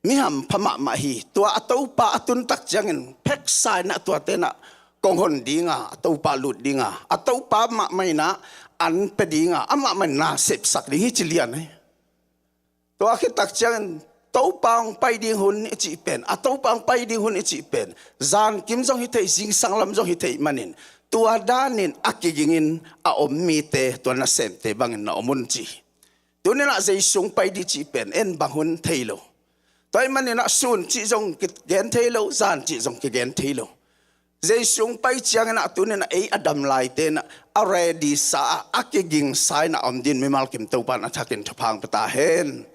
mi hampha mahmah hi. Tua a topa a tuntak ciangin pheksa inah tuate inah kong hon dinga a topa lut dinga a topa mahmah inah an pia dinga amah mah in na sepsak ding hi ci lian hi. Tua khittak ciangin Topa hong pai ding hun i cih pen, a Topa hong pai ding hun i cih pen zankim zong hi thei, zingsang lam zong hi thei manin tua danin a kigingin a om mite, tua nasemte bangin na om un ci hi. Tuninah Jesu hong pai ding cih pen en bang hun thei lo. Tua ahih maninah sun cih zong kigen thei lo, zan cih zong kigen thei lo. Jesu hong pai cianginah tuninah ei a dam laite inah a ready sa a, a kigingsa inah a om dingin mimal kim Topan a thakin thupha hong pia ta hen.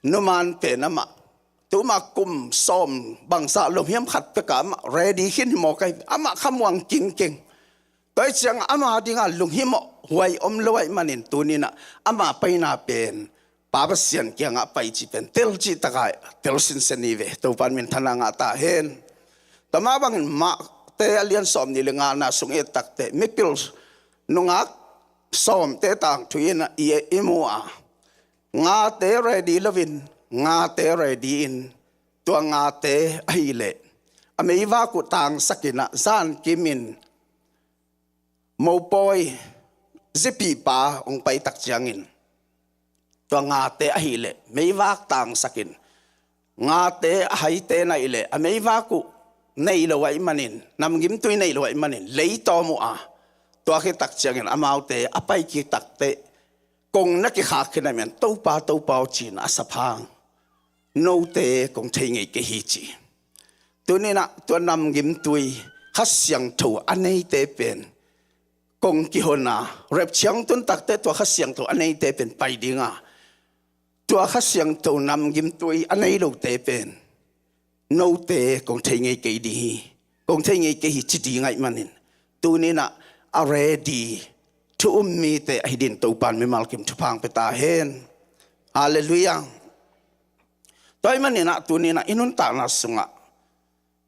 Numan pen amah tuma kum sawm bangzah lom hiam khat peka amah ready khin hi mawk ai, amah khamuang kingkeng. Tua hi ciangah ama dinga lunghimawh huai om lo ahih manin tuninah ama paina pen Pa Pasian kiangah pai cih pen tel cih takah tel sinsen hi ve. Topan minthanna ngah ta hen. Tua mah bangin Mate a lian sawm nih le ngana sung i et takteh mipil nungak sawmte tangthu inah i, i mu a, ngate ready loin ngate ready in, tua ngate ahileh a meivak uh tangsak inah zankimin mopawi zipipa hong paitak ciangin tua ngate ahileh meivak tangsakin, ngate a haite na hileh a meivak uh nei lo ahih manin, namgimtui nei lo ahih manin leitawm uh a, tua khittak ciangin amaute a pai kik takteh kong na kikhak khin ahih manin Topa, Topa aw ci-in a sap hang note kong thei ngei kei hi ci. Tuninah tua namgimtui Kha Siangtho a neite pen kong kihon a, rapture hong tun takteh tua Kha Siangtho a neite pen pai dinga, tua Kha Siangtho namgimtui a nei lote pen note kong thei ngei kei ding hi, kong thei ngei kei hi ci ding ahih manin tuninah a ready thu um mite ahi dingin Topan mimal kim thupha hong pia ta hen. Halleluiah. Tua ahih maninah tuninah i nuntakna sungah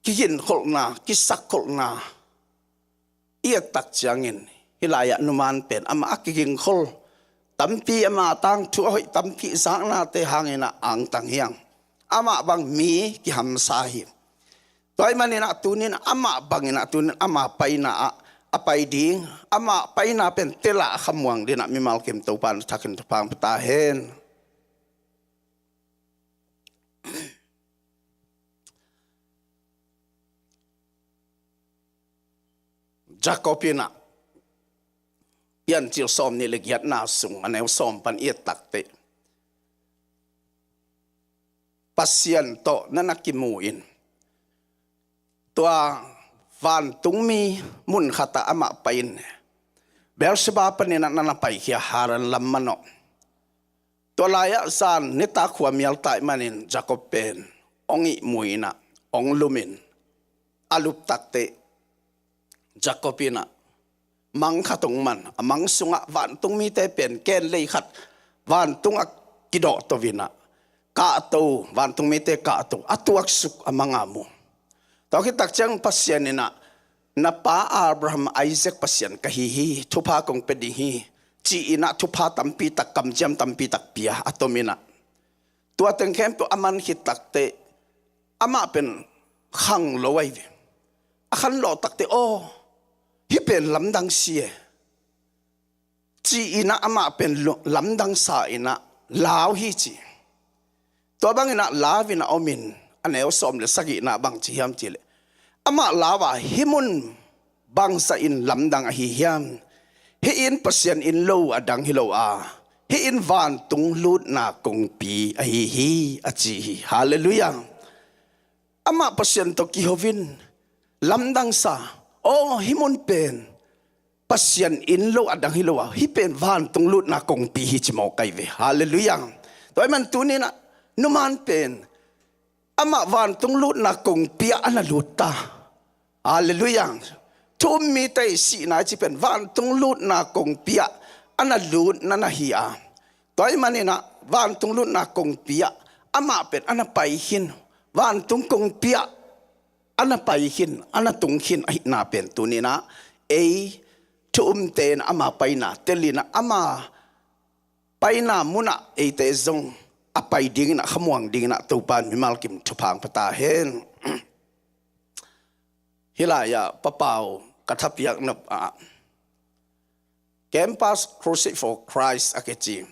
kiginkholhna, kisakkholhna i ettak ciangin hih lai-ah numan pen amah a kigingkhol tampi, ama tangthu a hoih tampi zaknate hanginah angtang hi hang. Amah bang mi kihamsa hi. Tua ahih maninah tunin amah banginah tunin ama paina ah a pai ding, ama paina pen telah a khamuang dinah mimal kim Topan a thakin thupha hong pia ta hen. Jacob inah Piancil sawm nih le giatna sung a neu sawm pan i et takteh Pasian tawh na na kimu in, tua vantungmi mun khatah amah pai in, Beersheba paninah na na paikhia Haran lam manawh. Tua lai-ah zan nitak khua mial ta ahih manin Jacob pen hong ihmu inah hong lum in, a lup takteh Jacob inah mang khat hong man, a mang sungah vantung mite pen ken lei khat vantung a kidawh to inah, kahto, vantung mite kahto, a tuaksuk a manga mu. Tua khit tak ciang Pasian inah, na pa Abraham, Isaac Pasian ka hi hi, thupha kong pia ding hi, ci inah thupha tampi tak, kamciam tampi tak pia a tom inah. Tua teng khempeuh a man khit takte, amah pen khang lo ahi ve. A khan lawh takte, aw, hih pen lamdang si e, ci inah amah pen lo-, lamdang sa inah lau hi ci. Tua bang inah lau inah om in, a neu sawm le sagihna bang ci hiam cih leh, amah lau a, hih mun bangzah in lamdang ahi hiam? Hih inn Pasian inn lo a dang hi lo a, hih inn vantung lutna kongpi ahi hi, a ci hi. Halleluiah. Amah Pasian tawh kiho in lamdang sa, aw, hih mun pen Pasian inn lo a dang hi lo a, hih pen vantung lutna kongpi hi ci mawk ahi ve. Halleluiah. Tua ahih man tuni inah, numan pen amah vantung lutna kongpi ah a na lut ta. Halleluiah. Thu um mite i sihna i cih pen vantung lutna kongpi ah a na lutna na hi a. Tua ahih man inah vantung lutna kongpi ah amah pen a na pai khin. Vantung kongpi ah a na pai khin, a na tung khin ahihna pen tuni inah, ei thu umte inah ama paina tel inah, ama paina mun ah eite zong a pai ding inah, khamuang ding inah Topa'n mimal kim thupha hong pia ta hen. Hih lai-ah Pa Pau ka thapiak nop ah, Campus Crusade for Christ a kici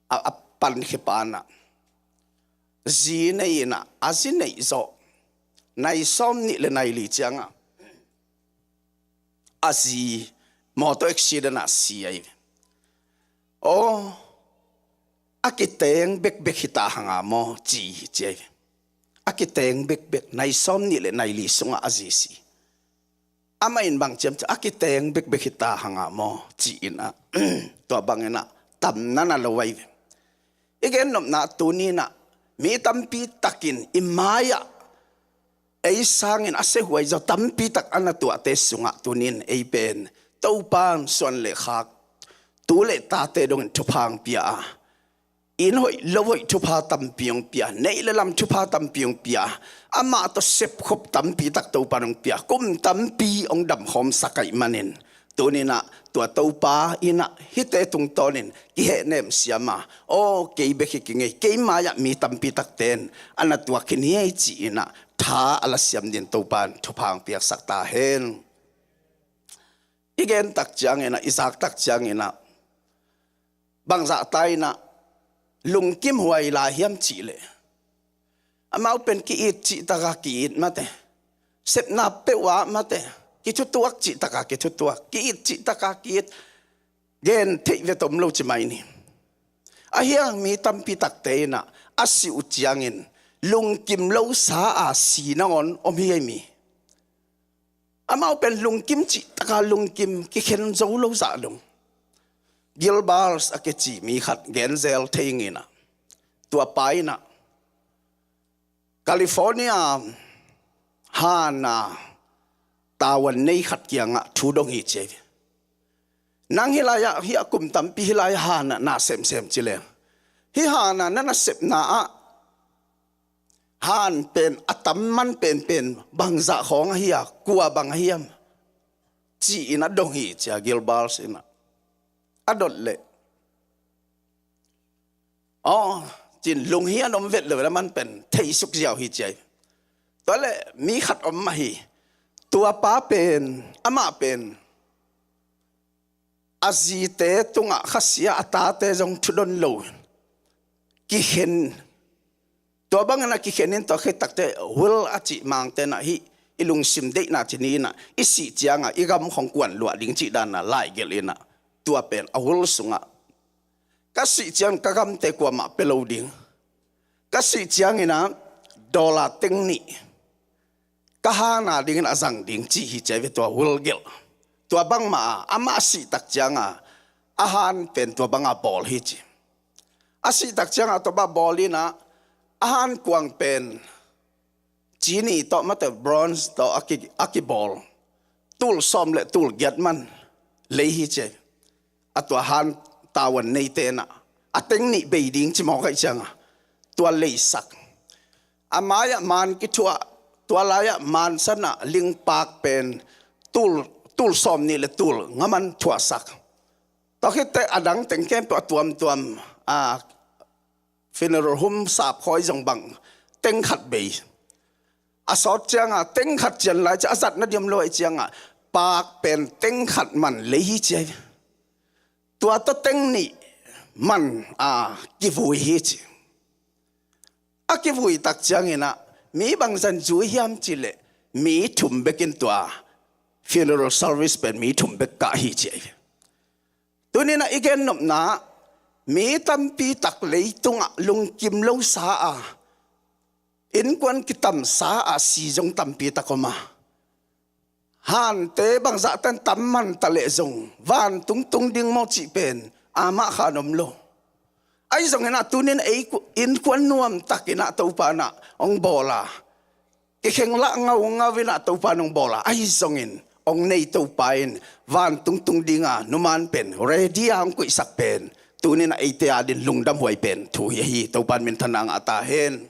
a, a pan khit pan ah, zi nei inah, a zi neih zawh nai sawmnih le nai li ciangah a zi motor accident ah si ahi ve. Aw, a kiteng bekbek hi ta hang a maw, ci hi ci ahi ve. A kiteng bekbek, nai sawmnih le nai li sungah a zi si. Amah in bang ci hiam cih leh, a kiteng bekbek hi ta hang a maw, ci inah, tua bang inah tamna na lo ahi ve. I gen nopna, tuni inah mi tampi takin i mai-ah ei sangin a siahuai zaw tampi tak a na tuahte sungah tuni in ei pen Topa'n suan le khak, tu le tate dongin thupha hong pia a, inn hoih lo hoih thupha tampi hong pia, neih le lam thupha tampi hong pia, amah tawh sepkhop tampi tak Topa'n hong pia, kum tampi hong damkhawmsak ahih manin, tuni inah tua Topa inah hihte tungtawnin kihehnem siam a, aw, kei bek hi kei ngei, kei mai-ah mi tampi takte in a na tuak khin hi ei, ci inah tha a la siam dingin Topa'n thupha hong piaksak ta hen. I gen tak ciang inah, i zak tak ciang inah, bangzah ta inah lungkim huai lai hiam cih leh, amau pen ki-it cih tak a ki-it mate, sepna peuh ah mate, kithutuak cih tak a kithutuak, ki-it cih tak a ki-it, gen theih ve tom lo ci mai ni. Ahih hang mi tampi takte inah a sih uh ciangin lungkim lo sa a si nangawn om hi ei mi. Amau pen lungkim cih tak a lungkim, kikhen zo lo zah dong. Gilbert a kici mi khat gen zel thei ing inah, tua pa inah California han a tavuan nei khat kiangah thu dong hi ci ahi ve. Nang hih lai-ah, hih a kum tampi hih lai-ah han ah na semsem ci leng, hih han a na nasepna ah han pen a tam man penpen bangzah khawng ahi a, kua bang ahi hiam, ci inah dong hi ci a, Gilbert inah a dot leh, aw, ci in lung hi a, na om vet lo inah man pen theisuk ziau hi ci ahi. Tua leh mi khat om mah hi. Tua pa pen, amah pen a zite tungah khasia, a tate zong thudon lo, kikhen. Tua bang inah kikhen in, tua khit takte will a cih Mangte inah, hih i lungsim deihna ci ni inah, i sih ciangah i gam khawng kuan luah ding cih dan a laigelh inah, tua pen a will sungah, ka sih ciang ka gamte kuamah pia lo ding, ka sih ciang inah dollar teng nih ka han a dingin a zang ding ci hi ci ahi ve, tua will gelh. Tua bangmah a, amah a sih tak ciang a, a han pen tua bang a bawl hi ci. A sih tak ciang a tua bang a bawl inah, a han kuang pen cini tawh mate, bronze tawh a ki, a kibawl, tul sawm le tul giat man, lei hi ci a. A tua han tavuan neite in ah a teng nih bei ding ci mawk ahih ciangah tua leisak. A mai-ah man kithuah, tua lai-ah man san ah lingpak pen tul, tul sawm nih le tul nga man thuahsak. Tua khit teh a dang teng khempeuh a tuamtuam, a funeral home sap khawi zong bang teng khat bei. A sawt ciangah teng khat cian lai ciah a zatna diam lo ahih ciangah pak pen teng khat man lei hi ci a. Tua tawh teng nih man a kivui hi ci. A kivui tak ciangin ah mi bangzah in zui hiam cih leh mi thum bek in tua funeral service pen mi thum bek kah hi ci a. Tuni in ah i gennopna ah mi tampi tak leitungah lungkim lo sa a, innkuan kitam sa a si zong tampi tak om a, hante bangzah ten tam man ta leh zong vantung tung ding maw cih pen amah khan om lo. Ahi zongin ah tuni in ah ei ku-, innkuan nuam takin ah Topa in ah hong bawl a, kikheng lah ngaungau in ah Topa in hong bawl a, ahi zongin hong nei Topa in vantung tung ding a numan pen ready a hong kuihsak pen tuni in ah eite adingin lungdam huai pen thu hi ahi. Topa in minthanna ngah ta hen.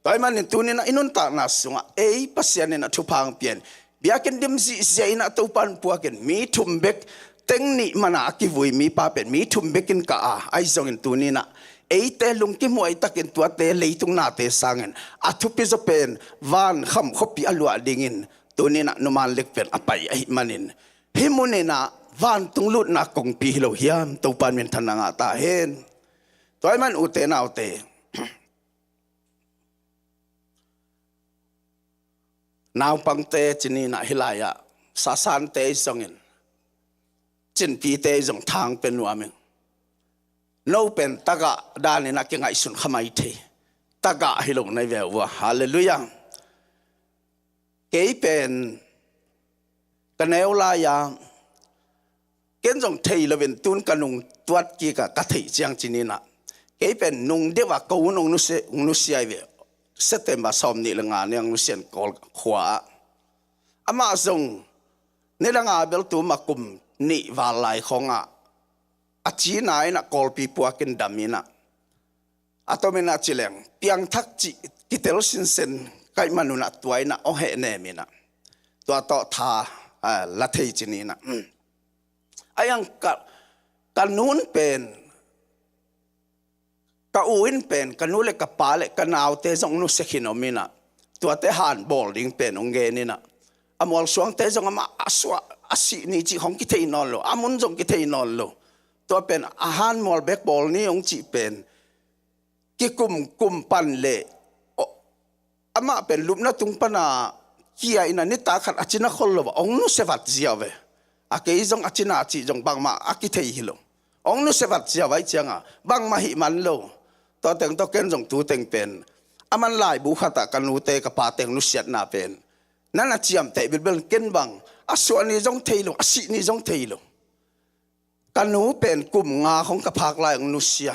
Tua ahih manin tuni in ah i nuntakna sungah ei Pasian in ah thupha hong pia in, biakinn dim zihziah in ah Topa in puak in mi thum bek, teng nih man a a kivui mipa pen mi thum bek in kah a, ahi zongin tuni in ah eite lungkim huai takin tuate leitung nate sangin a thupi zaw pen van kham khuapi a luah dingin tuni in ah numan lek pen a pai ahih manin hih mun in ah vantung lutna kongpi hi lo hiam? Topa in minthanna ngah ta hen. Tua ahih man ute naute, naupangte ci ni in ah hih lai-ah sasante zongin cinpite zong thang pia nuam ing. No pen tagah dan in ah kingaihsun kha mai thei. Tagah hi lo na hi ve uh a. Halleluiah. Kei pen ka neu lai-a ken zong thei loin tun ka nung tuat kik a ka theih ciang ci ni in ah kei pen nung deuh a ko un hong nusia, hong nusia hi ve. September sawm nih le nga ni hong nusia in Kawl khua ah. Amah zong nidang a bel tuma kum nih val lai khawngah a cina in ah Kawlpi puak in dam in ah a tomin ah ci leng piangthak cih kitel sinsen ka hih man un ah tua in ah hong hehnem in ah tua tawh tha, ah, la thei ci ni in ah. A iang ka, ka nun pen, ka u in pen ka nu le ka pa le ka naute zong nusia khin om in ah tuate han bawl ding pen hong gen in ah a mualsuangte zong amah a suah a sih ni cih hong kithei nawn lo, a mun zong kithei nawn lo. Tua pen a han mual bek bawl ni hong cih pen kikum kum pan le, o, amah pen lupna tung pana kia in ah nitak khat a cina khol lo a hong nusia vat ziau ve. A kei zong a cina cih zong bangmah a kithei hi lo. Hong nusia vat ziau ahih ciangah bangmah hih man lo. Tua teng tawh ken zong tu teng pen a man laibu khatah ka nute ka pate hong nusiatna pen na na ciamteh bilbel ken bang a suah ni zong thei lo, a sih ni zong thei lo. Ka nu pen kum nga khong ka phak lai hong nusia.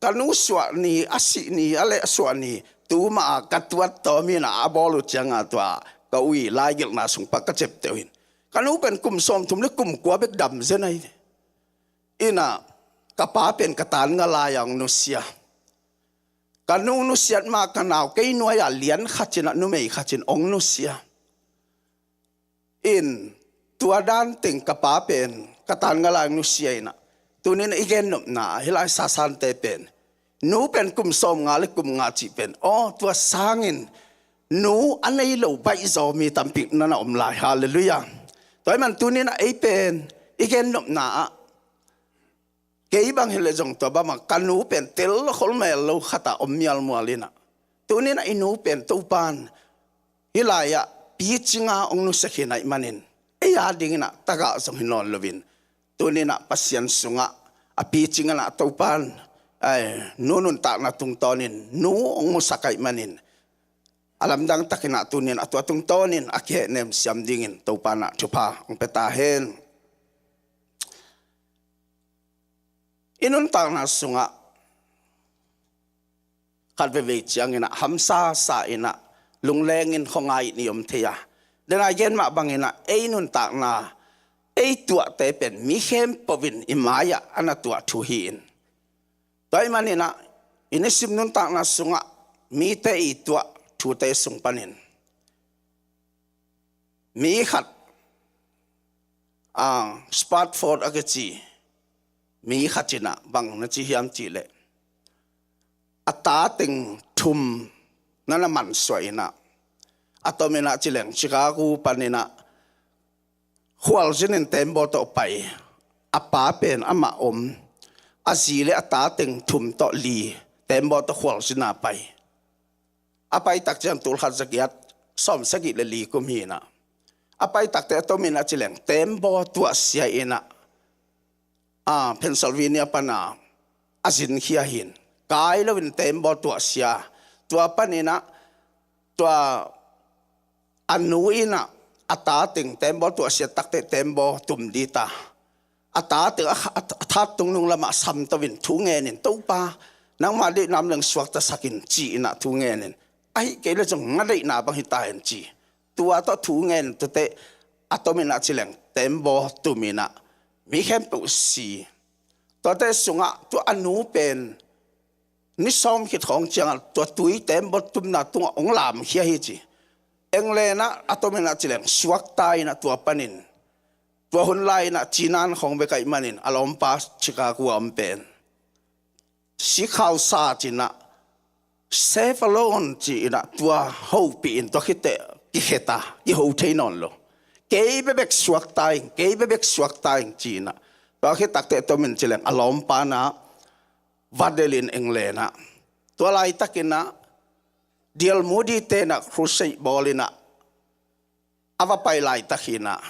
Ka nu suah ni, a sih ni, a leh a suah ni tuma a ka tuat tawm in ah a bawl uh ciangah tua ka ui laigelhna sung pan ka ciamteh uh in ka nu pen kum sawmthum le kum kua bek dam zen ahi ve. In ah ka pa pen ka tan nga lai-a hong nusia. Ka nu nusiat ma ka nau kei nuai-a lian khat in ah numei khat in hong nusia. In tua dan teng ka pa pen ka tan nga lai nusia in ah tuni in ah i gennopna ah hih lai sasante pen nu pen kum sawm nga le kum nga cih pen aw tua sangin nu a nei lo baih zaw mi tampi na na om lai. Halleluiah. Tua ahih man tuni in ah ei pen i gennopna ah kei bang hi leh zong tua bangmah ka nu pen tel khol mel lo khatah om mialmual in ah tuni in ah i nu pen Topan hih lai-ah picing a hong nusia khin ahih manin ei ading in ah tagah zong hi nawn loin tuni in ah Pasian sungah a picing in ah Topan, ai, nu nuntakna tungtawnin nu hong musak ahih manin a lamdang takin ah tuni in ah tua tungtawnin a kihehnem siam dingin Topan ah thupha hong pia ta hen. I nuntakna sungah khat veivei ciangin ah hamsa sa in ah lunglengin khuangai ni om thei a, den a i gen mah bangin ah ei nuntakna ei tuahte pen mi khempeuh in i mai-ah a na tuah thu hi-in, tua ahih manin ah i nisim nuntakna sungah mite i tuah thute sung panin mi khat, ah, Spafford a kici mi khat in ah bang na ci hiam cih leh, a ta teng thum na na mansuah in ah, a tomin ah ci leng Chicago panin ah khualzinin tembaw tawh pai. A pa pen amah om, a zi le a ta teng thum tawh li tembaw tawh khualzin a pai. A pai tak ciang tul khat za giat sawm sagih le li kum hi in ah, a pai tak teh a tomin ah ci leng tembaw tuahsia in ah, ah, Pennsylvania pan ah a zinkhia hi-in, kai loin tembaw tuahsia. Tua panin ah tua a nu in ah a ta teng tembaw tuahsia tak teh tembaw tum ding ta. A ta teng a, a, a that tung nung lamah sam to-in thu ngenin, "Topa, nangmah deihna om leng suaktasak in," ci-in ah thu ngenin, "Ahih kei leh zong na deihna bang hi ta hen," ci. Tua tawh thu ngen, tua teh a tomin ah ci leng tembaw tumin ah mi khempeuh si. Tuate sungah tua a nu pen ni sawm khit khawng ciangah tua tui tembaw tumna tungah hong lamkhia hi ci. England ah a tomin ah ci leng suakta in ah tua panin, tua hun lai-in ah cinan khawng bek ahih manin a lawmpa Chicago a om pen sikhausa ci-in ah, "Save alone," ci-in ah tua hopih in, tua khit teh kikheta, kiho thei nawn lo. "Kei bekbek suakta ing, kei bekbek suakta ing," ci-in ah. Tua khit tak teh a tomin ci leng a lawmpa in ah va delhin England ah. Tua laitakin ah D L Moody te in ah crusade bawlin ah a va pai laitak hi in ah,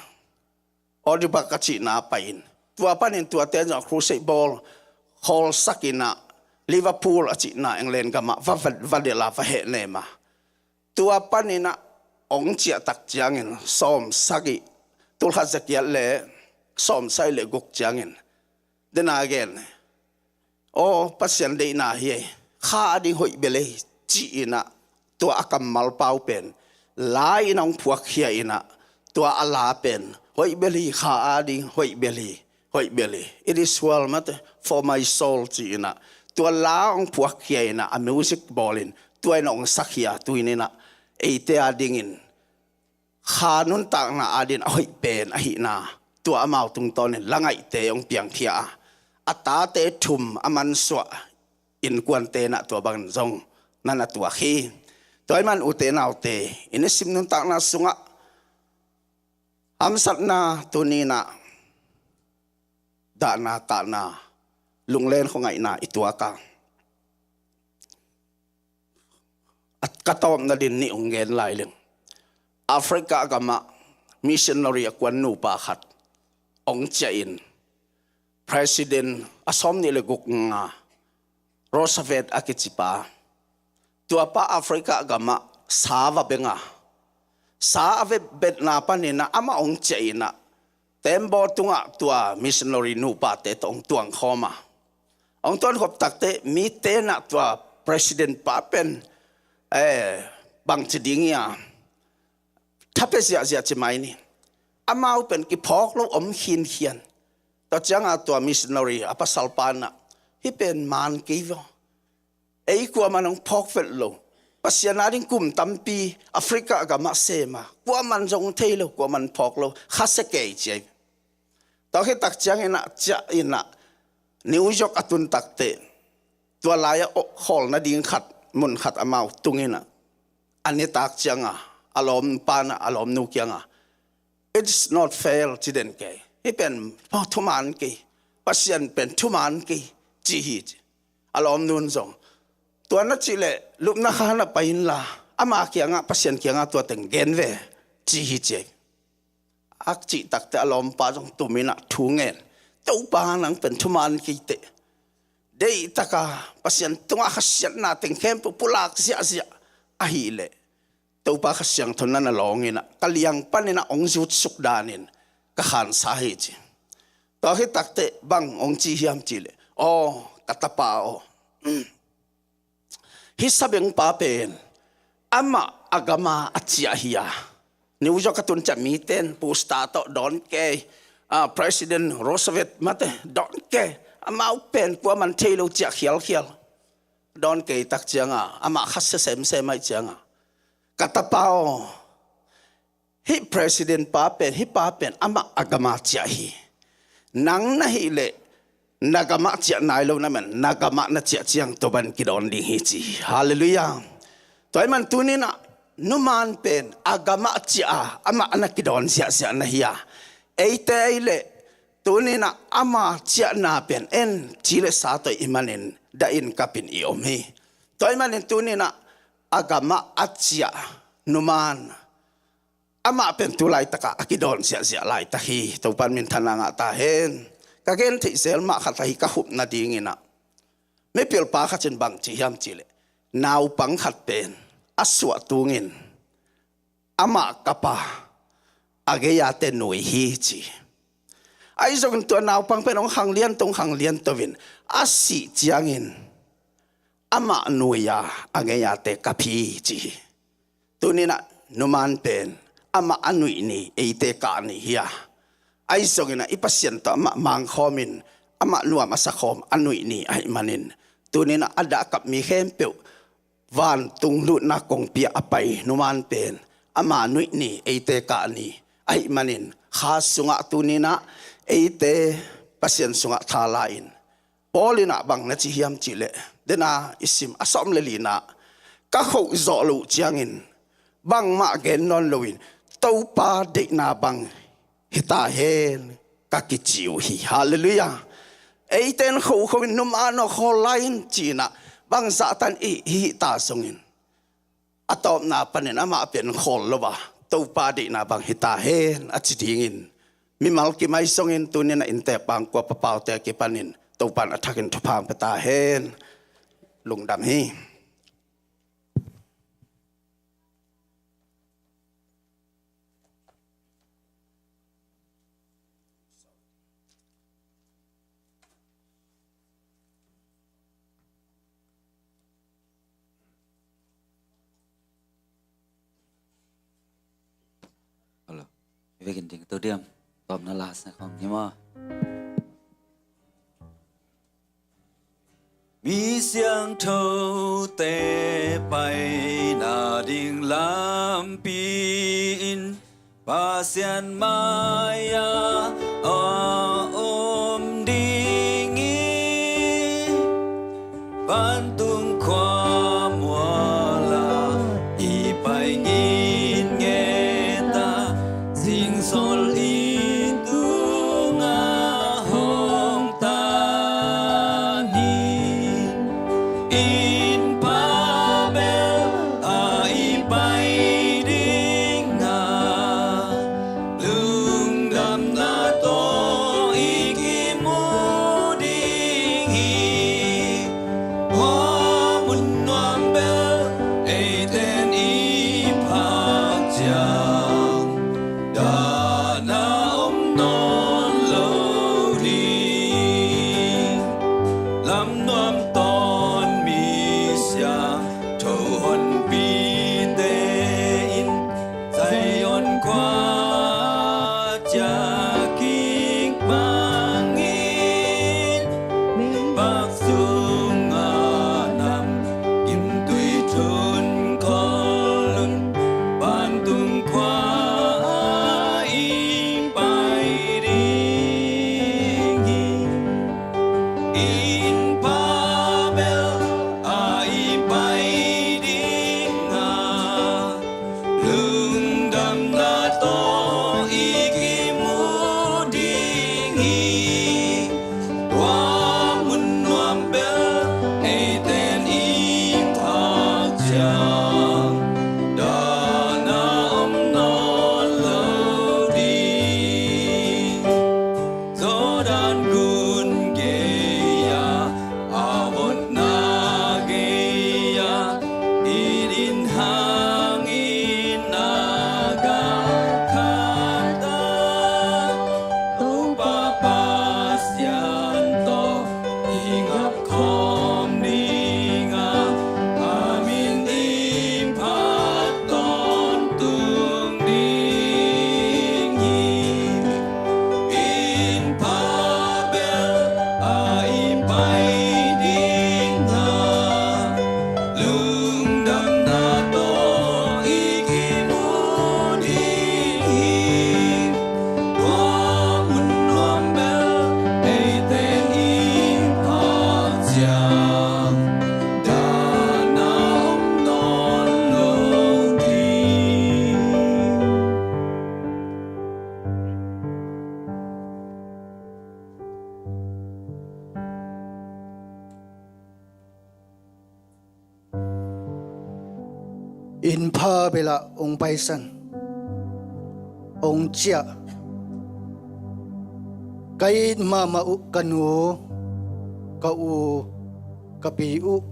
Edinburgh a cihna pai-in, tua panin tuate zong crusade bawl khawlsakin ah Liverpool a cihna England gamah va, va, va delh a, va hehnem a. Tua panin ah hong ciah tak ciangin sawm sagih, tul khat za giat le sawm sagih le guk ciangin, den a gen, "Aw, Pasian deihna hi ei, kha ading hoih bel ei," ci-in ah tua a kammal pau pen la-in hong phuakkhia in ah, tua a la pen, "Hoih bel hi, kha ading hoih bel hi, hoih bel hi. It is well, mate, for my soul," ci-in ah tua la hong phuakkhia in ah, a music bawlin tua in hong sakhia, tu-in ah eite adingin kha nuntakna adingin a hoih pen ahihna, tua amau tungtawnin la ngaihte hong piangkhia a, a tate thum a mansuah innkuante in ah tua bangin zong na na tuak hi. Tua ahih man ute naute, i nisim nuntakna sungah hamsatna, tuni-in ah dahna, tahna, lunglen khuangaihna i tuak a, a ka tawpna ding nih hong gen lai leng. Africa gamah missionary a kuan nupa khat hong ciahin, President a sawmnih le guk nga, Roosevelt a kicipa, tua pa Africa gamah sa va beng a, sa a va betna panin ah amah hong ciahin ah, tembaw tungah tua missionary nupate tawh hong tuangkhawm a. Hong tuankhop tak teh mite in ah tua president pa pen, eh, bangci ding hi a, tha pia ziahziah ci mai ni. Amau pen kiphawk lo om khinkhian. Tua ciangah tua missionary a pasalpa in ah, "Hih pen man kei vaw. Ei kuaman hong phawk vet lo. Pasian ading kum tampi Africa gamah sem a, kuaman zong thei lo, kuaman phawk lo, khasia kei," ci hi. Tua khit tak ciangin ah, ciah in ah, New York a tun tak teh, tua lai-ah khawl nading khat, mun khat amau tungin ah, a nitak ciangah a lawmpa in ah a lawmnu kiangah, "It's not fair," ci den kei. "Hih pen thuman kei. Pasian pen thuman kei," ci hi ci. A lawmnu in zong, "Tua na cih leh lupna khan ah pai inla, ama kiangah, Pasian kiangah tua teng gen ve," ci hi ci. A cih tak teh a lawmpa zong tum in ah thu ngen, "Topa, nang pen thuman kei teh. Deih taka Pasian tungah khasiatna teng khempeuh pulak ziahziah ahih leh, Topa Kha Siangtho na na lawng in ah, ka liang panin ah hong zutsuk danin ka khansa hi," ci. Tua khit tak teh bang hong ci hiam cih leh, "Aw, ka tapa aw, hih sabengpa pen amah a gama a ciah hi a, New York a tun ciang mite in poster tawh dawn kei, ah, President Roosevelt mate, dawn kei, amau pen kua man thei lo ciah khialkhial. Dawn kei tak cianga, amah khasia semsem aih cianga, ka tapa aw, hih president pa pen, hih pa pen amah a gamah ciah hi. Nang na hih leh na gamah ciah nai lo na man, na gamah na ciah ciang tua ban kidawn ding hi ci. Halleluiah. Tua ahih man tuninah numan pen a gamah ciah a amah na kidawn ziahziah na hi a, eite ahih leh tuninah ama ciahna pen en ci le sa tawh i manin dahin kapin i om hi. Tua ahih manin tuninah a gamah a ciah numan amah pen tu laitakah a kidawn ziahziah laitak hi. Topan minthanna ngah ta hen. Ka gen theih zel mah khat ahi ka khup nadinginah mipilpa khat in bang ci hiam cihleh, naupang khat pen a suah tungin amah kapa a gei-ate nui hi ci. Ahi zongin tua naupang pen hong khang lianto, hong khang lianto in a sih ciangin amah nui a a gei-ate kap hi ci hi. Tuninah numan pen amah a nuih ni, eite kah ni hi a, ahi zonginah i Pasian tawh amah mangkhawmin amah nuam a sakhawm a nuih ni ahih manin tuninah a dahkap mi khempeuh vantung lutna kongpi ah a pai numan pen ama nuih ni, eite kah ni ahih manin kha sungah tuninah eite Pasian sungah thala in Paul inah bang na ci hiam cihleh, dena i sim a sawm le linah, ka khoh zawh loh ciangin bangmah gen nawn loin Topa deihna bang hita hen ka kici uh hi. Halleluiah. Eite in khohkhoh in numan aw khawl lai in cinah bang zahtan i hihta zongin a tawpna panin amah pen khawl lo a, Topa deihna bang hita hen a ci dingin mimal kim ahi zongin tuninah innte pangkua papaute kipanin Topan a thakin thupha hong pia ta hen. Lungdam hi. Hello. I vekin ding to diam. Tawpna last na khawng hi maw? Mi siangthote paina ding lampi in Pasian mai-ah a om ding hi. Vantung khua mual-ah i pai ngitnget a, zingsol i tungah hong tan hi. Inn pha bel ah i pai ding a, lungdamna tawh i kimu ding hi. Khua mun nuam bel eite'n i phak ciang, dahna om nawn lo ding. Lam nuam tawn misia Inn pha belah hong paisan, hong ciah. Ka it mahmah uh ka nu, ka u, ka pi uh,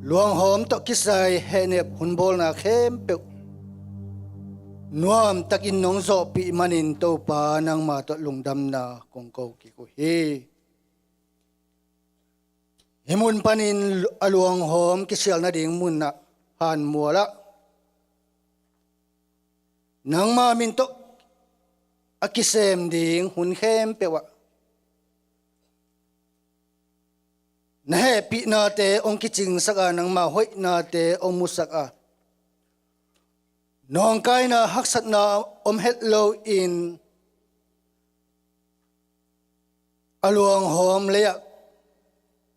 luanghawm tawh kisai hehnep hunbawlna khempeuh nuamtakin nong zawhpih manin Topa nangma tawh lungdamna kong ko kik uh hi. Hih mun panin a luanghawm kisial nading munah hanmualah nangma min tawh a kisem ding hun khempeuh ah na hehpihnate hong kicingsak a, nangma hoihnate hong musak a, nawngkaina haksatna om het loin a luanghawm lei-ah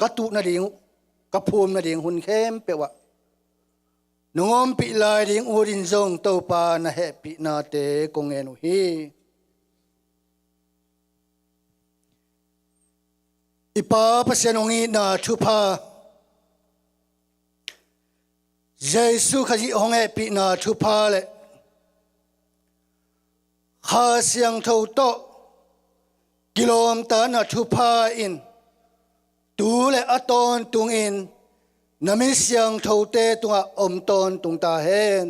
ka tuh nading, ka phum nading hun khempeuh ah nong ompih lai ding ut in zong Topa na hehpihnate kong ngen uh hi. I Pa Pasian hong itna thupha, Jesu Khazih hong hehpihna thupha le Kha Siangtho tawh kilawmtatna thupha in tu le a tawntungin na mi siangthote tungah om tawntung ta hen.